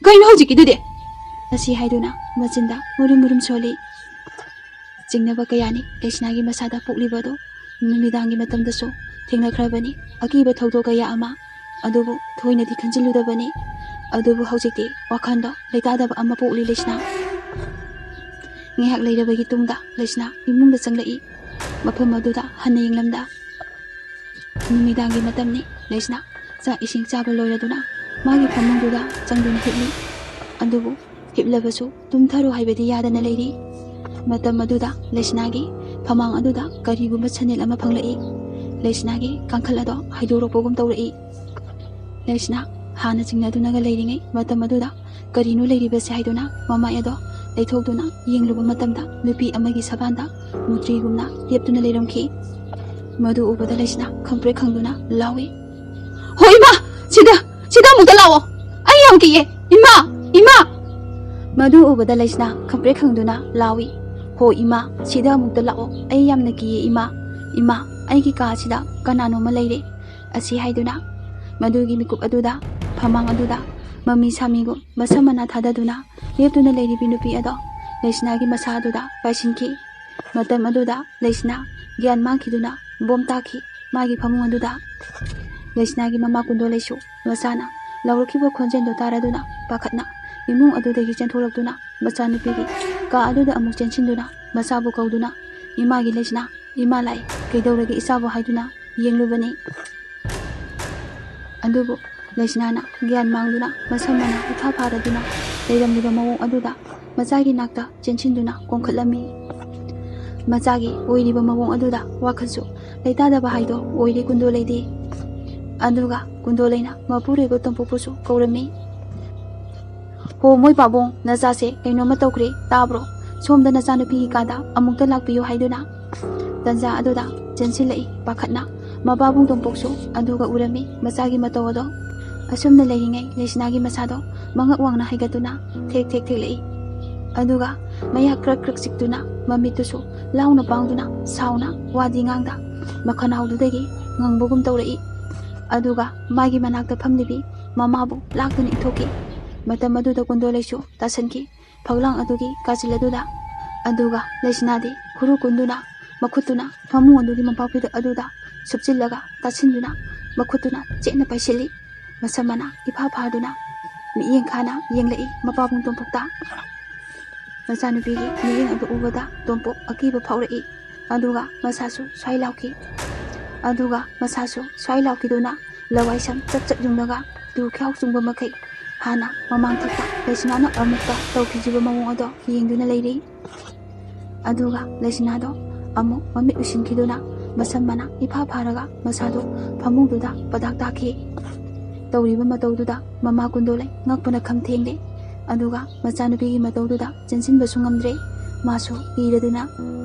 ꯀꯩꯅꯣ ꯍꯧꯖꯤꯛꯀꯤꯗꯨꯗꯤ?" ꯑꯁꯤ ꯍꯥꯏꯗꯨꯅ ꯃꯆꯤꯟꯗ ꯃꯨꯔꯨꯝ ꯃꯨꯔꯨꯝ ꯁꯣꯜꯂꯤ꯫ ꯆꯤꯡꯅꯕ ꯀꯌꯥꯅꯤ ꯂꯩꯁꯅꯥꯒꯤ ꯃꯁꯥꯗ ꯄꯣꯛꯂꯤꯕ ꯑꯗꯨ ꯅꯨꯃꯤꯗꯥꯡꯒꯤ ꯃꯇꯝꯗꯁꯨ ꯊꯦꯡꯅꯈ꯭ꯔꯕꯅꯤ꯫ ꯑꯀꯤꯕ ꯊꯧꯗꯣꯛ ꯀꯌꯥ ꯑꯃ, ꯑꯗꯨꯕꯨ ꯊꯣꯏꯅꯗꯤ ꯈꯟꯖꯤꯜꯂꯨꯗꯕꯅꯤ꯫ ꯑꯗꯨꯕꯨ ꯍꯧꯖꯤꯛꯇꯤ ꯋꯥꯈꯜꯗꯣ ꯂꯩꯇꯥꯗꯕ ꯑꯃ ꯄꯣꯛꯂꯤ ꯂꯩꯁꯅꯥ꯫ ꯉꯥꯏꯍꯥꯛ ꯂꯩꯔꯕꯒꯤ ꯇꯨꯡꯗ ꯂꯩꯁꯅꯥ ꯏꯃꯨꯡꯗ ꯆꯪꯂꯛꯏ꯫ ꯃꯐꯝ ꯑꯗꯨꯗ ꯍꯟꯅ ꯌꯦꯡꯂꯝꯗ ꯅꯨꯃꯤꯗꯥꯡꯒꯤ ꯃꯇꯝꯅꯤ꯫ ꯂꯩꯁꯅꯥ ꯆꯥꯛ ꯏꯁꯤꯡ ꯆꯥꯕ ꯂꯣꯏꯔꯗꯨꯅ ꯃꯥꯒꯤ ꯐꯃꯨꯡꯗꯨꯗ ꯆꯪꯗꯨꯅ ꯍꯤꯞꯂꯤ꯫ ꯑꯗꯨꯕꯨ ꯍꯤꯞꯂꯕꯁꯨ ꯇꯨꯝꯊꯔꯣ ꯍꯥꯏꯕꯗꯤ ꯌꯥꯗꯅ ꯂꯩꯔꯤ꯫ ꯃꯇꯝ ꯑꯗꯨꯗ ꯂꯩꯁꯅꯥꯒꯤ ꯐꯃꯥꯡ ꯑꯗꯨꯗ ꯀꯔꯤꯒꯨꯝꯕ ꯁꯅꯦꯜ ꯑꯃ ꯐꯪꯂꯛꯏ꯫ ꯂꯩꯁꯅꯥꯒꯤ ꯀꯥꯡꯈꯜ ꯑꯗꯣ ꯍꯥꯏꯗꯣꯔꯛꯄꯒꯨꯝ ꯇꯧꯔꯛꯏ꯫ ꯂꯩꯁꯅꯥ ꯍꯥꯟꯅ ꯆꯤꯡꯅꯗꯨꯅꯒ ꯂꯩꯔꯤꯉꯩ ꯃꯇꯝ ꯑꯗꯨꯗ ꯀꯔꯤꯅꯣ ꯂꯩꯔꯤꯕꯁꯦ ꯍꯥꯏꯗꯨꯅ ꯃꯃꯥꯏ ꯑꯗꯣ ꯂꯩꯊꯣꯛꯇꯨꯅ ꯌꯦꯡꯂꯨꯕ ꯃꯇꯝꯗ ꯅꯨꯄꯤ ꯑꯃꯒꯤ ꯁꯕꯥꯟꯗ ꯃꯨꯇ꯭ꯔꯤꯒꯨꯝꯅ ꯂꯦꯞꯇꯨꯅ ꯂꯩꯔꯝꯈꯤ꯫ ꯃꯗꯨ ꯎꯕꯗ ꯂꯩꯁꯅꯥ ꯈꯪꯄ꯭ꯔꯦꯛ ꯈꯪꯗꯨꯅ ꯂꯥꯎꯏ, "ꯍꯣ ꯏꯃꯥ! ꯁꯤꯗ, ꯁꯤꯗ ꯑꯃꯨꯛꯇ ꯂꯥꯛꯑꯣ! ꯑꯩ ꯌꯥꯝ ꯀꯤꯌꯦ! ꯏꯃꯥ! ꯏꯃꯥ!" ꯃꯗꯨ ꯎꯕꯗ ꯂꯩꯁꯅꯥ ꯈꯪꯄ꯭ꯔꯦꯛ ꯈꯪꯗꯨꯅ ꯂꯥꯎꯏ, "ꯍꯣ ꯏꯃꯥ! ꯁꯤꯗ ꯑꯃꯨꯛꯇ ꯂꯥꯛꯑꯣ! ꯑꯩ ꯌꯥꯝꯅ ꯀꯤꯌꯦ ꯏꯃꯥ! ꯏꯃꯥ! ꯑꯩꯒꯤ ꯀꯥ ꯑꯁꯤꯗ ꯀꯅꯥꯅꯣꯝꯃ ꯂꯩꯔꯦ!" ꯑꯁꯤ ꯍꯥꯏꯗꯨꯅ ꯃꯗꯨꯒꯤ ꯃꯤꯀꯨꯞ ꯑꯗꯨꯗ ꯐꯃꯥꯡ ꯑꯗꯨꯗ ꯃꯃꯤ ꯁꯥꯃꯤꯒꯨꯝ ꯃꯁꯝ ꯃꯅꯥ ꯊꯥꯗꯗꯨꯅ ꯂꯦꯞꯇꯨꯅ ꯂꯩꯔꯤꯕꯤ ꯅꯨꯄꯤ ꯑꯗꯣ ꯂꯩꯁꯅꯥꯒꯤ ꯃꯁꯥ ꯑꯗꯨꯗ ꯄꯥꯏꯁꯤꯟꯈꯤ꯫ ꯃꯇꯝ ꯑꯗꯨꯗ ꯂꯩꯁꯅꯥ ꯒ꯭ꯌꯥꯟ ꯃꯥꯡꯈꯤꯗꯨꯅ ꯕꯣꯝ ꯇꯥꯈꯤ ꯃꯥꯒꯤ ꯐꯃꯨꯡ ꯑꯗꯨꯗ꯫ ꯂꯩꯁꯅꯥꯒꯤ ꯃꯃꯥ ꯀꯨꯟꯗꯣꯂꯩꯁꯨ ꯃꯆꯥꯅ ꯂꯥꯎꯔꯛꯈꯤꯕ ꯈꯣꯟꯖꯦꯜꯗꯨ ꯇꯥꯔꯗꯨꯅ ꯄꯥꯈꯠꯅ ꯏꯃꯨꯡ ꯑꯗꯨꯗꯒꯤ ꯆꯦꯟꯊꯣꯛꯂꯛꯇꯨꯅ ꯃꯆꯥꯅꯨꯄꯤꯒꯤ ꯀꯥ ꯑꯗꯨꯗ ꯑꯃꯨꯛ ꯆꯦꯟꯁꯤꯟꯗꯨꯅ ꯃꯆꯥꯕꯨ ꯀꯧꯗꯨꯅ, "ꯏꯃꯥꯒꯤ ꯂꯩꯁꯅꯥ, ꯏꯃꯥ ꯂꯥꯛꯏ, ꯀꯩꯗꯧꯔꯒꯦ ꯏꯆꯥꯕꯨ?" ꯍꯥꯏꯗꯨꯅ ꯌꯦꯡꯂꯨꯕꯅꯤ꯫ ꯑꯗꯨꯕꯨ ꯂꯩꯁꯅꯥꯅ ꯒ꯭ꯌꯥꯟ ꯃꯥꯡꯗꯨꯅ ꯃꯁꯝ ꯃꯅꯥ ꯏꯐꯥ ꯐꯥꯔꯗꯨꯅ ꯂꯩꯔꯝꯂꯤꯕ ꯃꯑꯣꯡ ꯑꯗꯨꯗ ꯃꯆꯥꯒꯤ ꯅꯥꯛꯇ ꯆꯦꯟꯁꯤꯟꯗꯨꯅ ꯀꯣꯡꯈꯠꯂꯝꯃꯤ꯫ ꯃꯆꯥꯒꯤ ꯑꯣꯏꯔꯤꯕ ꯃꯑꯣꯡ ꯑꯗꯨꯗ ꯋꯥꯈꯜꯁꯨ ꯂꯩꯇꯥꯗꯕ ꯍꯥꯏꯗꯣ ꯑꯣꯏꯔꯦ ꯀꯨꯟꯗꯣꯂꯩꯗꯤ꯫ ꯑꯗꯨꯒ ꯀꯨꯟꯗꯣꯂꯩꯅ ꯃꯄꯨꯔꯣꯏꯕ ꯇꯣꯝꯄꯣꯛꯄꯨꯁꯨ ꯀꯧꯔꯝꯃꯤ꯫ "ꯍꯣ, ꯃꯣꯏ ꯄꯥꯕꯨꯡ, ꯅꯆꯥꯁꯦ ꯀꯩꯅꯣꯝꯃ ꯇꯧꯈ꯭ꯔꯦ, ꯇꯥꯕ꯭ꯔꯣ? ꯁꯣꯝꯗ ꯅꯆꯥꯅꯨꯄꯤꯒꯤ ꯀꯥꯗ ꯑꯃꯨꯛꯇ ꯂꯥꯛꯄꯤꯌꯨ" ꯍꯥꯏꯗꯨꯅ ꯇꯟꯖꯥ ꯑꯗꯨꯗ ꯆꯦꯟꯁꯤꯜꯂꯛꯏ ꯄꯥꯈꯠꯅ꯫ ꯃꯄꯥꯕꯨꯡ ꯇꯣꯝꯄꯣꯛꯁꯨ ꯑꯗꯨꯒ ꯎꯔꯝꯃꯤ ꯃꯆꯥꯒꯤ ꯃꯇꯧ ꯑꯗꯣ꯫ ꯑꯁꯨꯝꯅ ꯂꯩꯔꯤꯉꯩ ꯂꯩꯁꯅꯥꯒꯤ ꯃꯁꯥꯗꯣ ꯃꯉꯛ ꯋꯥꯡꯅ ꯍꯥꯏꯒꯠꯇꯨꯅ ꯊꯦꯛ ꯊꯦꯛ ꯊꯦꯛꯂꯛꯏ꯫ ꯑꯗꯨꯒ ꯃꯌꯥ ꯀ꯭ꯔꯛ ꯀ꯭ꯔꯛ ꯆꯤꯛꯇꯨꯅ ꯃꯃꯤꯠꯇꯨꯁꯨ ꯂꯥꯎꯅ ꯄꯥꯡꯗꯨꯅ ꯁꯥꯎꯅ ꯋꯥꯗꯤ ꯉꯥꯡꯗ ꯃꯈꯅꯥꯎꯗꯨꯗꯒꯤ ꯉꯪꯕꯒꯨꯝ ꯇꯧꯔꯛꯏ꯫ ꯑꯗꯨꯒ ꯃꯥꯒꯤ ꯃꯅꯥꯛꯇ ꯐꯝꯂꯤꯕꯤ ꯃꯃꯥꯕꯨ ꯂꯥꯛꯇꯨꯅ ꯏꯟꯊꯣꯛꯈꯤ꯫ ꯃꯇꯝ ꯑꯗꯨꯗ ꯀꯨꯟꯗꯣꯂꯩꯁꯨ ꯇꯥꯁꯟꯈꯤ ꯐꯛꯂꯥꯡ ꯑꯗꯨꯒꯤ ꯀꯥꯆꯤꯜ ꯑꯗꯨꯗ꯫ ꯑꯗꯨꯒ ꯂꯩꯁꯅꯥꯗꯤ ꯈꯨꯔꯨ ꯀꯨꯟꯗꯨꯅ ꯃꯈꯨꯠꯇꯨꯅ ꯐꯃꯨꯡ ꯑꯗꯨꯒꯤ ꯃꯣꯝꯄꯥꯛꯐꯤꯗꯛ ꯑꯗꯨꯗ ꯁꯨꯞꯆꯤꯜꯂꯒ ꯇꯥꯁꯤꯟꯗꯨꯅ ꯃꯈꯨꯠꯇꯨꯅ ꯆꯦꯠꯅ ꯄꯥꯏꯁꯤꯜꯂꯤ꯫ ꯃꯁꯝ ꯃꯅꯥ ꯏꯐꯥ ꯐꯥꯗꯨꯅ ꯃꯤꯠꯌꯦꯡ ꯈꯥꯅ ꯌꯦꯡꯂꯛꯏ ꯃꯄꯥꯕꯨꯡ ꯇꯣꯝꯄꯣꯛꯇ꯫ ꯃꯆꯥꯅꯨꯄꯤꯒꯤ ꯃꯤꯠꯌꯦꯡ ꯑꯗꯨ ꯎꯕꯗ ꯇꯣꯝꯄꯣꯛ ꯑꯀꯤꯕ ꯐꯥꯎꯔꯛꯏ꯫ ꯑꯗꯨꯒ ꯃꯁꯥꯁꯨ ꯁ꯭ꯋꯥꯏ ꯂꯥꯎꯈꯤ꯫ ꯑꯗꯨꯒ ꯃꯁꯥꯁꯨ ꯁ꯭ꯋꯥꯏ ꯂꯥꯎꯈꯤꯗꯨꯅ ꯂꯋꯥꯏ ꯁꯝ ꯆꯞ ꯆꯞ ꯌꯨꯡꯂꯒ ꯇꯨ ꯈ꯭ꯌꯥꯎ ꯆꯨꯡꯕ ꯃꯈꯩ ꯍꯥꯟꯅ ꯃꯃꯥꯡ ꯊꯛꯇ ꯂꯩꯁꯅꯥꯅ ꯑꯃꯨꯛꯇ ꯇꯧꯈꯤꯈꯤꯕ ꯃꯑꯣꯡ ꯑꯗꯣ ꯌꯦꯡꯗꯨꯅ ꯂꯩꯔꯤ꯫ ꯑꯗꯨꯒ ꯂꯩꯁꯅꯥꯗꯣ ꯑꯃꯨꯛ ꯃꯃꯤꯠ ꯎꯏꯁꯤꯟꯈꯤꯗꯨꯅ ꯃꯁꯝ ꯃꯅꯥ ꯏꯐꯥ ꯐꯥꯔꯒ ꯃꯁꯥꯗꯨ ꯐꯃꯨꯡꯗꯨꯗ ꯄꯗꯥꯛ ꯇꯥꯈꯤ꯫ ꯇꯧꯔꯤꯕ ꯃꯇꯧꯗꯨꯗ ꯃꯃꯥ ꯀꯨꯟꯗꯣꯂꯩ ꯉꯛꯄꯅ ꯈꯝ ꯊꯦꯡꯂꯦ꯫ ꯑꯗꯨꯒ ꯃꯆꯥꯅꯨꯄꯤꯒꯤ ꯃꯇꯧꯗꯨꯗ ꯆꯦꯟꯁꯤꯟꯕꯁꯨ ꯉꯝꯗ꯭ꯔꯦ꯫ ꯃꯥꯁꯨ ꯀꯤꯔꯗꯨꯅ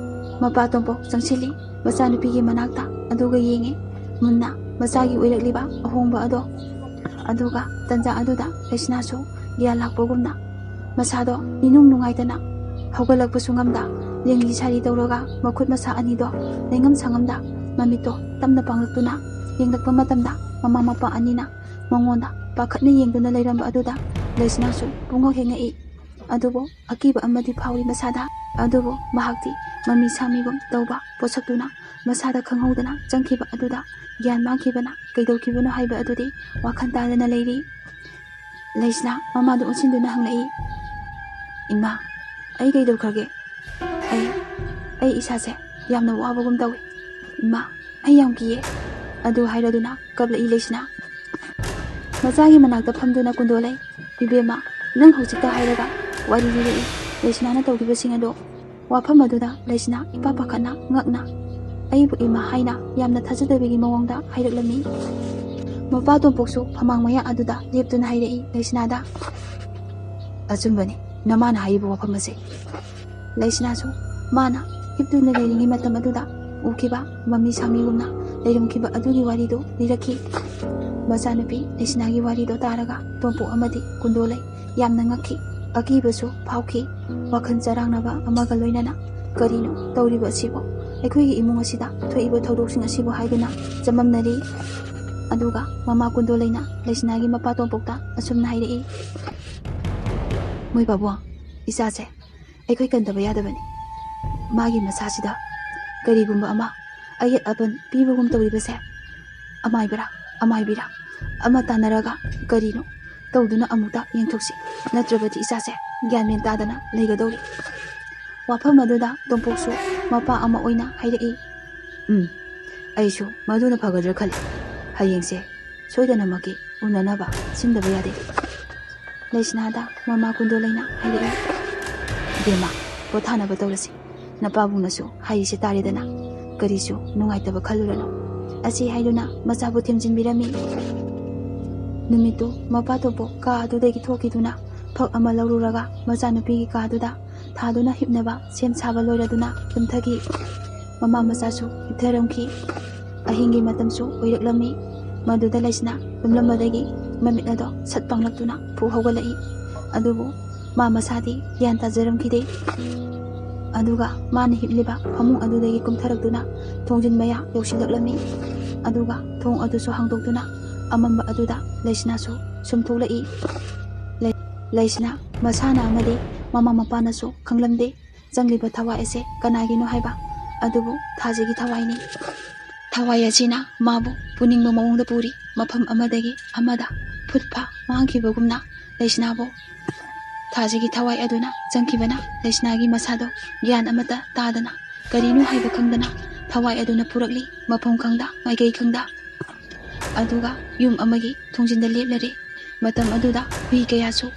ꯃꯄꯥ ꯇꯣꯝꯄꯣꯛ ꯆꯪꯁꯤꯜꯂꯤ ꯃꯆꯥꯅꯨꯄꯤꯒꯤ ꯃꯅꯥꯛꯇ꯫ ꯑꯗꯨꯒ ꯌꯦꯡꯉꯦ ꯃꯨꯟꯅ ꯃꯆꯥꯒꯤ ꯑꯣꯏꯔꯛꯂꯤꯕ ꯑꯍꯣꯡꯕ ꯑꯗꯣ꯫ ꯑꯗꯨꯒ ꯇꯟꯖꯥ ꯑꯗꯨꯗ ꯂꯩꯁꯅꯥꯁꯨ ꯒ꯭ꯌꯥꯟ ꯂꯥꯛꯄꯒꯨꯝꯅ ꯃꯁꯥꯗꯣ ꯅꯤꯅꯨꯡ ꯅꯨꯡꯉꯥꯏꯇꯅ ꯍꯧꯒꯠꯂꯛꯄꯁꯨ ꯉꯝꯗ, ꯂꯦꯡꯂꯤ ꯁꯥꯔꯤ ꯇꯧꯔꯒ ꯃꯈꯨꯠ ꯃꯁꯥ ꯑꯅꯤꯗꯣ ꯂꯩꯉꯝ ꯁꯥꯉꯝꯗ ꯃꯃꯤꯠꯇꯣ ꯇꯞꯅ ꯄꯥꯡꯂꯛꯇꯨꯅ ꯌꯦꯡꯂꯛꯄ ꯃꯇꯝꯗ ꯃꯃꯥ ꯃꯄꯥ ꯑꯅꯤꯅ ꯃꯉꯣꯟꯗ ꯄꯥꯈꯠꯅ ꯌꯦꯡꯗꯨꯅ ꯂꯩꯔꯝꯕ ꯑꯗꯨꯗ ꯂꯩꯁꯅꯥꯁꯨ ꯄꯨꯡꯉꯛ ꯍꯦꯛ ꯉꯛꯏ꯫ ꯑꯗꯨꯕꯨ ꯑꯀꯤꯕ ꯑꯃꯗꯤ ꯐꯥꯎꯔꯤ ꯃꯁꯥꯗ꯫ ꯑꯗꯨꯕꯨ ꯃꯍꯥꯛꯇꯤ ꯃꯃꯤ ꯁꯥꯃꯤꯒꯨꯝ ꯇꯧꯕ ꯄꯣꯠꯁꯛꯇꯨꯅ ꯃꯁꯥꯗ ꯈꯪꯍꯧꯗꯅ ꯆꯪꯈꯤꯕ ꯑꯗꯨꯗ ꯒ꯭ꯌꯥꯟ ꯃꯥꯡꯈꯤꯕꯅ ꯀꯩꯗꯧꯈꯤꯕꯅꯣ ꯍꯥꯏꯕ ꯑꯗꯨꯗꯤ ꯋꯥꯈꯜ ꯇꯥꯗꯅ ꯂꯩꯔꯤ꯫ ꯂꯩꯁꯅꯥ ꯃꯃꯥꯗꯨ ꯑꯣꯟꯁꯤꯟꯗꯨꯅ ꯍꯪꯂꯛꯏ, "ꯏꯃꯥ, ꯑꯩ ꯀꯩꯗꯧꯈ꯭ꯔꯒꯦ? ꯑꯩ, ꯑꯩ ꯏꯁꯥꯁꯦ ꯌꯥꯝꯅ ꯋꯥꯕꯒꯨꯝ ꯇꯧꯏ꯫ ꯏꯃꯥ, ꯑꯩ ꯌꯥꯝ ꯀꯤꯌꯦ"꯫ ꯑꯗꯨ ꯍꯥꯏꯔꯗꯨꯅ ꯀꯞꯂꯛꯏ ꯂꯩꯁꯅꯥ꯫ ꯃꯆꯥꯒꯤ ꯃꯅꯥꯛꯇ ꯐꯝꯗꯨꯅ ꯀꯨꯟꯗꯣꯂꯩ, "ꯏꯕꯦꯝꯃ, ꯅꯪ ꯍꯧꯖꯤꯛꯇ ꯍꯥꯏꯔꯒ ꯋꯥꯔꯤ ꯂꯤꯔꯛꯏ ꯂꯩꯁꯅꯥꯅ ꯇꯧꯈꯤꯕꯁꯤꯡ ꯑꯗꯣ?" ꯋꯥꯐꯝ ꯑꯗꯨꯗ ꯂꯩꯁꯅꯥ ꯏꯄꯥ ꯄꯥꯈꯠꯅ ꯉꯛꯅ, "ꯑꯩꯕꯨ ꯏꯃꯥ ꯍꯥꯏꯅ ꯌꯥꯝꯅ ꯊꯥꯖꯗꯕꯒꯤ ꯃꯑꯣꯡꯗ ꯍꯥꯏꯔꯛꯂꯝꯃꯤ"꯫ ꯃꯄꯥ ꯇꯣꯝꯄꯣꯛꯁꯨ ꯐꯃꯥꯡ ꯃꯌꯥ ꯑꯗꯨꯗ ꯂꯦꯞꯇꯨꯅ ꯍꯥꯏꯔꯛꯏ ꯂꯩꯁꯅꯥꯗ, ꯑꯆꯨꯝꯕꯅꯤ ꯅꯃꯥꯅ ꯍꯥꯏꯔꯤꯕ ꯋꯥꯐꯝ ꯑꯁꯦ꯫ ꯂꯩꯁꯅꯥꯁꯨ ꯃꯥꯅ ꯍꯤꯞꯇꯨꯅ ꯂꯩꯔꯤꯉꯩ ꯃꯇꯝ ꯑꯗꯨꯗ ꯎꯈꯤꯕ ꯃꯃꯤ ꯁꯥꯃꯤꯒꯨꯝꯅ ꯂꯩꯔꯝꯈꯤꯕ ꯑꯗꯨꯒꯤ ꯋꯥꯔꯤꯗꯨ ꯂꯤꯔꯛꯈꯤ꯫ ꯃꯆꯥꯅꯨꯄꯤ ꯂꯩꯁꯅꯥꯒꯤ ꯋꯥꯔꯤꯗꯣ ꯇꯥꯔꯒ ꯇꯣꯝꯄꯣꯛ ꯑꯃꯗꯤ ꯀꯨꯟꯗꯣꯂꯩ ꯌꯥꯝꯅ ꯉꯛꯈꯤ꯫ ꯑꯀꯤꯕꯁꯨ ꯐꯥꯎꯈꯤ꯫ ꯋꯥꯈꯜ ꯆꯔꯥꯡꯅꯕ ꯑꯃꯒ ꯂꯣꯏꯅꯅ, "ꯀꯔꯤꯅꯣ ꯇꯧꯔꯤꯕ ꯑꯁꯤꯕꯣ? ꯑꯩꯈꯣꯏꯒꯤ ꯏꯃꯨꯡ ꯑꯁꯤꯗ ꯊꯣꯛꯏꯕ ꯊꯧꯗꯣꯛꯁꯤꯡ ꯑꯁꯤꯕꯨ?" ꯍꯥꯏꯗꯨꯅ ꯆꯃꯝꯅꯔꯤ꯫ ꯑꯗꯨꯒ ꯃꯃꯥ ꯀꯨꯟꯗꯣꯂꯩꯅ ꯂꯩꯁꯅꯥꯒꯤ ꯃꯄꯥ ꯇꯣꯝꯄꯣꯛꯇ ꯑꯁꯨꯝꯅ ꯍꯥꯏꯔꯛꯏ, "ꯃꯣꯏ ꯄꯥꯕꯨꯡ, ꯏꯆꯥꯁꯦ ꯑꯩꯈꯣꯏ ꯀꯟꯗꯕ ꯌꯥꯗꯕꯅꯤ꯫ ꯃꯥꯒꯤ ꯃꯁꯥꯁꯤꯗ ꯀꯔꯤꯒꯨꯝꯕ ꯑꯃ ꯑꯌꯦꯠ ꯑꯄꯟ ꯄꯤꯕꯒꯨꯝ ꯇꯧꯔꯤꯕꯁꯦ ꯑꯃꯥꯏꯕꯔꯥ, ꯑꯃꯥꯏꯕꯤꯔꯥ ꯑꯃ ꯇꯥꯟꯅꯔꯒ ꯀꯔꯤꯅꯣ ꯇꯧꯗꯨꯅ ꯑꯃꯨꯛꯇ ꯌꯦꯡꯊꯣꯛꯁꯤ, ꯅꯠꯇ꯭ꯔꯕꯗꯤ ꯏꯆꯥꯁꯦ ꯒ꯭ꯌꯥꯟ ꯃꯦꯟ ꯇꯥꯗꯅ ꯂꯩꯒꯗꯧꯔꯤ꯫" ꯋꯥꯐꯝ ꯑꯗꯨꯗ ꯇꯣꯝꯄꯣꯛꯁꯨ ꯃꯄꯥ ꯑꯃ ꯑꯣꯏꯅ ꯍꯥꯏꯔꯛꯏ, "ꯎꯝ, ꯑꯩꯁꯨ ꯃꯗꯨꯅ ꯐꯒꯗ꯭ꯔꯥ ꯈꯜꯂꯤ꯫ ꯍꯌꯦꯡꯁꯦ ꯁꯣꯏꯗꯅꯃꯛꯀꯤ ꯎꯅꯅꯕ ꯁꯤꯟꯗꯕ ꯌꯥꯗꯦ꯫" ꯂꯩꯁꯅꯥꯗ ꯃꯃꯥ ꯀꯨꯟꯗꯣꯂꯩꯅ ꯍꯥꯏꯔꯛꯏ, "ꯏꯕꯦꯝꯃ, ꯄꯣꯊꯥꯅꯕ ꯇꯧꯔꯁꯤ꯫ ꯅꯄꯥꯕꯨꯡꯅꯁꯨ ꯍꯥꯏꯔꯤꯁꯦ ꯇꯥꯔꯦꯗꯅ, ꯀꯔꯤꯁꯨ ꯅꯨꯡꯉꯥꯏꯇꯕ ꯈꯜꯂꯨꯔꯅꯨ꯫" ꯑꯁꯤ ꯍꯥꯏꯗꯨꯅ ꯃꯆꯥꯕꯨ ꯊꯦꯝꯖꯤꯟꯕꯤꯔꯝꯃꯤ꯫ ꯅꯨꯃꯤꯠꯇꯨ ꯃꯄꯥ ꯇꯣꯝꯄꯣꯛ ꯀꯥ ꯑꯗꯨꯗꯒꯤ ꯊꯣꯛꯈꯤꯗꯨꯅ ꯐꯛ ꯑꯃ ꯂꯧꯔꯨꯔꯒ ꯃꯆꯥꯅꯨꯄꯤꯒꯤ ꯀꯥꯗꯨꯗ ꯊꯥꯗꯨꯅ ꯍꯤꯞꯅꯕ ꯁꯦꯝ ꯁꯥꯕ ꯂꯣꯏꯔꯗꯨꯅ ꯇꯨꯝꯊꯈꯤ꯫ ꯃꯃꯥ ꯃꯆꯥꯁꯨ ꯍꯤꯞꯊꯔꯝꯈꯤ꯫ ꯑꯍꯤꯡꯒꯤ ꯃꯇꯝꯁꯨ ꯑꯣꯏꯔꯛꯂꯝꯃꯤ꯫ ꯃꯗꯨꯗ ꯂꯩꯁꯅꯥ ꯇꯨꯝꯂꯝꯕꯗꯒꯤ ꯃꯃꯤꯠ ꯑꯗꯣ ꯁꯠ ꯄꯥꯡꯂꯛꯇꯨꯅ ꯐꯨꯛ ꯍꯧꯒꯠꯂꯛꯏ꯫ ꯑꯗꯨꯕꯨ ꯃꯥ ꯃꯁꯥꯗꯤ ꯒ꯭ꯌꯥꯟ ꯇꯥꯖꯔꯝꯈꯤꯗꯦ꯫ ꯑꯗꯨꯒ ꯃꯥꯅ ꯍꯤꯞꯂꯤꯕ ꯐꯃꯨꯡ ꯑꯗꯨꯗꯒꯤ ꯀꯨꯝꯊꯔꯛꯇꯨꯅ ꯊꯣꯡꯖꯤꯟ ꯃꯌꯥ ꯌꯧꯁꯤꯜꯂꯛꯂꯝꯃꯤ꯫ ꯑꯗꯨꯒ ꯊꯣꯡ ꯑꯗꯨꯁꯨ ꯍꯥꯡꯗꯣꯛꯇꯨꯅ ꯑꯃꯝꯕ ꯑꯗꯨꯗ ꯂꯩꯁꯅꯥꯁꯨ ꯁꯨꯝ ꯊꯣꯛꯂꯛꯏ꯫ ꯂꯩ-, ꯂꯩꯁꯅꯥ ꯃꯁꯥꯅ ꯑꯃꯗꯤ ꯃꯃꯥ ꯃꯄꯥꯅꯁꯨ ꯈꯪꯂꯝꯗꯦ ꯆꯪꯂꯤꯕ ꯊꯋꯥꯏ ꯑꯁꯦ ꯀꯅꯥꯒꯤꯅꯣ ꯍꯥꯏꯕ꯫ ꯑꯗꯨꯕꯨ ꯊꯥꯖꯒꯤ ꯊꯋꯥꯏꯅꯤ꯫ ꯊꯋꯥꯏ ꯑꯁꯤꯅ ꯃꯥꯕꯨ ꯄꯨꯅꯤꯡꯕ ꯃꯑꯣꯡꯗ ꯄꯨꯔꯤ꯫ ꯃꯐꯝ ꯑꯃꯗꯒꯤ ꯑꯃꯗ ꯐꯨꯠ ꯐꯥ ꯃꯥꯡꯈꯤꯕꯒꯨꯝꯅ ꯂꯩꯁꯅꯥꯕꯨ ꯊꯥꯖꯒꯤ ꯊꯋꯥꯏ ꯑꯗꯨꯅ ꯆꯪꯈꯤꯕꯅ ꯂꯩꯁꯅꯥꯒꯤ ꯃꯁꯥꯗꯣ ꯒ꯭ꯌꯥꯟ ꯑꯃꯠꯇ ꯇꯥꯗꯅ, ꯀꯔꯤꯅꯣ ꯍꯥꯏꯕ ꯈꯪꯗꯅ ꯊꯋꯥꯏ ꯑꯗꯨꯅ ꯄꯨꯔꯛꯂꯤ, ꯃꯐꯝ ꯈꯪꯗ, ꯃꯥꯏꯀꯩ ꯈꯪꯗ꯫ ꯑꯗꯨꯒ ꯌꯨꯝ ꯑꯃꯒꯤ ꯊꯣꯡꯖꯤꯟꯗ ꯂꯦꯞꯂꯔꯦ꯫ ꯃꯇꯝ ꯑꯗꯨꯗ ꯍꯨꯏ ꯀꯌꯥꯁꯨ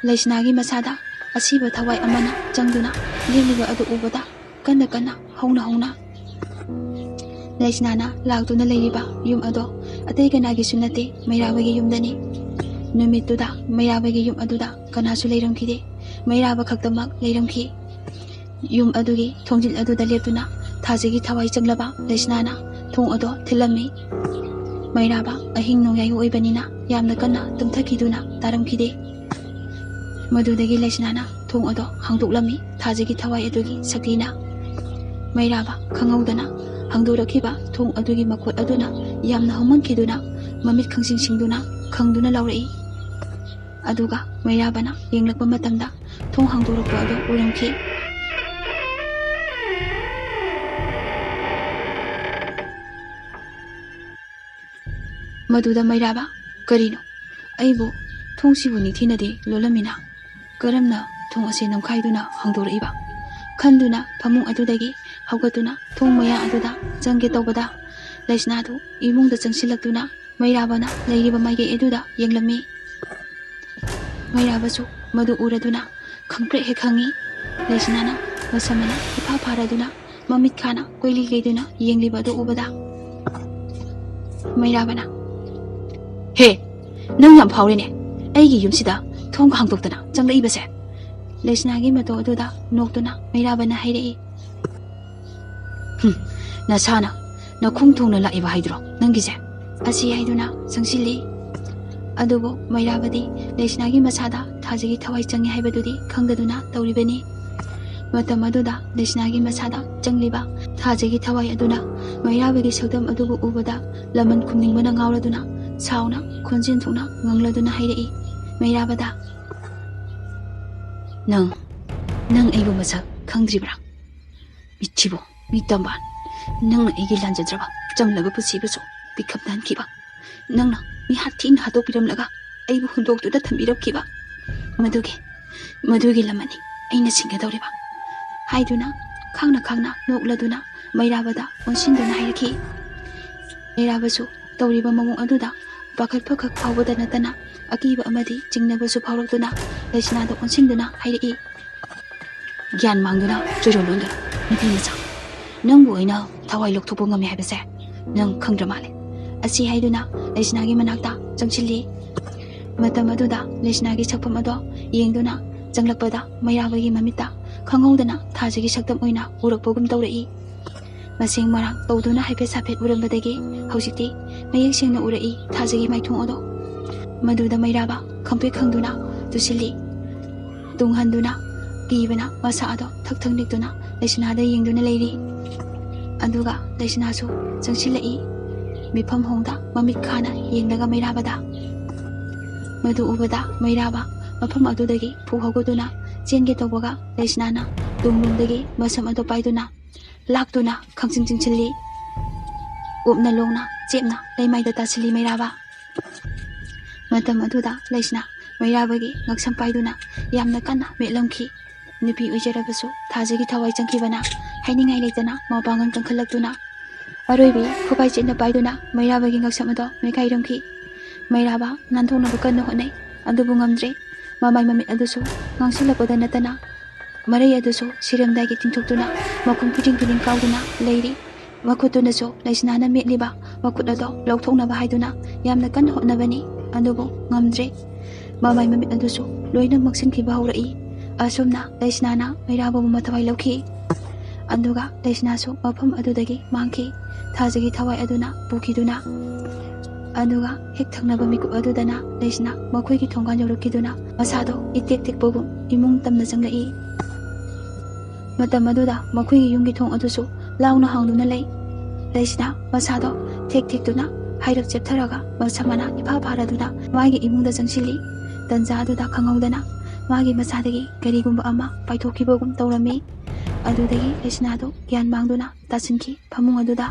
ꯂꯩꯁꯅꯥꯒꯤ ꯃꯁꯥꯗ ꯑꯁꯤꯕ ꯊꯋꯥꯏ ꯑꯃꯅ ꯆꯪꯗꯨꯅ ꯂꯦꯞꯂꯤꯕ ꯑꯗꯨ ꯎꯕꯗ ꯀꯟꯅ ꯀꯟꯅ ꯍꯧꯅ ꯍꯧꯅ ꯂꯩꯁꯅꯥꯅ ꯂꯥꯛꯇꯨꯅ ꯂꯩꯔꯤꯕ ꯌꯨꯝ ꯑꯗꯣ ꯑꯇꯩ ꯀꯅꯥꯒꯤꯁꯨ ꯅꯠꯇꯦ, ꯃꯩꯔꯥꯕꯒꯤ ꯌꯨꯝꯗꯅꯤ꯫ ꯅꯨꯃꯤꯠꯇꯨꯗ ꯃꯩꯔꯥꯕꯒꯤ ꯌꯨꯝ ꯑꯗꯨꯗ ꯀꯅꯥꯁꯨ ꯂꯩꯔꯝꯈꯤꯗꯦ꯫ ꯃꯩꯔꯥꯕ ꯈꯛꯇꯃꯛ ꯂꯩꯔꯝꯈꯤ꯫ ꯌꯨꯝ ꯑꯗꯨꯒꯤ ꯊꯣꯡꯖꯤꯜ ꯑꯗꯨꯗ ꯂꯦꯞꯇꯨꯅ ꯊꯥꯖꯒꯤ ꯊꯋꯥꯏ ꯆꯪꯂꯕ ꯂꯩꯁꯅꯥꯅ ꯊꯣꯡ ꯑꯗꯣ ꯊꯤꯜꯂꯝꯃꯤ꯫ ꯃꯩꯔꯥꯕ ꯑꯍꯤꯡ ꯅꯣꯡꯌꯥꯏ ꯑꯣꯏꯕꯅꯤꯅ ꯌꯥꯝꯅ ꯀꯟꯅ ꯇꯨꯝꯊꯈꯤꯗꯨꯅ ꯇꯥꯔꯝꯈꯤꯗꯦ꯫ ꯃꯗꯨꯗꯒꯤ ꯂꯩꯁꯅꯥꯅ ꯊꯣꯡ ꯑꯗꯣ ꯍꯥꯡꯗꯣꯛꯂꯝꯃꯤ꯫ ꯊꯥꯖꯒꯤ ꯊꯋꯥꯏ ꯑꯗꯨꯒꯤ ꯁꯛꯇꯤꯅ ꯃꯩꯔꯥꯕ ꯈꯪꯍꯧꯗꯅ ꯍꯥꯡꯗꯣꯔꯛꯈꯤꯕ ꯊꯣꯡ ꯑꯗꯨꯒꯤ ꯃꯈꯣꯜ ꯑꯗꯨꯅ ꯌꯥꯝꯅ ꯍꯧꯃꯟꯈꯤꯗꯨꯅ ꯃꯃꯤꯠ ꯈꯪꯁꯤꯡ ꯁꯤꯡꯗꯨꯅ ꯈꯪꯗꯨꯅ ꯂꯥꯎꯔꯛꯏ꯫ ꯑꯗꯨꯒ ꯃꯩꯔꯥꯕꯅ ꯌꯦꯡꯂꯛꯄ ꯃꯇꯝꯗ ꯊꯣꯡ ꯍꯥꯡꯗꯣꯔꯛꯄ ꯑꯗꯨ ꯎꯔꯝꯈꯤ꯫ ꯃꯗꯨꯗ ꯃꯩꯔꯥꯕ, "ꯀꯔꯤꯅꯣ? ꯑꯩꯕꯨ ꯊꯣꯡꯁꯤꯕꯨ ꯅꯤꯡꯊꯤꯅꯗꯤ ꯂꯣꯜꯂꯝꯃꯤꯅ ꯀꯔꯝꯅ ꯊꯣꯡ ꯑꯁꯤ ꯅꯝꯈꯥꯏꯗꯨꯅ ꯍꯥꯡꯗꯣꯔꯛꯏꯕ?" ꯈꯟꯗꯨꯅ ꯐꯃꯨꯡ ꯑꯗꯨꯗꯒꯤ ꯍꯧꯒꯠꯇꯨꯅ ꯊꯣꯡ ꯃꯌꯥ ꯑꯗꯨꯗ ꯆꯪꯒꯦ ꯇꯧꯕꯗ ꯂꯩꯁꯅꯥꯗꯨ ꯏꯃꯨꯡꯗ ꯆꯪꯁꯤꯜꯂꯛꯇꯨꯅ ꯃꯩꯔꯥꯕꯅ ꯂꯩꯔꯤꯕ ꯃꯥꯏꯀꯩ ꯑꯗꯨꯗ ꯌꯦꯡꯂꯝꯃꯤ꯫ ꯃꯩꯔꯥꯕꯁꯨ ꯃꯗꯨ ꯎꯔꯗꯨꯅ ꯈꯪꯄ꯭ꯔꯦꯛ ꯍꯦꯛ ꯈꯪꯉꯤ꯫ ꯂꯩꯁꯅꯥꯅ ꯃꯁꯝ ꯃꯅꯥ ꯏꯐꯥ ꯐꯥꯔꯗꯨꯅ ꯃꯃꯤꯠ ꯈꯥꯅ ꯀꯣꯏꯂꯤ ꯀꯩꯗꯨꯅ ꯌꯦꯡꯂꯤꯕ ꯑꯗꯨ ꯎꯕꯗ ꯃꯩꯔꯥꯕꯅ, "ꯍꯦ, ꯅꯪ ꯌꯥꯝ ꯐꯥꯎꯔꯦꯅꯦ, ꯑꯩꯒꯤ ꯌꯨꯝꯁꯤꯗ ꯊꯣꯡꯒ ꯍꯥꯡꯗꯣꯛꯇꯅ ꯆꯪꯂꯛꯏꯕꯁꯦ?" ꯂꯩꯁꯅꯥꯒꯤ ꯃꯇꯧ ꯑꯗꯨꯗ ꯅꯣꯛꯇꯨꯅ ꯃꯩꯔꯥꯕꯅ ꯍꯥꯏꯔꯛꯏ꯫ "ꯍꯨꯝ, ꯅꯁꯥꯅ ꯅꯈꯣꯡ ꯊꯣꯡꯅ ꯂꯥꯛꯏꯕ ꯍꯥꯏꯗꯨꯔꯣ ꯅꯪꯒꯤꯁꯦ?" ꯑꯁꯤ ꯍꯥꯏꯗꯨꯅ ꯆꯪꯁꯤꯜꯂꯤ꯫ ꯑꯗꯨꯕꯨ ꯃꯩꯔꯥꯕꯗꯤ ꯂꯩꯁꯅꯥꯒꯤ ꯃꯁꯥꯗ ꯊꯥꯖꯒꯤ ꯊꯋꯥꯏ ꯆꯪꯉꯤ ꯍꯥꯏꯕꯗꯨꯗꯤ ꯈꯪꯗꯗꯨꯅ ꯇꯧꯔꯤꯕꯅꯤ꯫ ꯃꯇꯝ ꯑꯗꯨꯗ ꯂꯩꯁꯅꯥꯒꯤ ꯃꯁꯥꯗ ꯆꯪꯂꯤꯕ ꯊꯥꯖꯒꯤ ꯊꯋꯥꯏ ꯑꯗꯨꯅ ꯃꯩꯔꯥꯕꯒꯤ ꯁꯛꯇꯝ ꯑꯗꯨꯕꯨ ꯎꯕꯗ ꯂꯃꯟ ꯈꯨꯝꯅꯤꯡꯕꯅ ꯉꯥꯎꯔꯗꯨꯅ ꯁꯥꯎꯅ ꯈꯣꯟꯖꯦꯜ ꯊꯣꯛꯅ ꯉꯪꯂꯗꯨꯅ ꯍꯥꯏꯔꯛꯏ ꯃꯩꯔꯥꯕꯗ, "ꯅꯪ, ꯅꯪ ꯑꯩꯕꯨ ꯃꯁꯛ ꯈꯪꯗ꯭ꯔꯤꯕ꯭ꯔꯥ? ꯃꯤꯠꯊꯤꯕꯣ, ꯃꯤ ꯇꯝꯕꯥꯟ, ꯅꯪꯅ ꯑꯩꯒꯤ ꯂꯥꯟꯖꯗ꯭ꯔꯕ ꯆꯝꯂꯕ ꯄꯨꯟꯁꯤꯕꯨꯁꯨ ꯄꯤꯛꯈꯞ ꯅꯥꯟꯈꯤꯕ, ꯅꯪꯅ ꯃꯤꯍꯥꯠ ꯊꯤꯅ ꯍꯥꯠꯇꯣꯛꯄꯤꯔꯝꯂꯒ ꯑꯩꯕꯨ ꯍꯨꯟꯗꯣꯛꯇꯨꯅ ꯊꯝꯕꯤꯔꯝꯈꯤꯕ, ꯃꯗꯨꯒꯤ, ꯃꯗꯨꯒꯤ ꯂꯃꯟꯅꯤ ꯑꯩꯅ ꯁꯤꯡꯒꯗꯧꯔꯤꯕ," ꯍꯥꯏꯗꯨꯅ ꯈꯥꯡꯅ ꯈꯥꯡꯅ ꯅꯣꯛꯂꯗꯨꯅ ꯃꯩꯔꯥꯕꯗ ꯑꯣꯟꯁꯤꯟꯗꯨꯅ ꯍꯥꯏꯔꯛꯈꯤ꯫ ꯃꯩꯔꯥꯕꯁꯨ ꯇꯧꯔꯤꯕ ꯃꯑꯣꯡ ꯑꯗꯨꯗ ꯄꯥꯈꯠꯄ ꯈꯛ ꯐꯥꯎꯕꯗ ꯅꯠꯇꯅ ꯑꯀꯤꯕ ꯑꯃꯗꯤ ꯆꯤꯡꯅꯕꯁꯨ ꯐꯥꯎꯔꯛꯇꯨꯅ ꯂꯩꯁꯅꯥꯗ ꯑꯣꯟꯁꯤꯟꯗꯨꯅ ꯍꯥꯏꯔꯛꯏ, "ꯒ꯭ꯌꯥꯟ ꯃꯥꯡꯗꯨꯅ ꯆꯣꯏꯔꯣꯜ ꯂꯣꯟꯒꯅꯨ, ꯅꯨꯄꯤ ꯃꯆꯥ꯫ ꯅꯪꯕꯨ ꯑꯩꯅ ꯊꯋꯥꯏ ꯂꯧꯊꯣꯛꯄ ꯉꯝꯃꯤ ꯍꯥꯏꯕꯁꯦ ꯅꯪ ꯈꯪꯗ꯭ꯔ ꯃꯥꯜꯂꯦ꯫" ꯑꯁꯤ ꯍꯥꯏꯗꯨꯅ ꯂꯩꯁꯅꯥꯒꯤ ꯃꯅꯥꯛꯇ ꯆꯪꯁꯤꯜꯂꯤ꯫ ꯃꯇꯝ ꯑꯗꯨꯗ ꯂꯩꯁꯅꯥꯒꯤ ꯁꯛꯐꯝ ꯑꯗꯣ ꯌꯦꯡꯗꯨꯅ ꯆꯪꯂꯛꯄꯗ ꯃꯩꯔꯥꯕꯒꯤ ꯃꯃꯤꯠꯇ ꯈꯪꯍꯧꯗꯅ ꯊꯥꯖꯒꯤ ꯁꯛꯇꯝ ꯑꯣꯏꯅ ꯎꯔꯛꯄꯒꯨꯝ ꯇꯧꯔꯛꯏ꯫ ꯃꯁꯦꯡ ꯃꯔꯥꯡ ꯇꯧꯗꯨꯅ ꯍꯥꯏꯐꯦꯠ ꯁꯥꯐꯦꯠ ꯎꯔꯝꯕꯗꯒꯤ ꯍꯧꯖꯤꯛꯇꯤ ꯃꯌꯦꯛ ꯁꯦꯡꯅ ꯎꯔꯛꯏ ꯊꯥꯖꯒꯤ ꯃꯥꯏꯊꯣꯡ ꯑꯗꯣ꯫ ꯃꯗꯨꯗ ꯃꯩꯔꯥꯕ ꯈꯪꯄ꯭ꯔꯦꯛ ꯈꯪꯗꯨꯅ ꯇꯨꯁꯤꯜꯂꯤ꯫ ꯇꯨꯡꯍꯟꯗꯨꯅ ꯀꯤꯕꯅ ꯃꯁꯥ ꯑꯗꯣ ꯊꯛ ꯊꯛ ꯅꯤꯛꯇꯨꯅ ꯂꯩꯁꯅꯥꯗ ꯌꯦꯡꯗꯨꯅ ꯂꯩꯔꯤ꯫ ꯑꯗꯨꯒ ꯂꯩꯁꯅꯥꯁꯨ ꯆꯪꯁꯤꯜꯂꯛꯏ꯫ ꯃꯤꯐꯝ ꯍꯣꯡꯗ ꯃꯃꯤꯠ ꯈꯥꯅ ꯌꯦꯡꯂꯒ ꯃꯩꯔꯥꯕꯗ꯫ ꯃꯗꯨ ꯎꯕꯗ ꯃꯩꯔꯥꯕ ꯃꯐꯝ ꯑꯗꯨꯗꯒꯤ ꯐꯨ ꯍꯧꯒꯠꯇꯨꯅ ꯆꯦꯟꯒꯦ ꯇꯧꯕꯒ ꯂꯩꯁꯅꯥꯅ ꯇꯨꯡꯂꯣꯝꯗꯒꯤ ꯃꯁꯝ ꯑꯗꯨ ꯄꯥꯏꯗꯨꯅ ꯂꯥꯛꯇꯨꯅ ꯈꯪꯆꯤꯡ ꯆꯤꯡꯁꯤꯜꯂꯤ꯫ ꯎꯞꯅ ꯂꯣꯡꯅ ꯆꯦꯞꯅ ꯂꯩꯃꯥꯏꯗ ꯇꯥꯁꯤꯜꯂꯤ ꯃꯩꯔꯥꯕ꯫ ꯃꯇꯝ ꯑꯗꯨꯗ ꯂꯩꯁꯅꯥ ꯃꯩꯔꯥꯕꯒꯤ ꯉꯛꯁꯝ ꯄꯥꯏꯗꯨꯅ ꯌꯥꯝꯅ ꯀꯟꯅ ꯃꯦꯠꯂꯝꯈꯤ꯫ ꯅꯨꯄꯤ ꯑꯣꯏꯖꯔꯕꯁꯨ ꯊꯥꯖꯒꯤ ꯊꯋꯥꯏ ꯆꯪꯈꯤꯕꯅ ꯍꯥꯏꯅꯤꯡꯉꯥꯏ ꯂꯩꯇꯅ ꯃꯄꯥꯡꯒꯜ ꯀꯟꯈꯠꯂꯛꯇꯨꯅ ꯑꯔꯣꯏꯕꯤ ꯈꯨꯄꯥꯏ ꯆꯦꯠꯅ ꯄꯥꯏꯗꯨꯅ ꯃꯩꯔꯥꯕꯒꯤ ꯉꯛꯁꯝ ꯑꯗꯣ ꯃꯦꯈꯥꯏꯔꯝꯈꯤ꯫ ꯃꯩꯔꯥꯕ ꯅꯥꯟꯊꯣꯛꯅꯕ ꯀꯟꯅ ꯍꯣꯠꯅꯩ, ꯑꯗꯨꯕꯨ ꯉꯝꯗ꯭ꯔꯦ꯫ ꯃꯃꯥꯏ ꯃꯃꯤꯠ ꯑꯗꯨꯁꯨ ꯉꯥꯡꯁꯤꯜꯂꯛꯄꯗ ꯅꯠꯇꯅ ꯃꯔꯩ ꯑꯗꯨꯁꯨ ꯁꯤꯔꯝꯗꯥꯏꯒꯤ ꯇꯤꯡꯊꯣꯛꯇꯨꯅ ꯃꯈꯣꯡ ꯐꯤꯗꯤꯡ ꯐꯤꯗꯤꯡ ꯀꯥꯎꯗꯨꯅ ꯂꯩꯔꯤ꯫ ꯃꯈꯨꯠꯇꯨꯅꯁꯨ ꯂꯩꯁꯅꯥꯅ ꯃꯦꯠꯂꯤꯕ ꯃꯈꯨꯠ ꯑꯗꯣ ꯂꯧꯊꯣꯛꯅꯕ ꯍꯥꯏꯗꯨꯅ ꯌꯥꯝꯅ ꯀꯟꯅ ꯍꯣꯠꯅꯕꯅꯤ, ꯑꯗꯨꯕꯨ ꯉꯝꯗ꯭ꯔꯦ꯫ ꯃꯃꯥꯏ ꯃꯃꯤꯠ ꯑꯗꯨꯁꯨ ꯂꯣꯏꯅ ꯃꯛꯁꯤꯟꯈꯤꯕ ꯍꯧꯔꯛꯏ꯫ ꯑꯁꯨꯝꯅ ꯂꯩꯁꯅꯥꯅ ꯃꯩꯔꯥꯕꯕꯨ ꯃꯊꯋꯥꯏ ꯂꯧꯈꯤ꯫ ꯑꯗꯨꯒ ꯂꯩꯁꯅꯥꯁꯨ ꯃꯐꯝ ꯑꯗꯨꯗꯒꯤ ꯃꯥꯡꯈꯤ꯫ ꯊꯥꯖꯒꯤ ꯊꯋꯥꯏ ꯑꯗꯨꯅ ꯄꯨꯈꯤꯗꯨꯅ꯫ ꯑꯗꯨꯒ ꯍꯦꯛ ꯊꯪꯅꯕ ꯃꯤꯀꯨꯞ ꯑꯗꯨꯗꯅ ꯂꯩꯁꯅꯥ ꯃꯈꯣꯏꯒꯤ ꯊꯣꯡꯒꯥꯟ ꯌꯧꯔꯛꯈꯤꯗꯨꯅ ꯃꯁꯥꯗꯣ ꯏꯇꯦꯛ ꯇꯦꯛꯄꯒꯨꯝ ꯏꯃꯨꯡ ꯇꯝꯅ ꯆꯪꯂꯛꯏ꯫ ꯃꯇꯝ ꯑꯗꯨꯗ ꯃꯈꯣꯏꯒꯤ ꯌꯨꯝꯒꯤ ꯊꯣꯡ ꯑꯗꯨꯁꯨ ꯂꯥꯎꯅ ꯍꯥꯡꯗꯨꯅ ꯂꯩ꯫ ꯂꯩꯁꯅꯥ ꯃꯁꯥꯗꯣ ꯊꯦꯛ ꯊꯦꯛꯇꯨꯅ ꯍꯥꯏꯔꯛ ꯆꯦꯞꯊꯔꯒ ꯃꯁꯝ ꯃꯅꯥ ꯏꯐꯥ ꯐꯥꯔꯗꯨꯅ ꯃꯥꯒꯤ ꯏꯃꯨꯡꯗ ꯆꯪꯁꯤꯜꯂꯤ꯫ ꯇꯟꯖꯥ ꯑꯗꯨꯗ ꯈꯪꯍꯧꯗꯅ ꯃꯥꯒꯤ ꯃꯁꯥꯗꯒꯤ ꯀꯔꯤꯒꯨꯝꯕ ꯑꯃ ꯄꯥꯏꯊꯣꯛꯈꯤꯕꯒꯨꯝ ꯇꯧꯔꯝꯃꯤ꯫ ꯑꯗꯨꯗꯒꯤ ꯂꯩꯁꯅꯥꯗꯨ ꯒ꯭ꯌꯥꯟ ꯃꯥꯡꯗꯨꯅ ꯇꯥꯁꯤꯟꯈꯤ ꯐꯃꯨꯡ ꯑꯗꯨꯗ꯫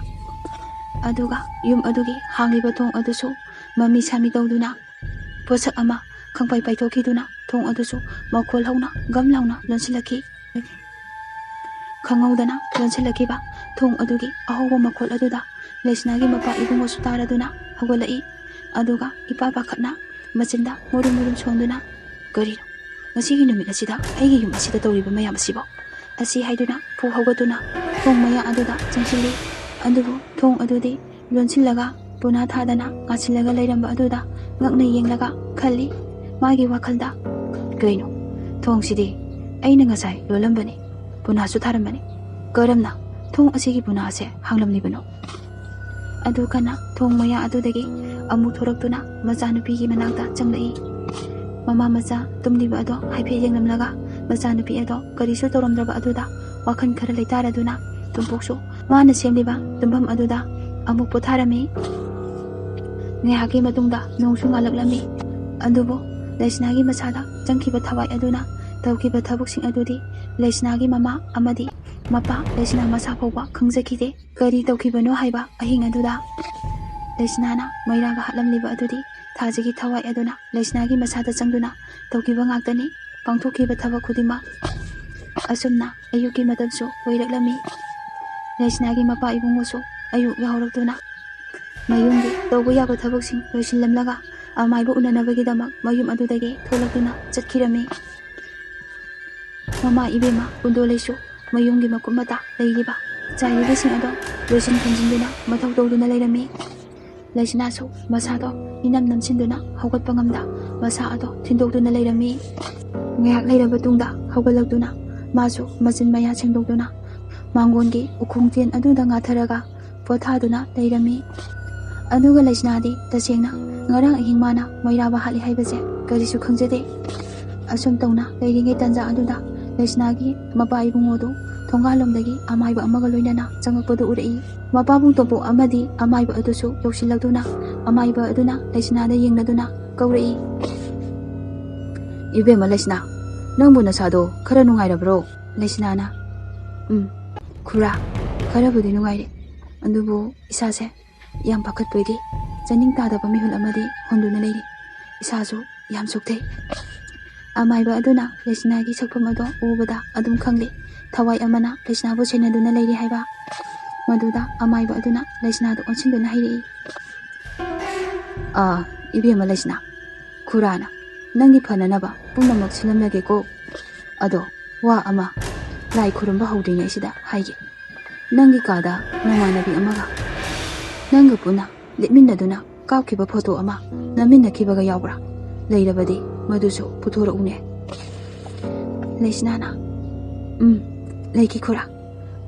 ꯑꯗꯨꯒ ꯌꯨꯝ ꯑꯗꯨꯒꯤ ꯍꯥꯡꯂꯤꯕ ꯊꯣꯡ ꯑꯗꯨꯁꯨ ꯃꯃꯤ ꯁꯥꯃꯤ ꯇꯧꯗꯨꯅ ꯄꯣꯠꯁꯛ ꯑꯃ ꯈꯪꯄꯥꯏ ꯄꯥꯏꯊꯣꯛꯈꯤꯗꯨꯅ ꯊꯣꯡ ꯑꯗꯨꯁꯨ ꯃꯈꯣꯜ ꯍꯧꯅ ꯒꯝ ꯂꯥꯎꯅ ꯂꯣꯟꯁꯤꯜꯂꯛꯈꯤ꯫ ꯈꯪꯍꯧꯗꯅ ꯂꯣꯟꯁꯤꯜꯂꯛꯈꯤꯕ ꯊꯣꯡ ꯑꯗꯨꯒꯤ ꯑꯍꯧꯕ ꯃꯈꯣꯜ ꯑꯗꯨꯗ ꯂꯩꯁꯅꯥꯒꯤ ꯃꯄꯥ ꯏꯕꯨꯡꯉꯣꯁꯨ ꯇꯥꯔꯗꯨꯅ ꯍꯧꯒꯠꯂꯛꯏ꯫ ꯑꯗꯨꯒ ꯏꯄꯥ ꯄꯥꯈꯠꯅ ꯃꯆꯤꯟꯗ ꯃꯨꯔꯨꯝ ꯃꯨꯔꯨꯝ ꯁꯣꯟꯗꯨꯅ, "ꯀꯔꯤꯅꯣ ꯉꯁꯤꯒꯤ ꯅꯨꯃꯤꯠ ꯑꯁꯤꯗ ꯑꯩꯒꯤ ꯌꯨꯝ ꯑꯁꯤꯗ ꯇꯧꯔꯤꯕ ꯃꯌꯥꯝ ꯑꯁꯤꯕꯣ?" ꯑꯁꯤ ꯍꯥꯏꯗꯨꯅ ꯐꯨ ꯍꯧꯒꯠꯇꯨꯅ ꯊꯣꯡ ꯃꯌꯥ ꯑꯗꯨꯗ ꯆꯪꯁꯤꯜꯂꯤ꯫ ꯑꯗꯨꯕꯨ ꯊꯣꯡ ꯑꯗꯨꯗꯤ ꯂꯣꯟꯁꯤꯜꯂꯒ ꯄꯨꯅꯥ ꯊꯥꯗꯅ ꯉꯥꯁꯤꯜꯂꯒ ꯂꯩꯔꯝꯕ ꯑꯗꯨꯗ ꯉꯛꯅ ꯌꯦꯡꯂꯒ ꯈꯜꯂꯤ ꯃꯥꯒꯤ ꯋꯥꯈꯜꯗ꯫ "ꯀꯩꯅꯣ, ꯊꯣꯡꯁꯤꯗꯤ ꯑꯩꯅ ꯉꯁꯥꯏ ꯂꯣꯜꯂꯝꯕꯅꯤ, ꯄꯨꯅꯥꯁꯨ ꯊꯥꯔꯝꯕꯅꯤ꯫ ꯀꯔꯝꯅ ꯊꯣꯡ ꯑꯁꯤꯒꯤ ꯄꯨꯅꯥꯁꯦ ꯍꯥꯡꯂꯝꯂꯤꯕꯅꯣ?" ꯑꯗꯨ ꯀꯟꯅ ꯊꯣꯡ ꯃꯌꯥ ꯑꯗꯨꯗꯒꯤ ꯑꯃꯨꯛ ꯊꯣꯔꯛꯇꯨꯅ ꯃꯆꯥꯅꯨꯄꯤꯒꯤ ꯃꯅꯥꯛꯇ ꯆꯪꯂꯛꯏ꯫ ꯃꯃꯥ ꯃꯆꯥ ꯇꯨꯝꯂꯤꯕ ꯑꯗꯣ ꯍꯥꯏꯐꯦꯠ ꯌꯦꯡꯂꯝꯂꯒ ꯃꯆꯥꯅꯨꯄꯤ ꯑꯗꯣ ꯀꯔꯤꯁꯨ ꯇꯧꯔꯝꯗ꯭ꯔꯕ ꯑꯗꯨꯗ ꯋꯥꯈꯜ ꯈꯔ ꯂꯩꯇꯥꯔꯗꯨꯅ ꯇꯣꯝꯄꯣꯛꯁꯨ ꯃꯥꯅ ꯁꯦꯝꯂꯤꯕ ꯇꯨꯝꯐꯝ ꯑꯗꯨꯗ ꯑꯃꯨꯛ ꯄꯣꯊꯥꯔꯝꯃꯤ꯫ ꯉꯥꯏꯍꯥꯛꯀꯤ ꯃꯇꯨꯡꯗ ꯅꯣꯡꯁꯨ ꯉꯥꯜꯂꯛꯂꯝꯃꯤ꯫ ꯑꯗꯨꯕꯨ ꯂꯩꯁꯅꯥꯒꯤ ꯃꯁꯥꯗ ꯆꯪꯈꯤꯕ ꯊꯋꯥꯏ ꯑꯗꯨꯅ ꯇꯧꯈꯤꯕ ꯊꯕꯛꯁꯤꯡ ꯑꯗꯨꯗꯤ ꯂꯩꯁꯅꯥꯒꯤ ꯃꯃꯥ ꯑꯃꯗꯤ ꯃꯄꯥ ꯂꯩꯁꯅꯥ ꯃꯁꯥ ꯐꯥꯎꯕ ꯈꯪꯖꯈꯤꯗꯦ꯫ ꯀꯔꯤ ꯇꯧꯈꯤꯕꯅꯣ ꯍꯥꯏꯕ ꯑꯍꯤꯡ ꯑꯗꯨꯗ ꯂꯩꯁꯅꯥꯅ ꯃꯩꯔꯥꯒ ꯍꯥꯠꯂꯝꯂꯤꯕ ꯑꯗꯨꯗꯤ ꯊꯥꯖꯒꯤ ꯊꯋꯥꯏ ꯑꯗꯨꯅ ꯂꯩꯁꯅꯥꯒꯤ ꯃꯁꯥꯗ ꯆꯪꯗꯨꯅ ꯇꯧꯈꯤꯕ ꯉꯥꯛꯇꯅꯤ꯫ ꯄꯥꯡꯊꯣꯛꯈꯤꯕ ꯊꯕꯛ ꯈꯨꯗꯤꯡꯃꯛ꯫ ꯑꯁꯨꯝꯅ ꯑꯌꯨꯛꯀꯤ ꯃꯇꯝꯁꯨ ꯑꯣꯏꯔꯛꯂꯝꯃꯤ꯫ ꯂꯩꯁꯅꯥꯒꯤ ꯃꯄꯥ ꯏꯕꯨꯡꯉꯣꯁꯨ ꯑꯌꯨꯛ ꯌꯥꯍꯧꯔꯛꯇꯨꯅ ꯃꯌꯨꯝꯒꯤ ꯇꯧꯕ ꯌꯥꯕ ꯊꯕꯛꯁꯤꯡ ꯂꯣꯏꯁꯤꯜꯂꯝꯂꯒ ꯑꯃꯥꯏꯕ ꯎꯅꯅꯕꯒꯤꯗꯃꯛ ꯃꯌꯨꯝ ꯑꯗꯨꯗꯒꯤ ꯊꯣꯛꯂꯛꯇꯨꯅ ꯆꯠꯈꯤꯔꯝꯃꯤ꯫ ꯃꯃꯥ ꯏꯕꯦꯝꯃ ꯀꯨꯟꯗꯣꯂꯩꯁꯨ ꯃꯌꯨꯝꯒꯤ ꯃꯀꯨꯞ ꯃꯇꯥ ꯂꯩꯔꯤꯕ ꯆꯥꯏꯔꯤꯕꯁꯤꯡ ꯑꯗꯣ ꯂꯣꯏꯁꯤꯟ ꯈꯣꯝꯖꯤꯟꯗꯨꯅ ꯃꯊꯧ ꯇꯧꯗꯨꯅ ꯂꯩꯔꯝꯃꯤ꯫ ꯂꯩꯁꯅꯥꯁꯨ ꯃꯁꯥꯗꯣ ꯏꯅꯝ ꯅꯝꯁꯤꯟꯗꯨꯅ ꯍꯧꯒꯠꯄ ꯉꯝꯗ ꯃꯁꯥ ꯑꯗꯣ ꯊꯤꯟꯗꯣꯛꯇꯨꯅ ꯂꯩꯔꯝꯃꯤ꯫ ꯉꯥꯏꯍꯥꯛ ꯂꯩꯔꯕ ꯇꯨꯡꯗ ꯍꯧꯒꯠꯂꯛꯇꯨꯅ ꯃꯥꯁꯨ ꯃꯆꯤꯟ ꯃꯌꯥ ꯁꯦꯡꯗꯣꯛꯇꯨꯅ ꯃꯥꯡꯒꯣꯟꯒꯤ ꯎꯈꯣꯡ ꯆꯦꯟ ꯑꯗꯨꯗ ꯉꯥꯊꯔꯒ ꯄꯣꯊꯥꯗꯨꯅ ꯂꯩꯔꯝꯃꯤ꯫ ꯑꯗꯨꯒ ꯂꯩꯁꯅꯥꯗꯤ ꯇꯁꯦꯡꯅ ꯉꯔꯥꯡ ꯑꯍꯤꯡ ꯃꯥꯅ ꯃꯩꯔꯥꯕ ꯍꯥꯠꯂꯤ ꯍꯥꯏꯕꯁꯦ ꯀꯔꯤꯁꯨ ꯈꯪꯖꯗꯦ꯫ ꯑꯁꯨꯝ ꯇꯧꯅ ꯂꯩꯔꯤꯉꯩ ꯇꯥꯟꯖꯥ ꯑꯗꯨꯗ ꯂꯩꯁꯅꯥꯒꯤ ꯃꯄꯥ ꯏꯕꯨꯡꯉꯣꯗꯨ ꯊꯣꯡꯒꯥꯜꯂꯣꯝꯗꯒꯤ ꯑꯃꯥꯏꯕ ꯑꯃꯒ ꯂꯣꯏꯅꯅ ꯆꯪꯉꯛꯄꯗꯨ ꯎꯔꯛꯏ꯫ ꯃꯄꯥꯕꯨꯡ ꯇꯣꯝꯄꯣꯛ ꯑꯃꯗꯤ ꯑꯃꯥꯏꯕ ꯑꯗꯨꯁꯨ ꯌꯧꯁꯤꯜꯂꯛꯇꯨꯅ ꯑꯃꯥꯏꯕ ꯑꯗꯨꯅ ꯂꯩꯁꯅꯥꯗ ꯌꯦꯡꯂꯗꯨꯅ ꯀꯧꯔꯛꯏ꯫ "ꯏꯕꯦꯝꯃ ꯂꯩꯁꯅꯥ, ꯅꯪꯕꯨ ꯅꯁꯥꯗꯣ ꯈꯔ ꯅꯨꯡꯉꯥꯏꯔꯕ꯭ꯔꯣ?" ꯂꯩꯁꯅꯥꯅ, "ꯎꯝ, ꯈꯨꯔꯥ, ꯈꯔꯕꯨꯗꯤ ꯅꯨꯡꯉꯥꯏꯔꯦ꯫ ꯑꯗꯨꯕꯨ ꯏꯁꯥꯁꯦ ꯌꯥꯝ ꯄꯥꯈꯠꯄꯒꯤ ꯆꯥꯅꯤꯡ ꯇꯥꯗꯕ ꯃꯤꯍꯨꯜ ꯑꯃꯗꯤ ꯍꯣꯟꯗꯨꯅ ꯂꯩꯔꯤ꯫ ꯏꯁꯥꯁꯨ ꯌꯥꯝ ꯆꯣꯛꯊꯩ꯫" ꯑꯃꯥꯏꯕ ꯑꯗꯨꯅ ꯂꯩꯁꯅꯥꯒꯤ ꯁꯛꯐꯝ ꯑꯗꯣ ꯎꯕꯗ ꯑꯗꯨꯝ ꯈꯪꯂꯦ꯫ ꯊꯋꯥꯏ ꯑꯃꯅ ꯂꯩꯁꯅꯥꯕꯨ ꯁꯦꯟꯅꯗꯨꯅ ꯂꯩꯔꯤ ꯍꯥꯏꯕ꯫ ꯃꯗꯨꯗ ꯑꯃꯥꯏꯕ ꯑꯗꯨꯅ ꯂꯩꯁꯅꯥꯗ ꯑꯣꯟꯁꯤꯟꯗꯨꯅ ꯍꯥꯏꯔꯛꯏ꯫ "ꯑꯥ, ꯏꯕꯦꯝꯃ ꯂꯩꯁꯅꯥ, ꯈꯨꯔꯥꯅ ꯅꯪꯒꯤ ꯐꯅꯅꯕ ꯄꯨꯝꯅꯃꯛ ꯁꯤꯜꯂꯝꯂꯒꯦꯀꯣ꯫ ꯑꯗꯣ ꯋꯥ ꯑꯃ ꯂꯥꯏ ꯈꯨꯔꯨꯝꯕ ꯍꯧꯗ꯭ꯔꯤꯉꯩꯁꯤꯗ ꯍꯥꯏꯒꯦ꯫ ꯅꯪꯒꯤ ꯀꯥꯗ ꯅꯃꯥꯟꯅꯕꯤ ꯑꯃꯒ ꯅꯪꯒ ꯄꯨꯟꯅ ꯂꯦꯞꯃꯤꯟꯅꯗꯨꯅ ꯀꯥꯞꯈꯤꯕ ꯐꯣꯇꯣ ꯑꯃ ꯅꯝꯃꯤꯟꯅꯈꯤꯕꯒ ꯌꯥꯎꯕ꯭ꯔꯥ? ꯂꯩꯔꯕꯗꯤ ꯃꯗꯨꯁꯨ ꯄꯨꯊꯣꯔꯛꯎꯅꯦ꯫ ꯂꯩꯁꯅꯥꯅ, "ꯎꯝ, ꯂꯩꯈꯤ ꯈꯨꯔꯥ,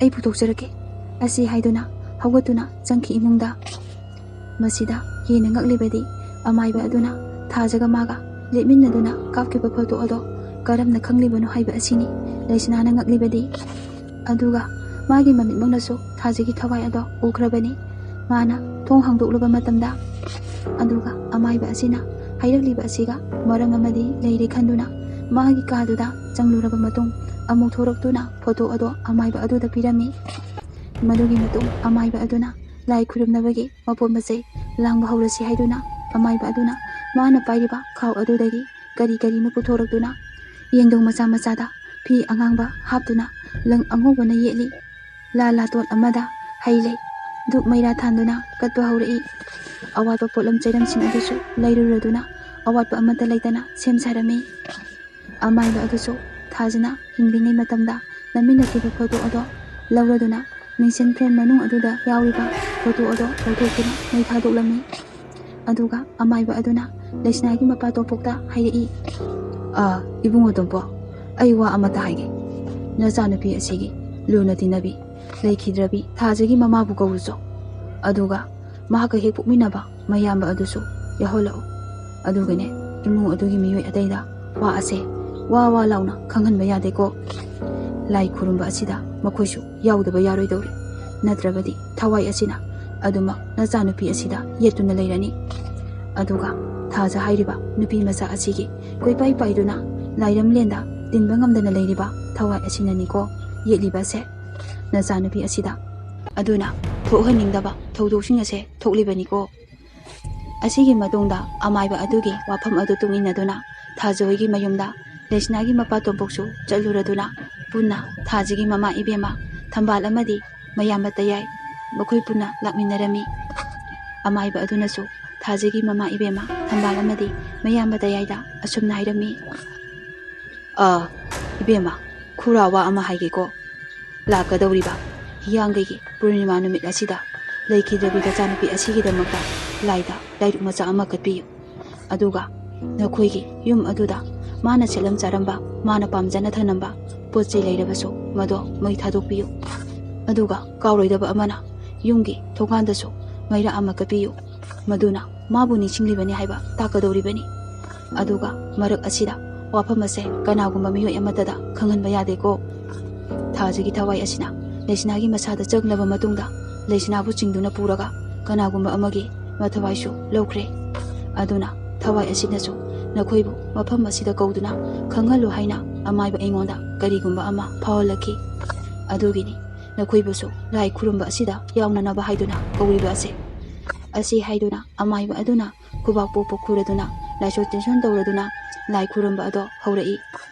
ꯑꯩ ꯄꯨꯊꯣꯛꯆꯔꯛꯀꯦ" ꯑꯁꯤ ꯍꯥꯏꯗꯨꯅ ꯍꯧꯒꯠꯇꯨꯅ ꯆꯪꯈꯤ ꯏꯃꯨꯡꯗ꯫ ꯃꯁꯤꯗ ꯍꯦꯟꯅ ꯉꯛꯂꯤꯕꯗꯤ ꯑꯃꯥꯏꯕ ꯑꯗꯨꯅ ꯊꯥꯖꯒ ꯃꯥꯒ ꯂꯦꯞꯃꯤꯟꯅꯗꯨꯅ ꯀꯥꯞꯈꯤꯕ ꯐꯣꯇꯣ ꯑꯗꯣ ꯀꯔꯝꯅ ꯈꯪꯂꯤꯕꯅꯣ ꯍꯥꯏꯕ ꯑꯁꯤꯅꯤ꯫ ꯂꯩꯁꯅꯥꯅ ꯉꯛꯂꯤꯕꯗꯤ꯫ ꯑꯗꯨꯒ ꯃꯥꯒꯤ ꯃꯃꯤꯠꯃꯛꯅꯁꯨ ꯊꯥꯖꯒꯤ ꯊꯋꯥꯏ ꯑꯗꯣ ꯎꯈ꯭ꯔꯕꯅꯤ꯫ ꯃꯥꯅ ꯊꯣꯡ ꯍꯥꯡꯗꯣꯛꯂꯨꯕ ꯃꯇꯝꯗ, ꯑꯗꯨꯒ ꯑꯃꯥꯏꯕ ꯑꯁꯤꯅ ꯍꯥꯏꯔꯛꯂꯤꯕ ꯑꯁꯤꯒ ꯃꯔꯝ ꯑꯃꯗꯤ ꯂꯩꯔꯦ ꯈꯟꯗꯨꯅ ꯃꯥꯒꯤ ꯀꯥꯗꯨꯗ ꯆꯪꯂꯨꯔꯕ ꯃꯇꯨꯡ ꯑꯃꯨꯛ ꯊꯣꯔꯛꯇꯨꯅ ꯐꯣꯇꯣ ꯑꯗꯣ ꯑꯃꯥꯏꯕ ꯑꯗꯨꯗ ꯄꯤꯔꯝꯃꯤ꯫ ꯃꯗꯨꯒꯤ ꯃꯇꯨꯡ ꯑꯃꯥꯏꯕ ꯑꯗꯨꯅ ꯂꯥꯏ ꯈꯨꯔꯨꯝꯅꯕꯒꯤ ꯃꯄꯣꯠ ꯃꯆꯩ ꯂꯥꯡꯕ ꯍꯧꯔꯁꯤ ꯍꯥꯏꯗꯨꯅ ꯑꯃꯥꯏꯕ ꯑꯗꯨꯅ ꯃꯥꯅ ꯄꯥꯏꯔꯤꯕ ꯈꯥꯎ ꯑꯗꯨꯗꯒꯤ ꯀꯔꯤ ꯀꯔꯤꯅꯣ ꯄꯨꯊꯣꯔꯛꯇꯨꯅ ꯌꯦꯡꯗꯧ ꯃꯆꯥ ꯃꯆꯥꯗ ꯐꯤ ꯑꯉꯥꯡꯕ ꯍꯥꯞꯇꯨꯅ ꯂꯪ ꯑꯉꯧꯕꯅ ꯌꯦꯠꯂꯤ꯫ ꯂꯥ ꯂꯥꯇꯣꯟ ꯑꯃꯗ ꯍꯩ ꯂꯩ ꯙꯨꯞ ꯃꯩꯔꯥ ꯊꯥꯟꯗꯨꯅ ꯀꯠꯄ ꯍꯧꯔꯛꯏ꯫ ꯑꯋꯥꯠꯄ ꯄꯣꯠꯂꯝ ꯆꯩꯔꯝꯁꯤꯡ ꯑꯗꯨꯁꯨ ꯂꯩꯔꯨꯔꯗꯨꯅ ꯑꯋꯥꯠꯄ ꯑꯃꯠꯇ ꯂꯩꯇꯅ ꯁꯦꯝ ꯁꯥꯔꯝꯃꯤ꯫ ꯑꯃꯥꯏꯕ ꯑꯗꯨꯁꯨ ꯊꯥꯖꯅ ꯍꯤꯡꯂꯤꯉꯩ ꯃꯇꯝꯗ ꯅꯝꯃꯤꯟꯅꯈꯤꯕ ꯐꯣꯇꯣ ꯑꯗꯣ ꯂꯧꯔꯗꯨꯅ ꯃꯤꯡꯁꯦꯜ ꯐ꯭ꯔꯦꯝ ꯃꯅꯨꯡ ꯑꯗꯨꯗ ꯌꯥꯎꯔꯤꯕ ꯐꯣꯇꯣ ꯑꯗꯣ ꯂꯧꯊꯣꯛꯇꯨꯅ ꯃꯩ ꯊꯥꯗꯣꯛꯂꯝꯃꯤ꯫ ꯑꯗꯨꯒ ꯑꯃꯥꯏꯕ ꯑꯗꯨꯅ ꯂꯩꯁꯅꯥꯒꯤ ꯃꯄꯥ ꯇꯣꯝꯄꯣꯛꯇ ꯍꯥꯏꯔꯛꯏ, "ꯑꯥ, ꯏꯕꯨꯡꯉꯣ ꯇꯣꯝꯄꯣꯛ, ꯑꯩ ꯋꯥ ꯑꯃꯇ ꯍꯥꯏꯒꯦ꯫ ꯅꯆꯥꯅꯨꯄꯤ ꯑꯁꯤꯒꯤ ꯂꯨꯅ ꯇꯤꯟꯅꯕꯤ ꯂꯩꯈꯤꯗ꯭ꯔꯕꯤ ꯊꯥꯖꯒꯤ ꯃꯃꯥꯕꯨ ꯀꯧꯔꯨꯆꯣ꯫ ꯑꯗꯨꯒ ꯃꯍꯥꯛꯀ ꯍꯦꯛ ꯄꯣꯛꯃꯤꯟꯅꯕ ꯃꯌꯥꯝꯕ ꯑꯗꯨꯁꯨ ꯌꯥꯎꯍꯜꯂꯛꯎ꯫ ꯑꯗꯨꯒꯅꯦ, ꯏꯃꯨꯡ ꯑꯗꯨꯒꯤ ꯃꯤꯑꯣꯏ ꯑꯇꯩꯗ ꯋꯥ ꯑꯁꯦ ꯋꯥ ꯋꯥ ꯂꯥꯎꯅ ꯈꯪꯍꯟꯕ ꯌꯥꯗꯦꯀꯣ꯫ ꯂꯥꯏ ꯈꯨꯔꯨꯝꯕ ꯑꯁꯤꯗ ꯃꯈꯣꯏꯁꯨ ꯌꯥꯎꯗꯕ ꯌꯥꯔꯣꯏꯗꯧꯔꯤ꯫ ꯅꯠꯇ꯭ꯔꯕꯗꯤ ꯊꯋꯥꯏ ꯑꯁꯤꯅ ꯑꯗꯨꯃꯛ ꯅꯆꯥꯅꯨꯄꯤ ꯑꯁꯤꯗ ꯌꯦꯠꯇꯨꯅ ꯂꯩꯔꯅꯤ꯫ ꯑꯗꯨꯒ ꯊꯥꯖ ꯍꯥꯏꯔꯤꯕ ꯅꯨꯄꯤ ꯃꯆꯥ ꯑꯁꯤꯒꯤ ꯀꯣꯏꯄꯥꯏ ꯄꯥꯏꯗꯨꯅ ꯂꯥꯏꯔꯝꯂꯦꯟꯗ ꯇꯤꯟꯕ ꯉꯝꯗꯅ ꯂꯩꯔꯤꯕ ꯊꯋꯥꯏ ꯑꯁꯤꯅꯅꯤꯀꯣ ꯌꯦꯠꯂꯤꯕ ꯑꯁꯦ ꯅꯆꯥꯅꯨꯄꯤ ꯑꯁꯤꯗ꯫ ꯑꯗꯨꯅ ꯊꯣꯛꯍꯟꯅꯤꯡꯗꯕ ꯊꯧꯗꯣꯛꯁꯤꯡ ꯑꯁꯦ ꯊꯣꯛꯂꯤꯕꯅꯤꯀꯣ"꯫ ꯑꯁꯤꯒꯤ ꯃꯇꯨꯡꯗ ꯑꯃꯥꯏꯕ ꯑꯗꯨꯒꯤ ꯋꯥꯐꯝ ꯑꯗꯨ ꯇꯨꯡꯏꯟꯅꯗꯨꯅ ꯊꯥꯖ ꯍꯣꯏꯒꯤ ꯃꯌꯨꯝꯗ ꯂꯩꯁꯅꯥꯒꯤ ꯃꯄꯥ ꯇꯣꯝꯄꯣꯛꯁꯨ ꯆꯠꯂꯨꯔꯗꯨꯅ ꯄꯨꯟꯅ ꯊꯥꯖꯒꯤ ꯃꯃꯥ ꯏꯕꯦꯝꯃ ꯊꯝꯕꯥꯜ ꯑꯃꯗꯤ ꯃꯌꯥꯝꯕ ꯇꯌꯥꯏ ꯃꯈꯣꯏ ꯄꯨꯟꯅ ꯂꯥꯛꯃꯤꯟꯅꯔꯝꯃꯤ꯫ ꯑꯃꯥꯏꯕ ꯑꯗꯨꯅꯁꯨ ꯊꯥꯖꯒꯤ ꯃꯃꯥ ꯏꯕꯦꯝꯃ ꯊꯝꯕꯥꯜ ꯑꯃꯗꯤ ꯃꯌꯥꯝꯕ ꯇꯌꯥꯏꯗ ꯑꯁꯨꯝꯅ ꯍꯥꯏꯔꯝꯃꯤ, "ꯑ, ꯏꯕꯦꯝꯃ, ꯈꯨꯔꯥ ꯋꯥ ꯑꯃ ꯍꯥꯏꯒꯦꯀꯣ꯫ ꯂꯥꯛꯀꯗꯧꯔꯤꯕ ꯍꯤꯌꯥꯡꯒꯩꯒꯤ ꯄꯨꯔꯅꯤꯃꯥ ꯅꯨꯃꯤꯠ ꯑꯁꯤꯗ ꯂꯩꯈꯤꯗ꯭ꯔꯕꯤ ꯅꯆꯥꯅꯨꯄꯤ ꯑꯁꯤꯒꯤꯗꯃꯛꯇ ꯂꯥꯏꯗ ꯂꯥꯏꯔꯤꯛ ꯃꯆꯥ ꯑꯃ ꯀꯠꯄꯤꯌꯨ꯫ ꯑꯗꯨꯒ ꯅꯈꯣꯏꯒꯤ ꯌꯨꯝ ꯑꯗꯨꯗ ꯃꯥꯅ ꯁꯦꯠꯂꯝ ꯆꯥꯔꯝꯕ, ꯃꯥꯅ ꯄꯥꯝꯖꯅ ꯊꯝꯂꯝꯕ ꯄꯣꯠ ꯆꯩ ꯂꯩꯔꯕꯁꯨ ꯃꯗꯣ ꯃꯩ ꯊꯥꯗꯣꯛꯄꯤꯌꯨ꯫ ꯑꯗꯨꯒ ꯀꯥꯎꯔꯣꯏꯗꯕ ꯑꯃꯅ, ꯌꯨꯝꯒꯤ ꯊꯣꯡꯒꯥꯟꯗꯁꯨ ꯃꯩꯔꯥ ꯑꯃ ꯀꯠꯄꯤꯌꯨ꯫ ꯃꯗꯨꯅ ꯃꯥꯕꯨ ꯅꯤꯡꯁꯤꯡꯂꯤꯕꯅꯤ ꯍꯥꯏꯕ ꯇꯥꯛꯀꯗꯧꯔꯤꯕꯅꯤ꯫ ꯑꯗꯨꯒ ꯃꯔꯛ ꯑꯁꯤꯗ ꯋꯥꯐꯝ ꯑꯁꯦ ꯀꯅꯥꯒꯨꯝꯕ ꯃꯤꯑꯣꯏ ꯑꯃꯠꯇꯗ ꯈꯪꯍꯟꯕ ꯌꯥꯗꯦꯀꯣ꯫ ꯊꯥꯖꯒꯤ ꯊꯋꯥꯏ ꯑꯁꯤꯅ ꯂꯩꯁꯅꯥꯒꯤ ꯃꯁꯥꯗ ꯆꯪꯂꯕ ꯃꯇꯨꯡꯗ, ꯂꯩꯁꯅꯥꯕꯨ ꯆꯤꯡꯗꯨꯅ ꯄꯨꯔꯒ ꯀꯅꯥꯒꯨꯝꯕ ꯑꯃꯒꯤ ꯃꯊꯋꯥꯏꯁꯨ ꯂꯧꯈ꯭ꯔꯦ꯫ ꯑꯗꯨꯅ ꯊꯋꯥꯏ ꯑꯁꯤꯅꯁꯨ ꯅꯈꯣꯏꯕꯨ ꯃꯐꯝ ꯑꯁꯤꯗ ꯀꯧꯗꯨꯅ ꯈꯪꯍꯜꯂꯨ ꯍꯥꯏꯅ ꯑꯃꯥꯏꯕ ꯑꯩꯉꯣꯟꯗ ꯀꯔꯤꯒꯨꯝꯕ ꯑꯃ ꯐꯥꯎꯍꯜꯂꯛꯈꯤ꯫ ꯑꯗꯨꯒꯤꯅꯤ ꯅꯈꯣꯏꯕꯨꯁꯨ ꯂꯥꯏ ꯈꯨꯔꯨꯝꯕ ꯑꯁꯤꯗ ꯌꯥꯎꯅꯅꯕ ꯍꯥꯏꯗꯨꯅ ꯀꯧꯔꯤꯕ ꯑꯁꯦ꯫ ꯑꯁꯤ ꯍꯥꯏꯗꯨꯅ ꯑꯃꯥꯏꯕ ꯑꯗꯨꯅ ꯈꯨꯕꯥꯛ ꯄꯣꯛꯄ ꯈꯨꯔꯗꯨꯅ ꯂꯥꯏꯁꯣꯟ ꯇꯤꯟꯁꯣꯟ ꯇꯧꯔꯗꯨꯅ ꯂꯥꯏ ꯈꯨꯔꯨꯝꯕ ꯑꯗꯣ ꯍꯧꯔꯛꯏ꯫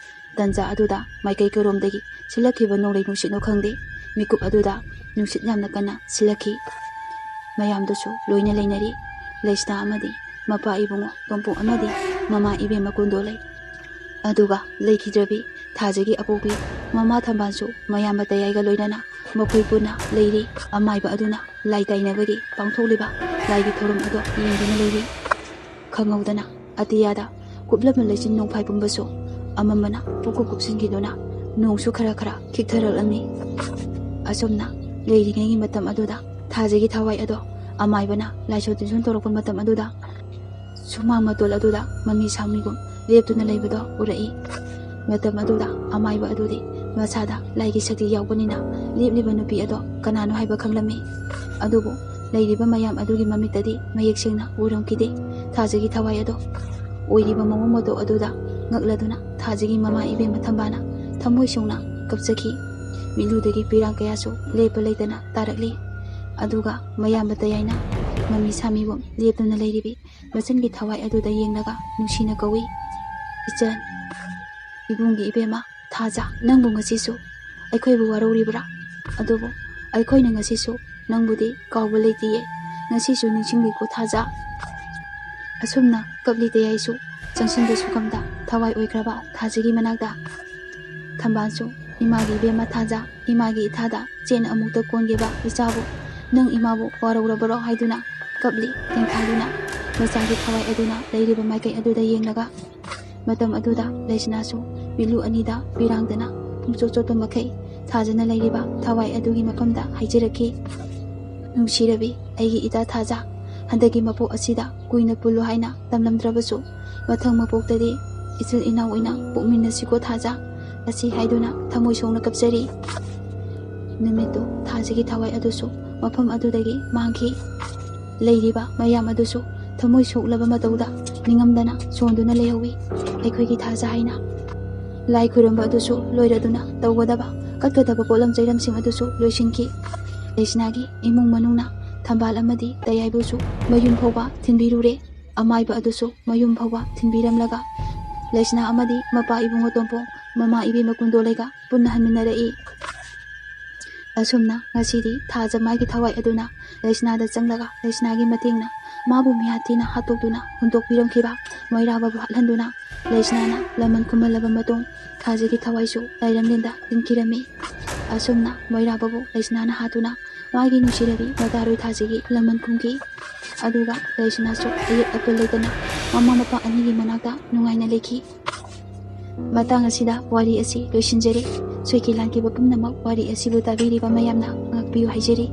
ꯇꯟꯖꯥ ꯑꯗꯨꯗ ꯃꯥꯏꯀꯩ ꯀꯔꯣꯝꯗꯒꯤ ꯁꯤꯜꯂꯛꯈꯤꯕ ꯅꯣꯡꯂꯩ ꯅꯨꯡꯁꯤꯠꯅꯣ ꯈꯪꯗꯦ, ꯃꯤꯀꯨꯞ ꯑꯗꯨꯗ ꯅꯨꯡꯁꯤꯠ ꯌꯥꯝꯅ ꯀꯟꯅ ꯁꯤꯜꯂꯛꯈꯤ꯫ ꯃꯌꯥꯝꯗꯨꯁꯨ ꯂꯣꯏꯅ ꯂꯩꯅꯔꯤ꯫ ꯂꯩꯁꯅꯥ ꯑꯃꯗꯤ ꯃꯄꯥ ꯏꯕꯨꯡꯉꯣ ꯇꯣꯝꯄꯣꯛ ꯑꯃꯗꯤ ꯃꯃꯥ ꯏꯕꯦꯝꯃ ꯀꯨꯟꯗꯣ ꯂꯩ꯫ ꯑꯗꯨꯒ ꯂꯩꯈꯤꯗ꯭ꯔꯕꯤ ꯊꯥꯖꯒꯤ ꯑꯄꯣꯛꯄꯤ ꯃꯃꯥ ꯊꯝꯕꯥꯜꯁꯨ ꯃꯌꯥꯝꯕ ꯇꯌꯥꯏꯒ ꯂꯣꯏꯅꯅ ꯃꯈꯣꯏ ꯄꯨꯟꯅ ꯂꯩꯔꯤ꯫ ꯑꯃꯥꯏꯕ ꯑꯗꯨꯅ ꯂꯥꯏ ꯇꯥꯏꯅꯕꯒꯤ ꯄꯥꯡꯊꯣꯛꯂꯤꯕ ꯂꯥꯏꯒꯤ ꯊꯧꯔꯝ ꯑꯗꯣ ꯌꯦꯡꯗꯨꯅ ꯂꯩꯔꯤ꯫ ꯈꯪꯍꯧꯗꯅ ꯑꯇꯤꯌꯥꯗ ꯀꯨꯞꯂꯝꯕ ꯂꯩꯆꯤꯟ ꯅꯣꯡꯐꯥꯏ ꯄꯨꯝꯕꯁꯨ ꯑꯃꯝꯕꯅ ꯄꯨꯡꯀꯨꯞ ꯀꯨꯞꯁꯤꯟꯈꯤꯗꯨꯅ ꯅꯣꯡꯁꯨ ꯈꯔ ꯈꯔ ꯈꯤꯛꯊꯔꯛꯂꯝꯃꯤ꯫ ꯑꯁꯨꯝꯅ ꯂꯩꯔꯤꯉꯩꯒꯤ ꯃꯇꯝ ꯑꯗꯨꯗ ꯊꯥꯖꯒꯤ ꯊꯋꯥꯏ ꯑꯗꯣ ꯑꯃꯥꯏꯕꯅ ꯂꯥꯏꯁꯣꯟ ꯇꯤꯟꯁꯣꯟ ꯇꯧꯔꯛꯄ ꯃꯇꯝ ꯑꯗꯨꯗ ꯁꯨꯃꯥꯡ ꯃꯇꯣꯜ ꯑꯗꯨꯗ ꯃꯃꯤ ꯁꯥꯃꯤꯒꯨꯝ ꯂꯦꯞꯇꯨꯅ ꯂꯩꯕꯗꯣ ꯎꯔꯛꯏ꯫ ꯃꯇꯝ ꯑꯗꯨꯗ ꯑꯃꯥꯏꯕ ꯑꯗꯨꯗꯤ ꯃꯁꯥꯗ ꯂꯥꯏꯒꯤ ꯁꯛꯇꯤ ꯌꯥꯎꯕꯅꯤꯅ ꯂꯦꯞꯂꯤꯕ ꯅꯨꯄꯤ ꯑꯗꯣ ꯀꯅꯥꯅꯣ ꯍꯥꯏꯕ ꯈꯪꯂꯝꯃꯤ꯫ ꯑꯗꯨꯕꯨ ꯂꯩꯔꯤꯕ ꯃꯌꯥꯝ ꯑꯗꯨꯒꯤ ꯃꯃꯤꯠꯇꯗꯤ ꯃꯌꯦꯛ ꯁꯦꯡꯅ ꯎꯔꯝꯈꯤꯗꯦ ꯊꯥꯖꯒꯤ ꯊꯋꯥꯏ ꯑꯗꯣ꯫ ꯑꯣꯏꯔꯤꯕ ꯃꯑꯣꯡ ꯃꯇꯧ ꯑꯗꯨꯗ ꯉꯛꯂꯗꯨꯅ ꯊꯥꯖꯒꯤ ꯃꯃꯥ ꯏꯕꯦꯝꯃ ꯊꯝꯕꯥꯜꯅ ꯊꯃꯣꯏ ꯁꯦꯡꯅ ꯀꯞꯆꯈꯤ꯫ ꯃꯤꯠꯂꯨꯗꯒꯤ ꯄꯤꯔꯥꯡ ꯀꯌꯥꯁꯨ ꯂꯦꯞꯄ ꯂꯩꯇꯅ ꯇꯥꯔꯛꯂꯤ꯫ ꯑꯗꯨꯒ ꯃꯌꯥꯝꯕ ꯇꯌꯥꯏꯅ ꯃꯃꯤ ꯁꯥꯃꯤꯒꯨꯝ ꯂꯦꯞꯇꯨꯅ ꯂꯩꯔꯤꯕꯤ ꯃꯆꯟꯒꯤ ꯊꯋꯥꯏ ꯑꯗꯨꯗ ꯌꯦꯡꯂꯒ ꯅꯨꯡꯁꯤꯅ ꯀꯧꯏ, "ꯏꯆꯟ, ꯏꯕꯨꯡꯒꯤ ꯏꯕꯦꯝꯃ ꯊꯥꯖ, ꯅꯪꯕꯨ ꯉꯁꯤꯁꯨ ꯑꯩꯈꯣꯏꯕꯨ ꯋꯥꯔꯧꯔꯤꯕ꯭ꯔꯥ? ꯑꯗꯨꯕꯨ ꯑꯩꯈꯣꯏꯅ ꯉꯁꯤꯁꯨ ꯅꯪꯕꯨꯗꯤ ꯀꯥꯎꯕ ꯂꯩꯇꯤꯌꯦ꯫ ꯉꯁꯤꯁꯨ ꯅꯤꯡꯁꯤꯡꯂꯤꯀꯣ ꯊꯥꯖ?" ꯑꯁꯨꯝꯅ ꯀꯞꯂꯤ ꯇꯌꯥꯏꯁꯨ ꯆꯪꯁꯤꯟꯕ ꯁꯨꯀꯝꯗ ꯊꯋꯥꯏ ꯑꯣꯏꯈ꯭ꯔꯕ ꯊꯥꯖꯒꯤ ꯃꯅꯥꯛꯇ꯫ ꯊꯝꯕꯥꯜꯁꯨ ꯏꯃꯥꯒꯤ ꯏꯕꯦꯝꯃ ꯊꯥꯖ, ꯏꯃꯥꯒꯤ ꯏꯊꯥꯗ ꯆꯦꯠꯅ ꯑꯃꯨꯛꯇ ꯀꯣꯟꯒꯦꯕ ꯏꯆꯥꯕꯨ꯫ "ꯅꯪ ꯏꯃꯥꯕꯨ ꯋꯥꯔꯧꯔꯕꯔꯣ?" ꯍꯥꯏꯗꯨꯅ ꯀꯞꯂꯤ ꯇꯦꯡꯊꯥꯗꯨꯅ꯫ ꯃꯆꯥꯒꯤ ꯊꯋꯥꯏ ꯑꯗꯨꯅ ꯂꯩꯔꯤꯕ ꯃꯥꯏꯀꯩ ꯑꯗꯨꯗ ꯌꯦꯡꯂꯒ꯫ ꯃꯇꯝ ꯑꯗꯨꯗ ꯂꯩꯁꯅꯥꯁꯨ ꯄꯤꯂꯨ ꯑꯅꯤꯗ ꯄꯤꯔꯥꯡꯗꯅ ꯄꯨꯡꯆꯣꯠ ꯆꯣꯠꯄ ꯃꯈꯩ ꯊꯥꯖꯅ ꯂꯩꯔꯤꯕ ꯊꯋꯥꯏ ꯑꯗꯨꯒꯤ ꯃꯐꯝꯗ ꯍꯥꯏꯖꯔꯛꯈꯤ, "ꯅꯨꯡꯁꯤꯔꯕꯤ ꯑꯩꯒꯤ ꯏꯇꯥ ꯊꯥꯖ, ꯍꯟꯗꯛꯀꯤ ꯃꯄꯣꯛ ꯑꯁꯤꯗ ꯀꯨꯏꯅ ꯄꯨꯜꯂꯨ ꯍꯥꯏꯅ ꯇꯝꯂꯝꯗ꯭ꯔꯕꯁꯨ, ꯃꯊꯪ ꯃꯄꯣꯛꯇꯗꯤ ꯏꯆꯤꯜ ꯏꯅꯥꯎ ꯑꯣꯏꯅ ꯄꯣꯛꯃꯤꯟꯅꯁꯤꯀꯣ ꯊꯥꯖ" ꯑꯁꯤ ꯍꯥꯏꯗꯨꯅ ꯊꯃꯣꯏ ꯁꯣꯛꯅ ꯀꯞꯆꯔꯤ꯫ ꯅꯨꯃꯤꯠꯇꯨ ꯊꯥꯖꯒꯤ ꯊꯋꯥꯏ ꯑꯗꯨꯁꯨ ꯃꯐꯝ ꯑꯗꯨꯗꯒꯤ ꯃꯥꯡꯈꯤ꯫ ꯂꯩꯔꯤꯕ ꯃꯌꯥꯝ ꯑꯗꯨꯁꯨ ꯊꯃꯣꯏ ꯁꯣꯛꯂꯕ ꯃꯇꯧꯗ ꯅꯤꯡꯉꯝꯗꯅ ꯁꯣꯟꯗꯨꯅ ꯂꯩꯍꯧꯋꯤ꯫ ꯑꯩꯈꯣꯏꯒꯤ ꯊꯥꯖ ꯍꯥꯏꯅ ꯂꯥꯏ ꯈꯨꯔꯨꯝꯕ ꯑꯗꯨꯁꯨ ꯂꯣꯏꯔꯗꯨꯅ ꯇꯧꯒꯗꯕ ꯀꯠꯀꯗꯕ ꯄꯣꯠꯂꯝ ꯆꯩꯔꯝꯁꯤꯡ ꯑꯗꯨꯁꯨ ꯂꯣꯏꯁꯤꯟꯈꯤ꯫ ꯂꯩꯁꯅꯥꯒꯤ ꯏꯃꯨꯡ ꯃꯅꯨꯡꯅ ꯊꯝꯕꯥꯜ ꯑꯃꯗꯤ ꯇꯌꯥꯏꯕꯨꯁꯨ ꯃꯌꯨꯝ ꯐꯥꯎꯕ ꯊꯤꯟꯕꯤꯔꯨꯔꯦ꯫ ꯑꯃꯥꯏꯕ ꯑꯗꯨꯁꯨ ꯃꯌꯨꯝ ꯐꯥꯎꯕ ꯊꯤꯟꯕꯤꯔꯝꯂꯒ ꯂꯩꯁꯅꯥ ꯑꯃꯗꯤ ꯃꯄꯥ ꯏꯕꯨꯡꯉꯣ ꯇꯣꯝꯄꯣꯡ, ꯃꯃꯥ ꯏꯕꯦꯝꯃ ꯀꯨꯟꯗꯣꯂꯩꯒ ꯄꯨꯟꯅ ꯍꯟꯃꯤꯟꯅꯔꯛꯏ꯫ ꯑꯁꯨꯝꯅ ꯉꯁꯤꯗꯤ ꯊꯥꯖ ꯃꯥꯒꯤ ꯊꯋꯥꯏ ꯑꯗꯨꯅ ꯂꯩꯁꯅꯥꯗ ꯆꯪꯂꯒ ꯂꯩꯁꯅꯥꯒꯤ ꯃꯇꯦꯡꯅ ꯃꯥꯕꯨ ꯃꯤꯍꯥꯠ ꯊꯤꯅ ꯍꯥꯠꯇꯣꯛꯇꯨꯅ ꯍꯨꯟꯗꯣꯛꯄꯤꯔꯝꯈꯤꯕ ꯃꯣꯏꯔꯥꯕꯕꯨ ꯍꯥꯠꯍꯟꯗꯨꯅ ꯂꯩꯁꯅꯥꯅ ꯂꯃꯟ ꯈꯨꯝꯍꯜꯂꯕ ꯃꯇꯨꯡ ꯊꯥꯖꯒꯤ ꯊꯋꯥꯏꯁꯨ ꯂꯥꯏꯔꯝꯂꯦꯟꯗ ꯇꯤꯟꯈꯤꯔꯝꯃꯤ꯫ ꯑꯁꯨꯝꯅ ꯃꯣꯏꯔꯥꯕꯕꯨ ꯂꯩꯁꯅꯥꯅ ꯍꯥꯠꯇꯨꯅ ꯃꯥꯒꯤ ꯅꯨꯡꯁꯤꯔꯕꯤ ꯃꯇꯥꯔꯣꯏ ꯊꯥꯖꯒꯤ ꯂꯃꯟ ꯈꯨꯝꯈꯤ꯫ ꯑꯗꯨꯒ ꯂꯩꯁꯅꯥꯁꯨ ꯑꯌꯦꯠ ꯑꯄꯟ ꯂꯩꯇꯅ ꯃꯃꯥ ꯃꯄꯥ ꯑꯅꯤꯒꯤ ꯃꯅꯥꯛꯇ ꯅꯨꯡꯉꯥꯏꯅ ꯂꯩꯈꯤ꯫ ꯃꯇꯥꯡ ꯑꯁꯤꯗ ꯋꯥꯔꯤ ꯑꯁꯤ ꯂꯣꯏꯁꯤꯟꯖꯔꯦ꯫ ꯁꯣꯏꯈꯤ ꯂꯥꯟꯈꯤꯕ ꯄꯨꯝꯅꯃꯛ ꯋꯥꯔꯤ ꯑꯁꯤꯕꯨ ꯇꯥꯕꯤꯔꯤꯕ ꯃꯌꯥꯝꯅ ꯉꯥꯛꯄꯤꯌꯨ ꯍꯥꯏꯖꯔꯤ꯫